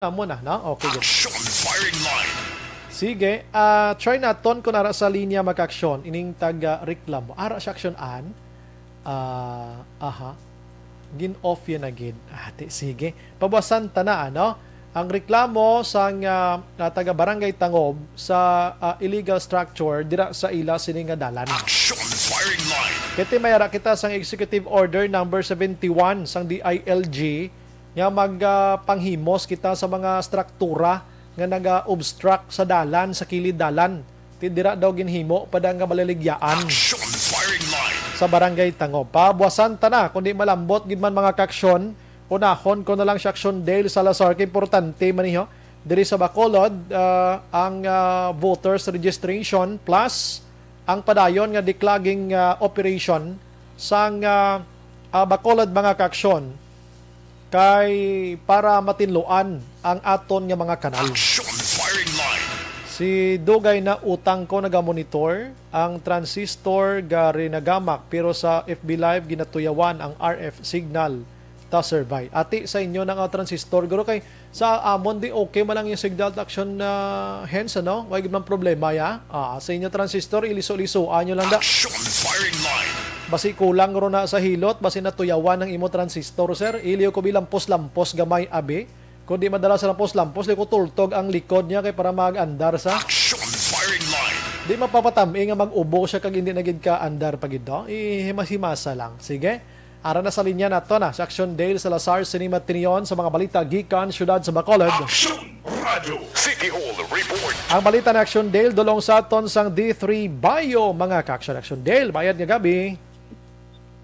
Amo na, no? Okay, good. Action Firing Line. Sige, ah, try naton kung ara sa linya mag-aksyon ining taga reklamo. Ara siya aksyon an. Ah, aha. Gin-off yun na gid. Ate, sige. Pabuasan ta na, ano? Ang reklamo sang, ah, ah, taga Barangay Tangob sa, ah, illegal structure dira sa ila sini nga dalan. Action Firing Line. Kiti may ara kita sang Executive Order number seventy-one sang D I L G nga mag, ah, panghimos kita sa mga struktura nga naga-obstruct sa dalan, sa kilid dalan. Ti dira daw ginhimo pa da nga malaligyaan. Action Firing Line. Sa Barangay Tangob. Pabuasan ta na, kundi malambot gid man mga kaaksyon, unahon ko na lang si Aksyon Dale Salazar, kay importante man niyo. Diri sa Bacolod, ah, ang, ah, voters registration plus ang padayon nga declogging, ah, operation sang, ah, ah, Bacolod, mga kaaksyon, kay para matinluan ang aton nga mga kanal. Action Firing Line. Si Dugay na utang ko nagamonitor ang transistor gari nagamak, pero sa F B Live ginatuyawan ang R F signal ta survive. Ati sa inyo na nga transistor, guro, kay sa amon di okay man lang yung signal ta action na hens, ano? Way gid man problema ya. Ah, sa inyo transistor, iliso-liso anyo lang da. Action Firing Line. Basi kulang ro na sa hilot, basi natuyawan ang imo transistor, sir. Iliw ko bilang pos-lampos gamay, abi. Kung di madala sa lampos-lampos, liko tultog ang likod niya kay para mag-andar sa. Action Firing Line. Di mapapatam-i nga mag-ubo siya kag hindi na gid ka andar pa gid, no? Ihimasa lang. Sige. Ara na sa linya nato na si Action Dale Salazar sini matinion sa mga balita gikan siyudad sa Bacolod. Action Radio City Hall Report. Ang balita ni Action Dale dulong sa aton sang D three Bio, mga ka-action. Action Dale, bayad nga gabi.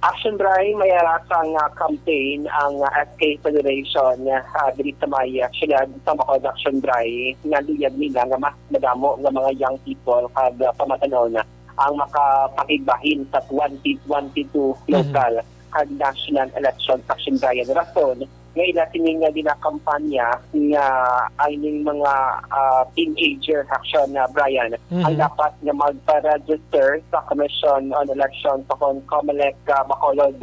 Action Dry, may arasa nga campaign ang, ah, S K Federation, ah, diri sa may, ah, siyudad sa Bacolod. Action Dry, nga luyag nila nga mas madamo nga mga young people kag, ah, pamatanon ang makapakigbahin sa twenty twenty-two Mhm. local kag National Elections Action, Brian. Rason nga ila sini nga ginakampanya nga ang ining mga, ah, teenager action, ah, Brian, ang Mhm. dapat nga magpa-register sa Commission on Elections sa kon-, COMELEC, ah, Bacolod.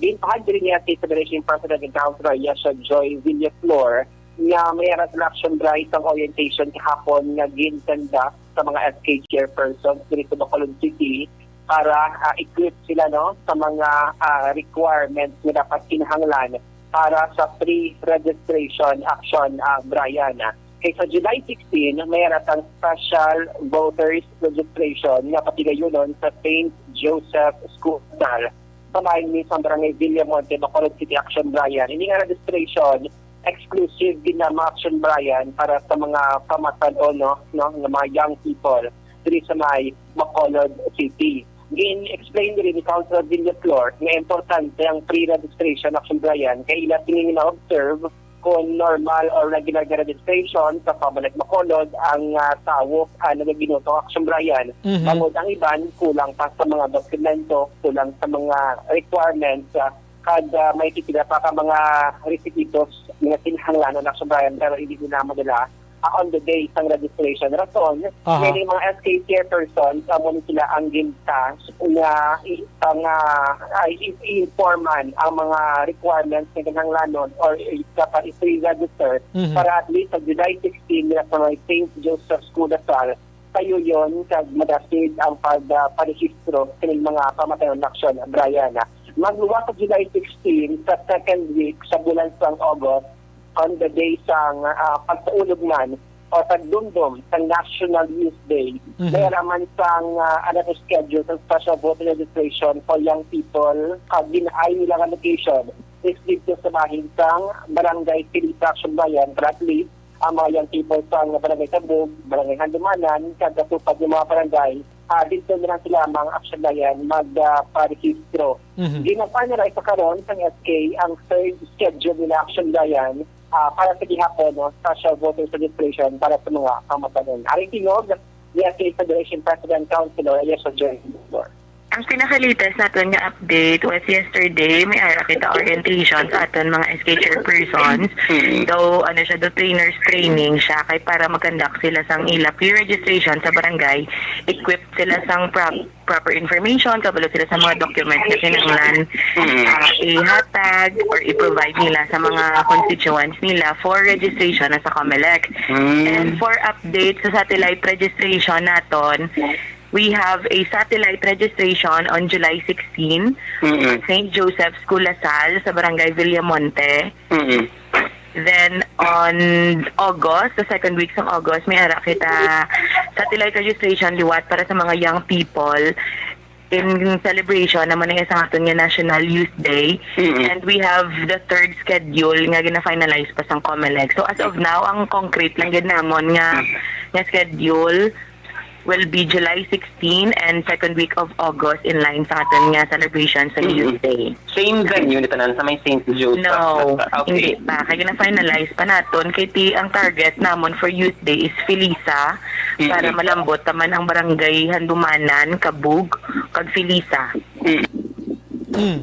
Ginpahayag diri ni S K Federation President and Councilor Yesha Joy Villaflor nga may aras election drive ang orientation kahapon nga gin-conduct sa mga S K chairpersons diri sa Bacolod City para, ah, equip sila, no, sa mga, ah, requirements nga dapat kinahanglan para sa pre-registration action, ah, Brian. Kay sa July sixteen, may aras ang special voters registration nga patigayunon sa Saint Joseph School sa bahin mismo ang Barangay Villamonte, Bacolod City, action, Brian. Ini nga registration exclusive din na mga action, Brian, para sa mga pamatan-on, no, no, nga mga young people diri sa may Bacolod City. Gin-explain diri ni Councilor Villaflor nga importante ang pre-registration action, Brian, kay ila sini na-observe kung normal or regular nga registration sa COMELEC Bacolod ang, ah, tawo, ah, nagaginuto action, Brian. Mhm. Bangod ang iban, kulang pa sa mga dokumento, kulang sa mga requirements, ah, kag, ah, may pipila pa ka mga requisitos nga kinahanglanon action, Brian, pero hindi nila madala, ah, on the day sang registration. Rason, Aha. may mga S K chairpersons, amo ni sila ang gintas nga i-, ang, ah, ay, i-, i-informan ang mga requirements nga kinahanglanon or i-, dapat i-pre-register Mhm. para at least sa July sixteen nila sa may Saint Joseph School, Lasal, sayuyon kag madasid ang pag, ah, parehistro kining mga pamatayon action, Brian. Magluwas sa July sixteen, sa second week sa bulan sang August, on the day sang, ah, pagsaulog man o pagdumdom sang National Youth Day, Mhm. may raman sang, ah, ano to, schedule sa special voter registration for young people, kag ginaay nila nga location is dito sa bahin sang Barangay Felisa, Action, Brian, para at least ang mga young people sa Barangay Tabog, Barangay Handumanan, kag katupad nga mga barangay, ah, dito na lang sila, mga action, Brian, mag, ah, parehistro. Mhm. Gina-finalize sa karon sang S K ang third schedule nila, action, Brian, ah, para sa gihapon, no, special voters registration para sa mga kamatanon. Aring tingog ni S K Federation President Councilor Elias Joy. Ang pinaka-latest naton nga update was yesterday, may ara kita orientation sa aton mga S K chairpersons. Mm. Though, ano siya, do trainers training siya, kay para mag-conduct sila sang ila pre-registration sa barangay, equip sila sang prop-, proper information, kabalo sila sa mga documents na kinahanglan, Mm. ah, ihatag or i-provide nila sa mga constituents nila for registration na sa COMELEC. Mm. And for update sa satellite registration naton, we have a satellite registration on July sixteen Mm-mm. at Saint Joseph School, Lasal, sa Barangay Villamonte. Mm-mm. Then, on August, the second week sa August, may ara kita satellite registration liwat para sa mga young people in celebration naman ng isang aton nga National Youth Day. Mm-mm. And we have the third schedule nga gina-finalize pa sang COMELEC. So, as of now, ang concrete lang gid namon nga, Mm. nga schedule will be July sixteen and second week of August in line sa aton nga celebration sa Mm-mm. Youth Day. Same venue ni tanan sa may Saint Joseph? No, Basta, okay. hindi pa. Kaya na-finalize pa naton. Kay ti, ang target namon for Youth Day is Felisa, Mm-mm. para malambot taman ang barangay Handumanan, Kabug, kag Felisa. Mm. Mm.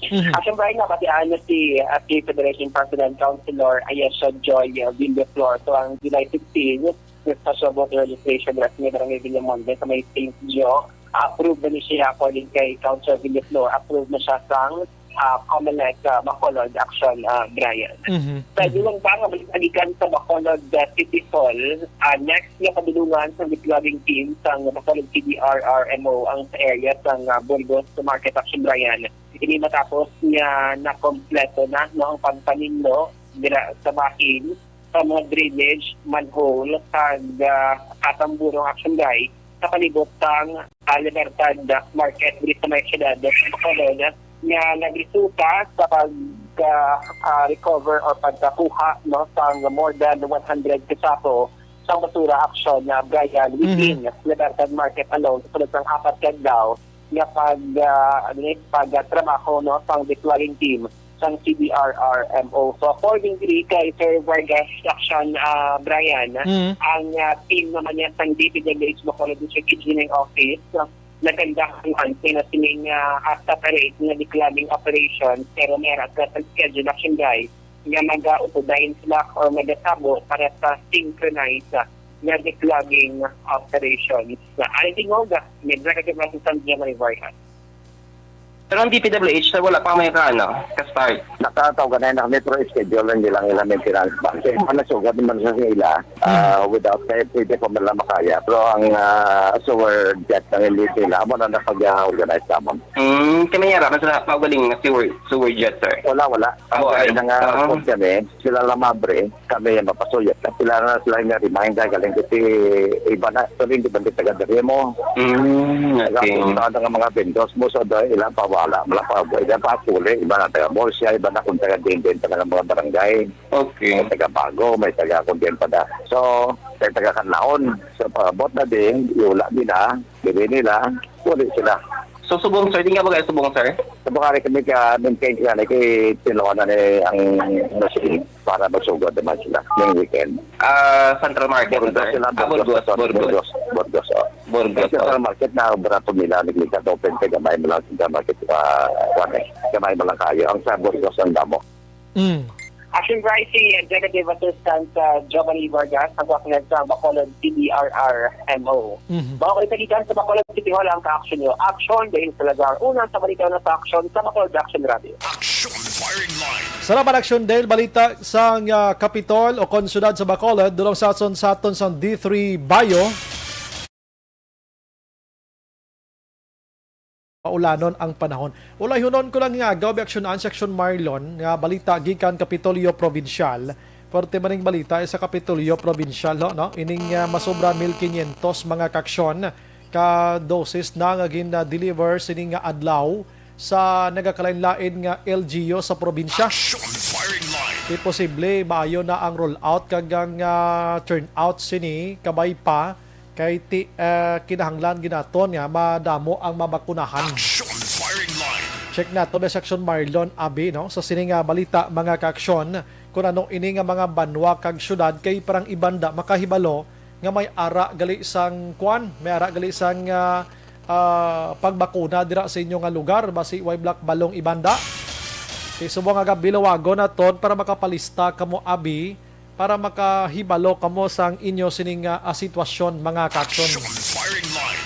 Mhm. Action, Brian, nabatian na si, ah, si Federation President Councilor Ayesha Joy, ah, Villaflor. So, ang July sixteen, sa special voter registration, sa may Barangay Villamonte, sa may Saint Joe, approve na ni siya according kay Councilor Villaflor. Approve na siya sang, ah, COMELEC, ah, Bacolod Action, ah, Brian. Mhm. Sa Mhm. dulang pa nga balik-balikan sa Bacolod, ah, City Hall, ah, next nga padulungan sa deploying team sang Bacolod C D R R M O ang sa area sang, ah, Burgos Market Action, Brian. Ini matapos nga nakompleto na, no, ang pagpaninlo dira sa bahin sa mga drainage, manhole, kag, ah, katamburong action, Bri, sa palibot sang, ah, Libertad Market diri sa may siyudad sa Bacolod, nga nagresulta sa pag, ah, ah, recover or pagkakuha, no, sang more than one hundred ka sako sang basura action, ah, Brian, within Mhm. Libertad Market alone sa sulod sang apat ka adlaw nga pag, ah, ano ni, pagtrabaho, no, sang deploying team sang C D R R M O. So, according diri kay Sir Vargas Action, ah, Brian, Mm. ang, ah, team naman niya sang D P W H Bacolod District Engineering Office, ah, Naganda ang anti na sining, ah, hasta parade nga declogging operation, pero may ara ka sa schedule action guy nga mag-authorize sila or magasabo para sa synchronized, ah, nga declogging operations. Sa Alvin Moga, may Brigadier Assistant General Vargas. Pero ang D P W H, sir, wala pa may ka, ano, ka-start. Nakataw ka na, na may pro schedule lang nilang ilang maintenance ba. Kasi mga nasugad naman sa ila, ah, without kaya pwede pa man lang makaya. Pero ang, ah, sewer jet ng elite nila, amo na napag-organize naman. Hmm, kami yara, mas na, paugaling na sewer, sewer jet, sir. Wala, wala. Ah, Ang wala. Kaya na nga, Ah. Kami, sila lang mabre, kami yung mapasuyat. Sila na sila nga remind, galing kasi iba na, sabi, di ba, di taga diri mo? Mm, okay. Tapos, ano nga mga vendors mo, so, dahil ilang pawala, wala pa, ilang pa, puli, iba na taga Murcia, iba na kung taga din, din, taga mga barangay. Okay. May taga Bago, may taga kung din pa na. So, may taga Kanlaon. So, paabot na din, iula nila, bili nila, uli sila. So, subong, sir, di nga ba kayo subong, sir? Sa Bukari kami ka maintain sila, like, eh, tinuan na ni ang machine para masugod naman sila ng weekend. Ah, Central Market, Burgos sir? Sila, Ah, Burgos, Burgos, Burgos. Burgos, Burgos, oh. Burgos, Ang Central oh. Market na barato nila, nagligad open kay gamay mo lang sa Central Market, ah, kuwan eh. Gamay mo lang kayo. Ang sa Burgos, ang damo. Mm. Action Bright, si Executive Assistant, ah, Giovanni Vargas, nagwakilan sa Bacolod C D R R M O. Mhm. Mao kay sa gikan sa Bacolod City Hall ang ka-action niyo. Action, Dale Salazar, una sa balita na sa action sa Bacolod Action Radio. Action Firing Line. Salamat, Action Dale. Balita sa, ah, Kapitol o kon syudad sa Bacolod, dulong sa aton, sa aton sa D three Bayo. Paulanon ang panahon. Ulayhunon ko lang nga, agaw, bi aksyon an, section Marlon, nga balita gikan Kapitolyo Provincial. Pwerte maning balita sa Kapitolyo Provincial, ho, no? Ining, ah, masobra mil quinientos mga kaaksyon ka dosis na nga gin-deliver sini nga adlaw sa nagakalain-lain nga L G U sa probinsya. Action Firing Line. Di posible, maayo na ang rollout kag ang, ah, turnout sini, kabay pa kay ti-, ah, kinahanglan ginaton nga madamo ang mabakunahan. Action Firing Line. Check nato na section Marlon Abi, no? Sa sini nga balita, mga kaaksyon, kung ano ini nga mga banwa kag syudad kay parang ibanda makahibalo nga may ara gali sang kwan, may ara gali sang, ah, ah, pagbakuna dira sa inyo nga lugar, basi way black balong ibanda. Kay subong nga gabilawagon naton para makapalista kamo abi, para makahibalo kamo sang inyo sining, ah, ah, sitwasyon, mga kaaksyon. Action Firing Line.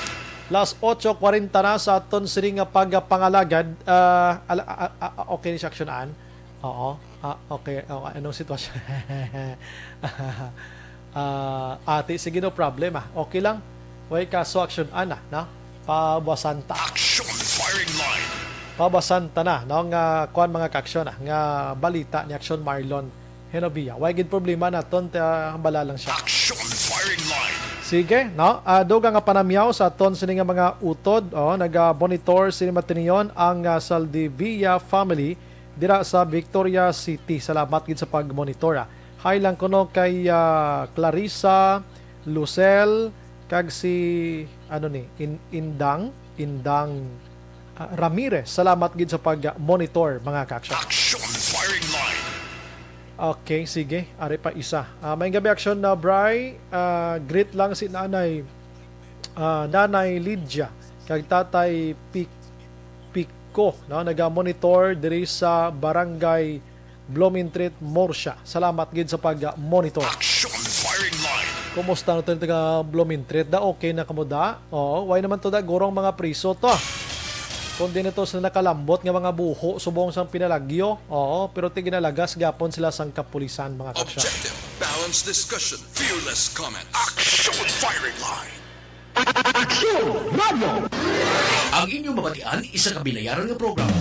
Las otso kwarenta na sa aton sining nga pagpangalagad. Ah, ala-, ah, ah, ah, okay ni siya, aksyonan? Oo. Ah, okay. Oh, anong sitwasyon? Ah, ati, sige, no problem, ah. Okay lang. Way kaso, aksyonan, ah, no? Pabasan ta. Action Firing Line. Pabasan ta na, no? Nga, kuwan, mga kaaksyon, ah, nga balita ni Aksyon Marlon Genovia. Way gid problema naton, ta, hambala lang siya. Action Firing Line. Sige, no? Ah, dugang nga panamyaw sa aton sini nga mga utod, oh, naga-monitor sini matiniyon ang, ah, Saldivia family dira sa Victoria City. Salamat gid sa pag-monitor, ah. Hi lang kuno kay, ah, Clarissa, Lucel, kag si, ano ni, In-, Indang, Indang, ah, Ramirez. Salamat gid sa pag-monitor, mga kaaksyon. Action Firing Line. Okay, sige. Ari pa isa. Ah, maayong gabi, aksyon na, Bri. Ah, greet lang si Nanay, ah, Nanay Lydia kag Tatay Pic-, Pico, no? Naga-monitor diri sa Barangay Blumentritt, Murcia. Salamat gid sa pag-monitor. Action Firing Line. Kumusta na tayo taga Blumentritt? Da, okay na kamo da? Oo, way naman to da, gurong mga priso to. Kundi nito sila nakalambot nga mga buho subong sang pinalagyo. Oo, pero ti ginalagas gapon sila sang kapulisan, mga kaaksyon. Objective, balanced discussion, fearless comments. Action Firing Line. Aksyon Radio. Ang inyong mabatian, isa ka binayaran nga programa.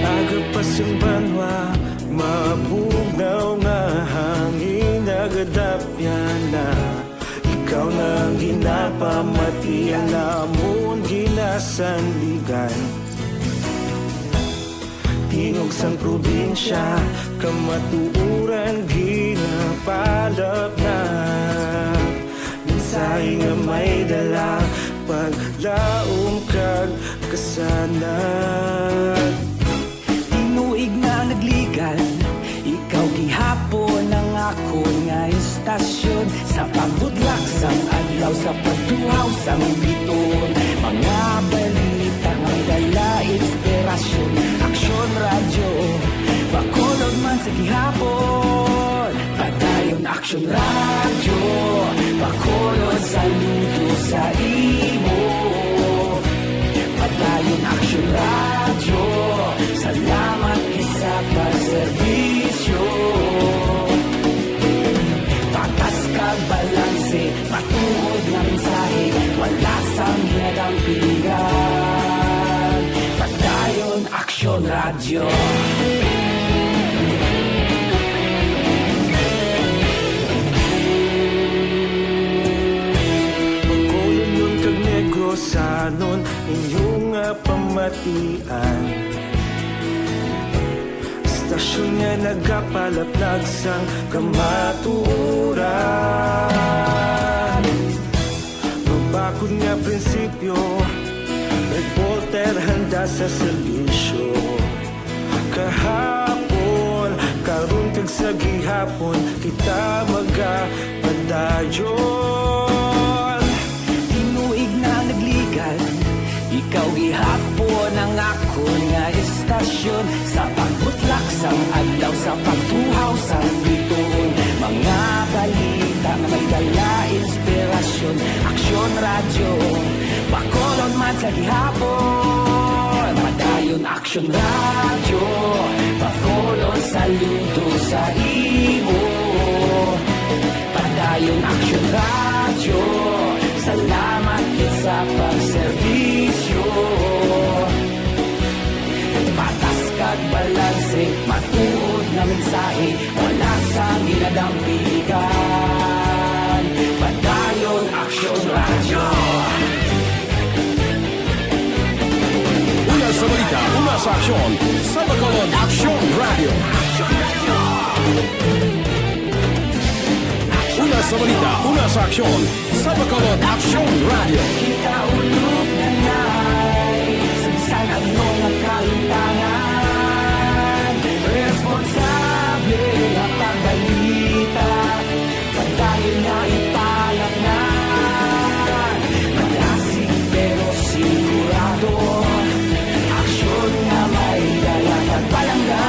Aga pa sing banwa, mabugnaw nga hangin nagadapyan na. Ikaw na ang ginapamatian namon ginasandigan. Tingog sang probinsya, kamatuoran ginapalapnap. Ay dala paglaom kag kasanag. Tinuig na nagligan, ikaw gihapon ang akon nga istasyon. Sa pagbutlak sang adlaw, sa pagtuhaw sang bituon, mga balita nga may dala inspirasyon. Aksyon Radyo, Bacolod man sa gihapon. Padayon Aksyon Radyo, Bacolod, saludo sa imo. Padayon Aksyon Radyo, salamat gid sa pagserbisyo. Patas kag balanse, matuod nga mensahe, wala sang ginadampigan. Padayon Aksyon Radyo. Bacolodnon kag Negrosanon, inyo nga pamatian. Istasyon nga nagapalaplag sang kamatuoran. Mabakod nga prinsipyo, reporter handa sa serbisyo. Kahapon, karon kag sa gihapon, kita magapadayon. Tinuig na nagligan, ikaw gihapon ang akon nga istasyon. Sa pagbutlak sang adlaw, sa pagtuhaw sang bituon, mga balita nga may dala inspirasyon. Aksyon Radyo, Bacolod man sa gihapon. Padayon Aksyon Radyo, Bacolod, saludo sa imo. Padayon Aksyon Radyo, salamat gid sa pagserbisyo. Patas kag balanse, matuod nga mensahe, wala sang ginadampigan. Padayon Aksyon Radyo. Una sa balita, una sa aksyon, sa Bacolod Aksyon Radyo. Una sa balita, una sa aksyon, sa Bacolod Aksyon Radyo. Kita ulog na nay, sa bisan ano nga kahimtangan, responsable nga pagbalita, padayon nga ipalapnan. Malasig pero sigurado, aksyon nga may dala pagpalangga.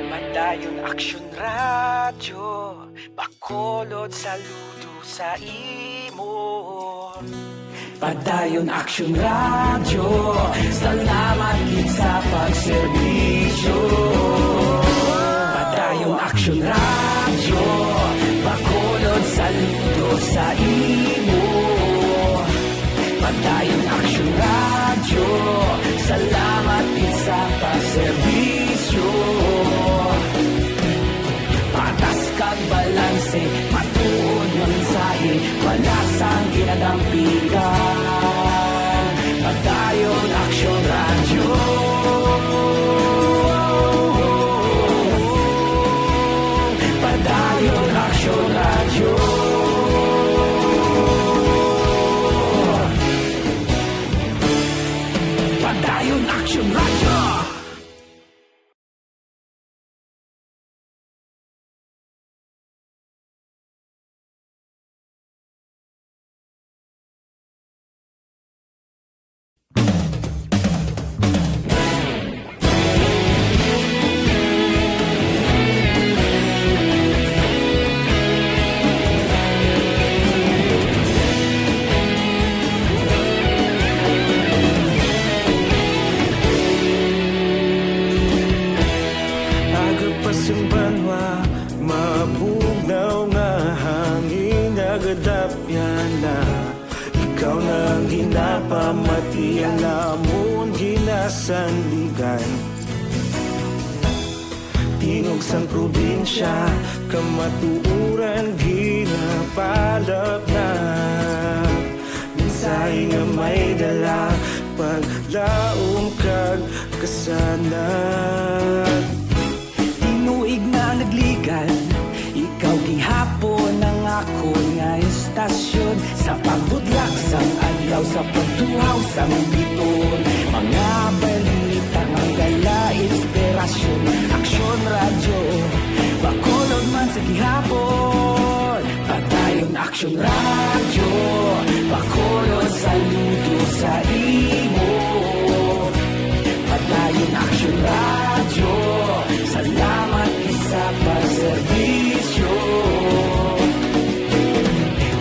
Padayon Aksyon Radyo, Bacolod, saludo sa imo. Padayon Aksyon Radyo, salamat gid sa pagserbisyo. Padayon Aksyon Radyo, Bacolod, saludo sa imo. Padayon Aksyon Radyo, salamat gid sa pagserbisyo. Patas kag balanse, matuod nga mensahe, wala sang ginadampigan. Padayon Aksyon Radyo. Padayon Aksyon Radyo. Padayon Aksyon Radyo. Aga pa sing banwa, mabugnaw nga hangin, nagadapyan na. Ikaw na ang ginapamatian namon, ginasandigan. Di Tingog sang probinsya, kamatuoran ginapalapnap. Mensahe nga may dala, paglaom kag kasanag. Tinuig na nagligan, ikaw gihapon ang akon nga istasyon. Sa pagbudlak sang adlaw, sa pagtuhaw sang biton, mga balita nga dala inspirasyon. Aksyon Radyo, Bacolod man sa gihapon. Padayon Aksyon Radyo, Bacolod, saludo sa imo. Padayon Aksyon Radyo, salamat gid sa pagserbisyo.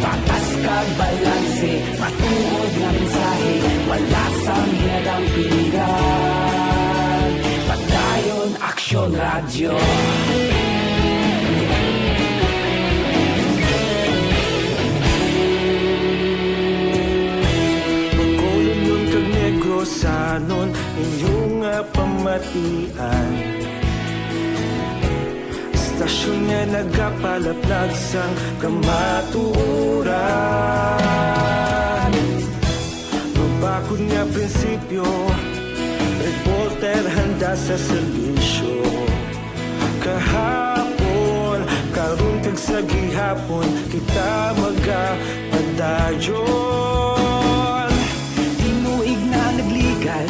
Patas kag balanse, matuod nga mensahe, wala sang ginadampingan. Padayon Aksyon Radyo. Bacolodnon kag Negrosanon, inyo nga pamatian. Istasyon nga nagapalaplag sang kamatuoran. Mabakod nga prinsipyo, reporter handa sa serbisyo. Kahapon, karon kag sa gihapon, kita magapadayon. Tinuig na nagligan,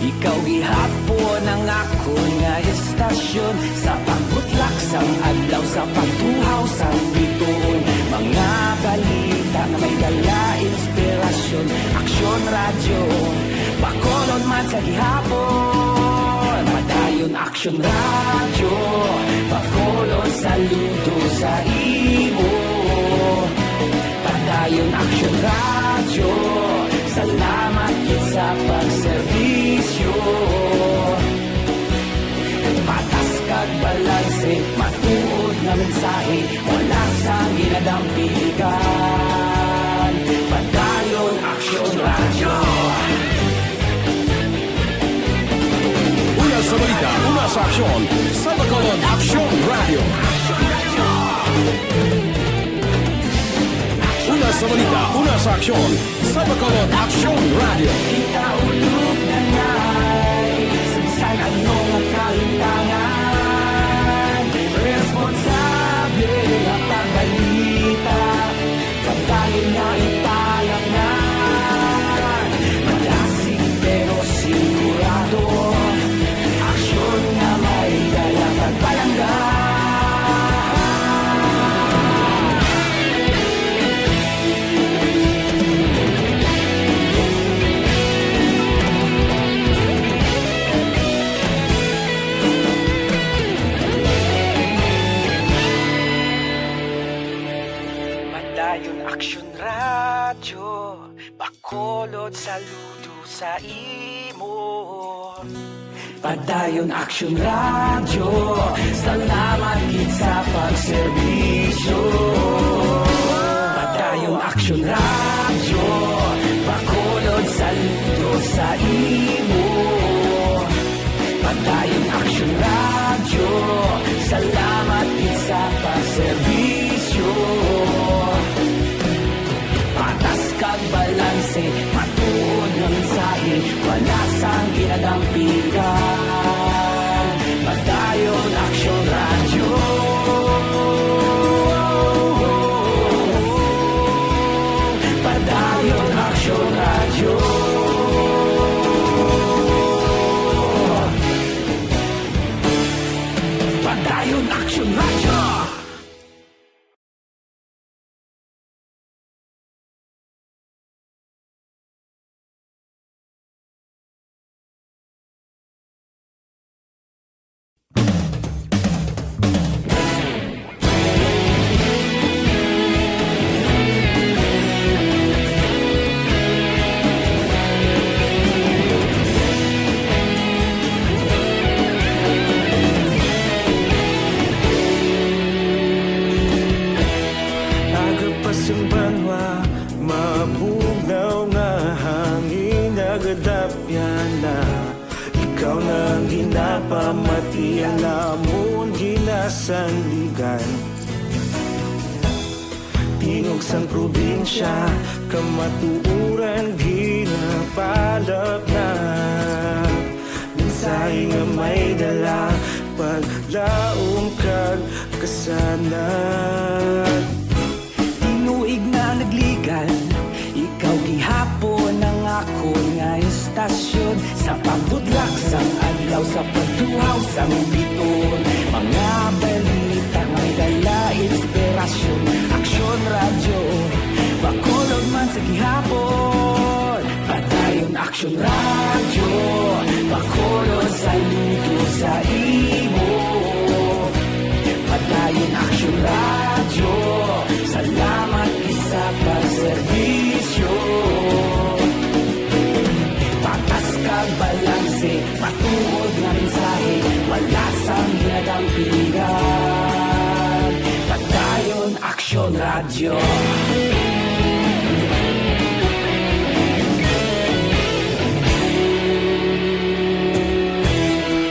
ikaw gihapon ang akon nga istasyon. Sa pagbutlak sang adlaw, sa pagtuhaw sang bituon, mga balita nga may dala inspirasyon. Aksyon Radyo, Bacolod man sa gihapon. Padayon Aksyon Radyo, Bacolod, saludo sa imo. Padayon Aksyon Radyo, salamat gid sa pagserbisyo. Patas kag balanse, matuod nga mensahe, wala sang ginadampingan. Padayon Aksyon Radyo. Una sa balita, una sa aksyon, sa Bacolod Aksyon Radyo. Una sa balita, una sa aksyon, sa Bacolod Aksyon Radyo. Kita ulog na ngay, sa bisan ano nga kahintangan, responsable nga pagbalita. Pagdayon nga ipalangnan, madasig pero sigurado. Aksyon nga may dala pagpalangga. Padayon Aksyon Radyo, Bacolod, saludo sa imo. Padayon Aksyon Radyo, salamat gid sa pagserbisyo. Padayon Aksyon Radyo, Bacolod, saludo sa imo. Padayon Aksyon Radyo, salamat gid sa pagserbisyo. Patas kag balanse, matuod nga mensahe, wala sang ginadampingan. Padayon Aksyon Radyo. Padayon Aksyon Radyo. Padayon Aksyon Radyo. Sandigan. Tingog sang probinsya, kamatuoran ginapalapnap. Mensahe nga may dala, paglaom kag kasanag. Tinuig na nagligan, ikaw gihapon ang akon nga istasyon. Sa pagbutlak sang adlaw, sa pagtuhaw sang biton, mga balita may dala inspirasyon. Aksyon Radyo, Bacolod man sa gihapon. Padayon Aksyon Radyo, Bacolod saludo sa imo. Padayon Aksyon Radyo, salamat gid sa pagserbisyo. Patas kag balanse, matuod nga mensahe, wala sang ginadampingan. Padayon Aksyon Radyo.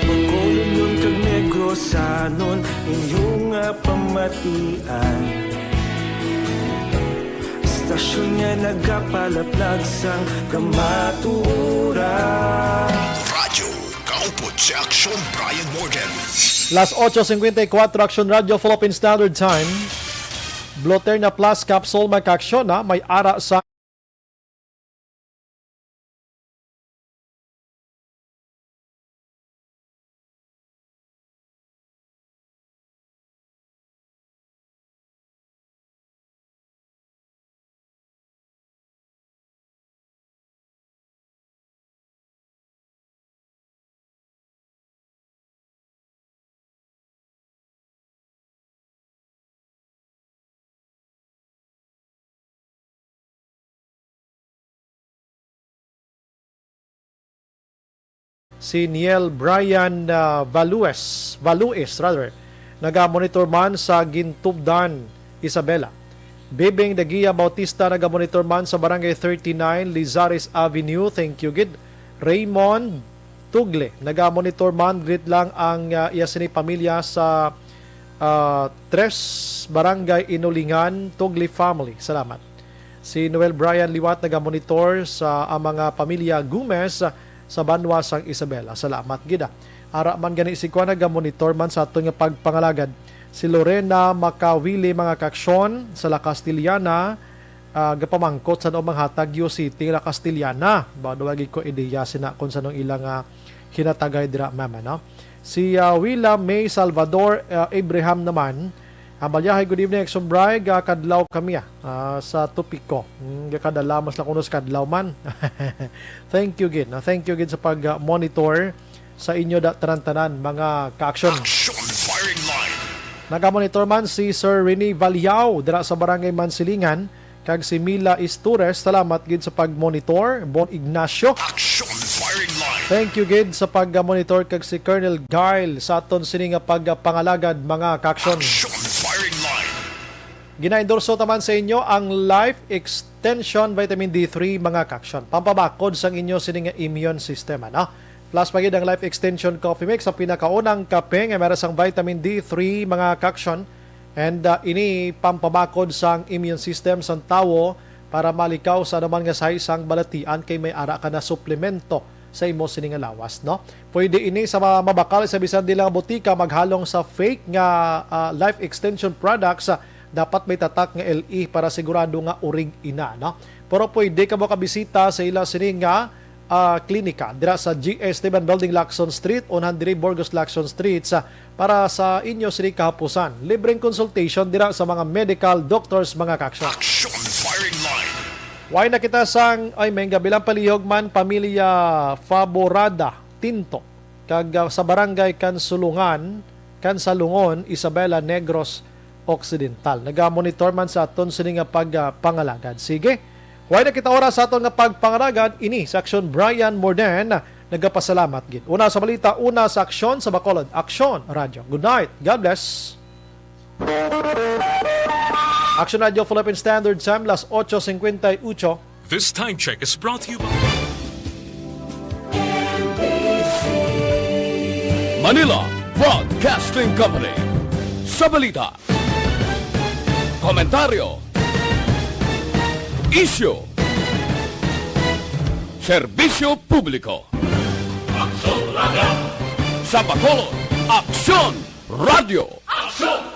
Bacolodnon kag Negrosanon, inyo nga pamatian. Istasyon nga nagapalaplag sang kamatuoran. Radyo Kaupod sa Aksyon, Brian Morden. Las ocho cincuenta y cuatro, Aksyon Radyo, Philippine Standard Time. Bloterna Plus Capsule, mga kaaksyon, ha? May ara sa Si Niel Brian, ah, Values, Values, rather, naga-monitor man sa Gintubdan, Isabela. Bibing Dagia Bautista, naga-monitor man sa Barangay thirty-nine, Lizares Avenue. Thank you gid. Raymond Tugle, naga-monitor man. Greet lang ang, ah, iya sini pamilya sa, ah, Tres, Barangay Inulingan, Tugle family. Salamat. Si Noel Brian liwat naga-monitor sa, ang mga pamilya Gomez sa banwa sang Isabela. Salamat gid, ah. Ara man gani si kuan, naga-monitor man sa aton nga pagpangalagad. Si Lorena Makawili, mga kaaksyon, sa La Castellana, ah, gapamangkot sa anong manghatag U City La Castellana. Ba, wala gid ko ideya sina kung sa anong ilang, ah, hinatagay dira, ma'am, ano? Si, ah, Willa May Salvador, ah, Abraham naman, ah, Malyahay, good evening, Action Bri, gakadlaw kami, ah, ah, sa Tupiko. Hmm, gakadala, mas lang kuno sa kadlaw man. Thank you gid, no? Thank you gid sa pag, ah, monitor sa inyo da, tanan-tanan, mga ka-action. Action Firing Line. Naga-monitor man si Sir Rene Valiao dira sa Barangay Mansilingan, kag si Mila Istures, salamat gid sa pag-monitor. Bon Ignacio. Action Firing Line. Thank you gid sa pag-monitor, kag si Colonel Guile sa aton sini nga pagpangalagad, mga ka-action. Action Firing Line. Ginaendorso ta man sa inyo ang Life Extension Vitamin D three, mga ka-action. Pampabakod sang inyo sini nga immune system, ano? Plus pa gid ang Life Extension Coffee Mix, ang pinakaunang kape nga meron sang vitamin D three, mga ka-action. And, ah, ini pampabakod sang immune system sang tawo para malikaw sa anuman nga sahi sang balatian kay may ara ka na suplemento sa imo sini nga lawas, no? Pwede ini sa ma-, mabakal sa bisan dila nga botika, maghalong sa fake nga, ah, life extension products, ah, dapat may tatak nga L E para sigurado nga urig ina, no? Pero pwede ka mo kabisita sa ila sini nga, ah, klinika dira sa G S Teban Building, Lacson Street, unhan diri Burgos Lacson Street, sa, para sa inyo sini kahapusan. Libreng consultation dira sa mga medical doctors, mga ka-action. Action Firing Line. Way na kita sang, ay, may gabi lang palihog man, pamilya Faborada Tinto, kag, ah, sa Barangay Kansulungan, Kansalungon, Isabela, Negros Occidental. Naga-monitor man sa aton sini nga pag, ah, pangalagad. Sige, way na kita oras sa aton nga pagpangalagad. Ini sa Action, Brian Morden, nagapasalamat gid. Una sa balita, una sa Aksyon sa Bacolod. Aksyon Radyo. Good night. God bless. Action Radio Philippine Standard Time, las ocho cincuenta y ocho. This time check is brought to you by Manila Broadcasting Company. Sa balita, komentaryo, isyu, serbisyo publiko. Aksyon Radio! Sa Bacolod, Aksyon Radio! Aksyon!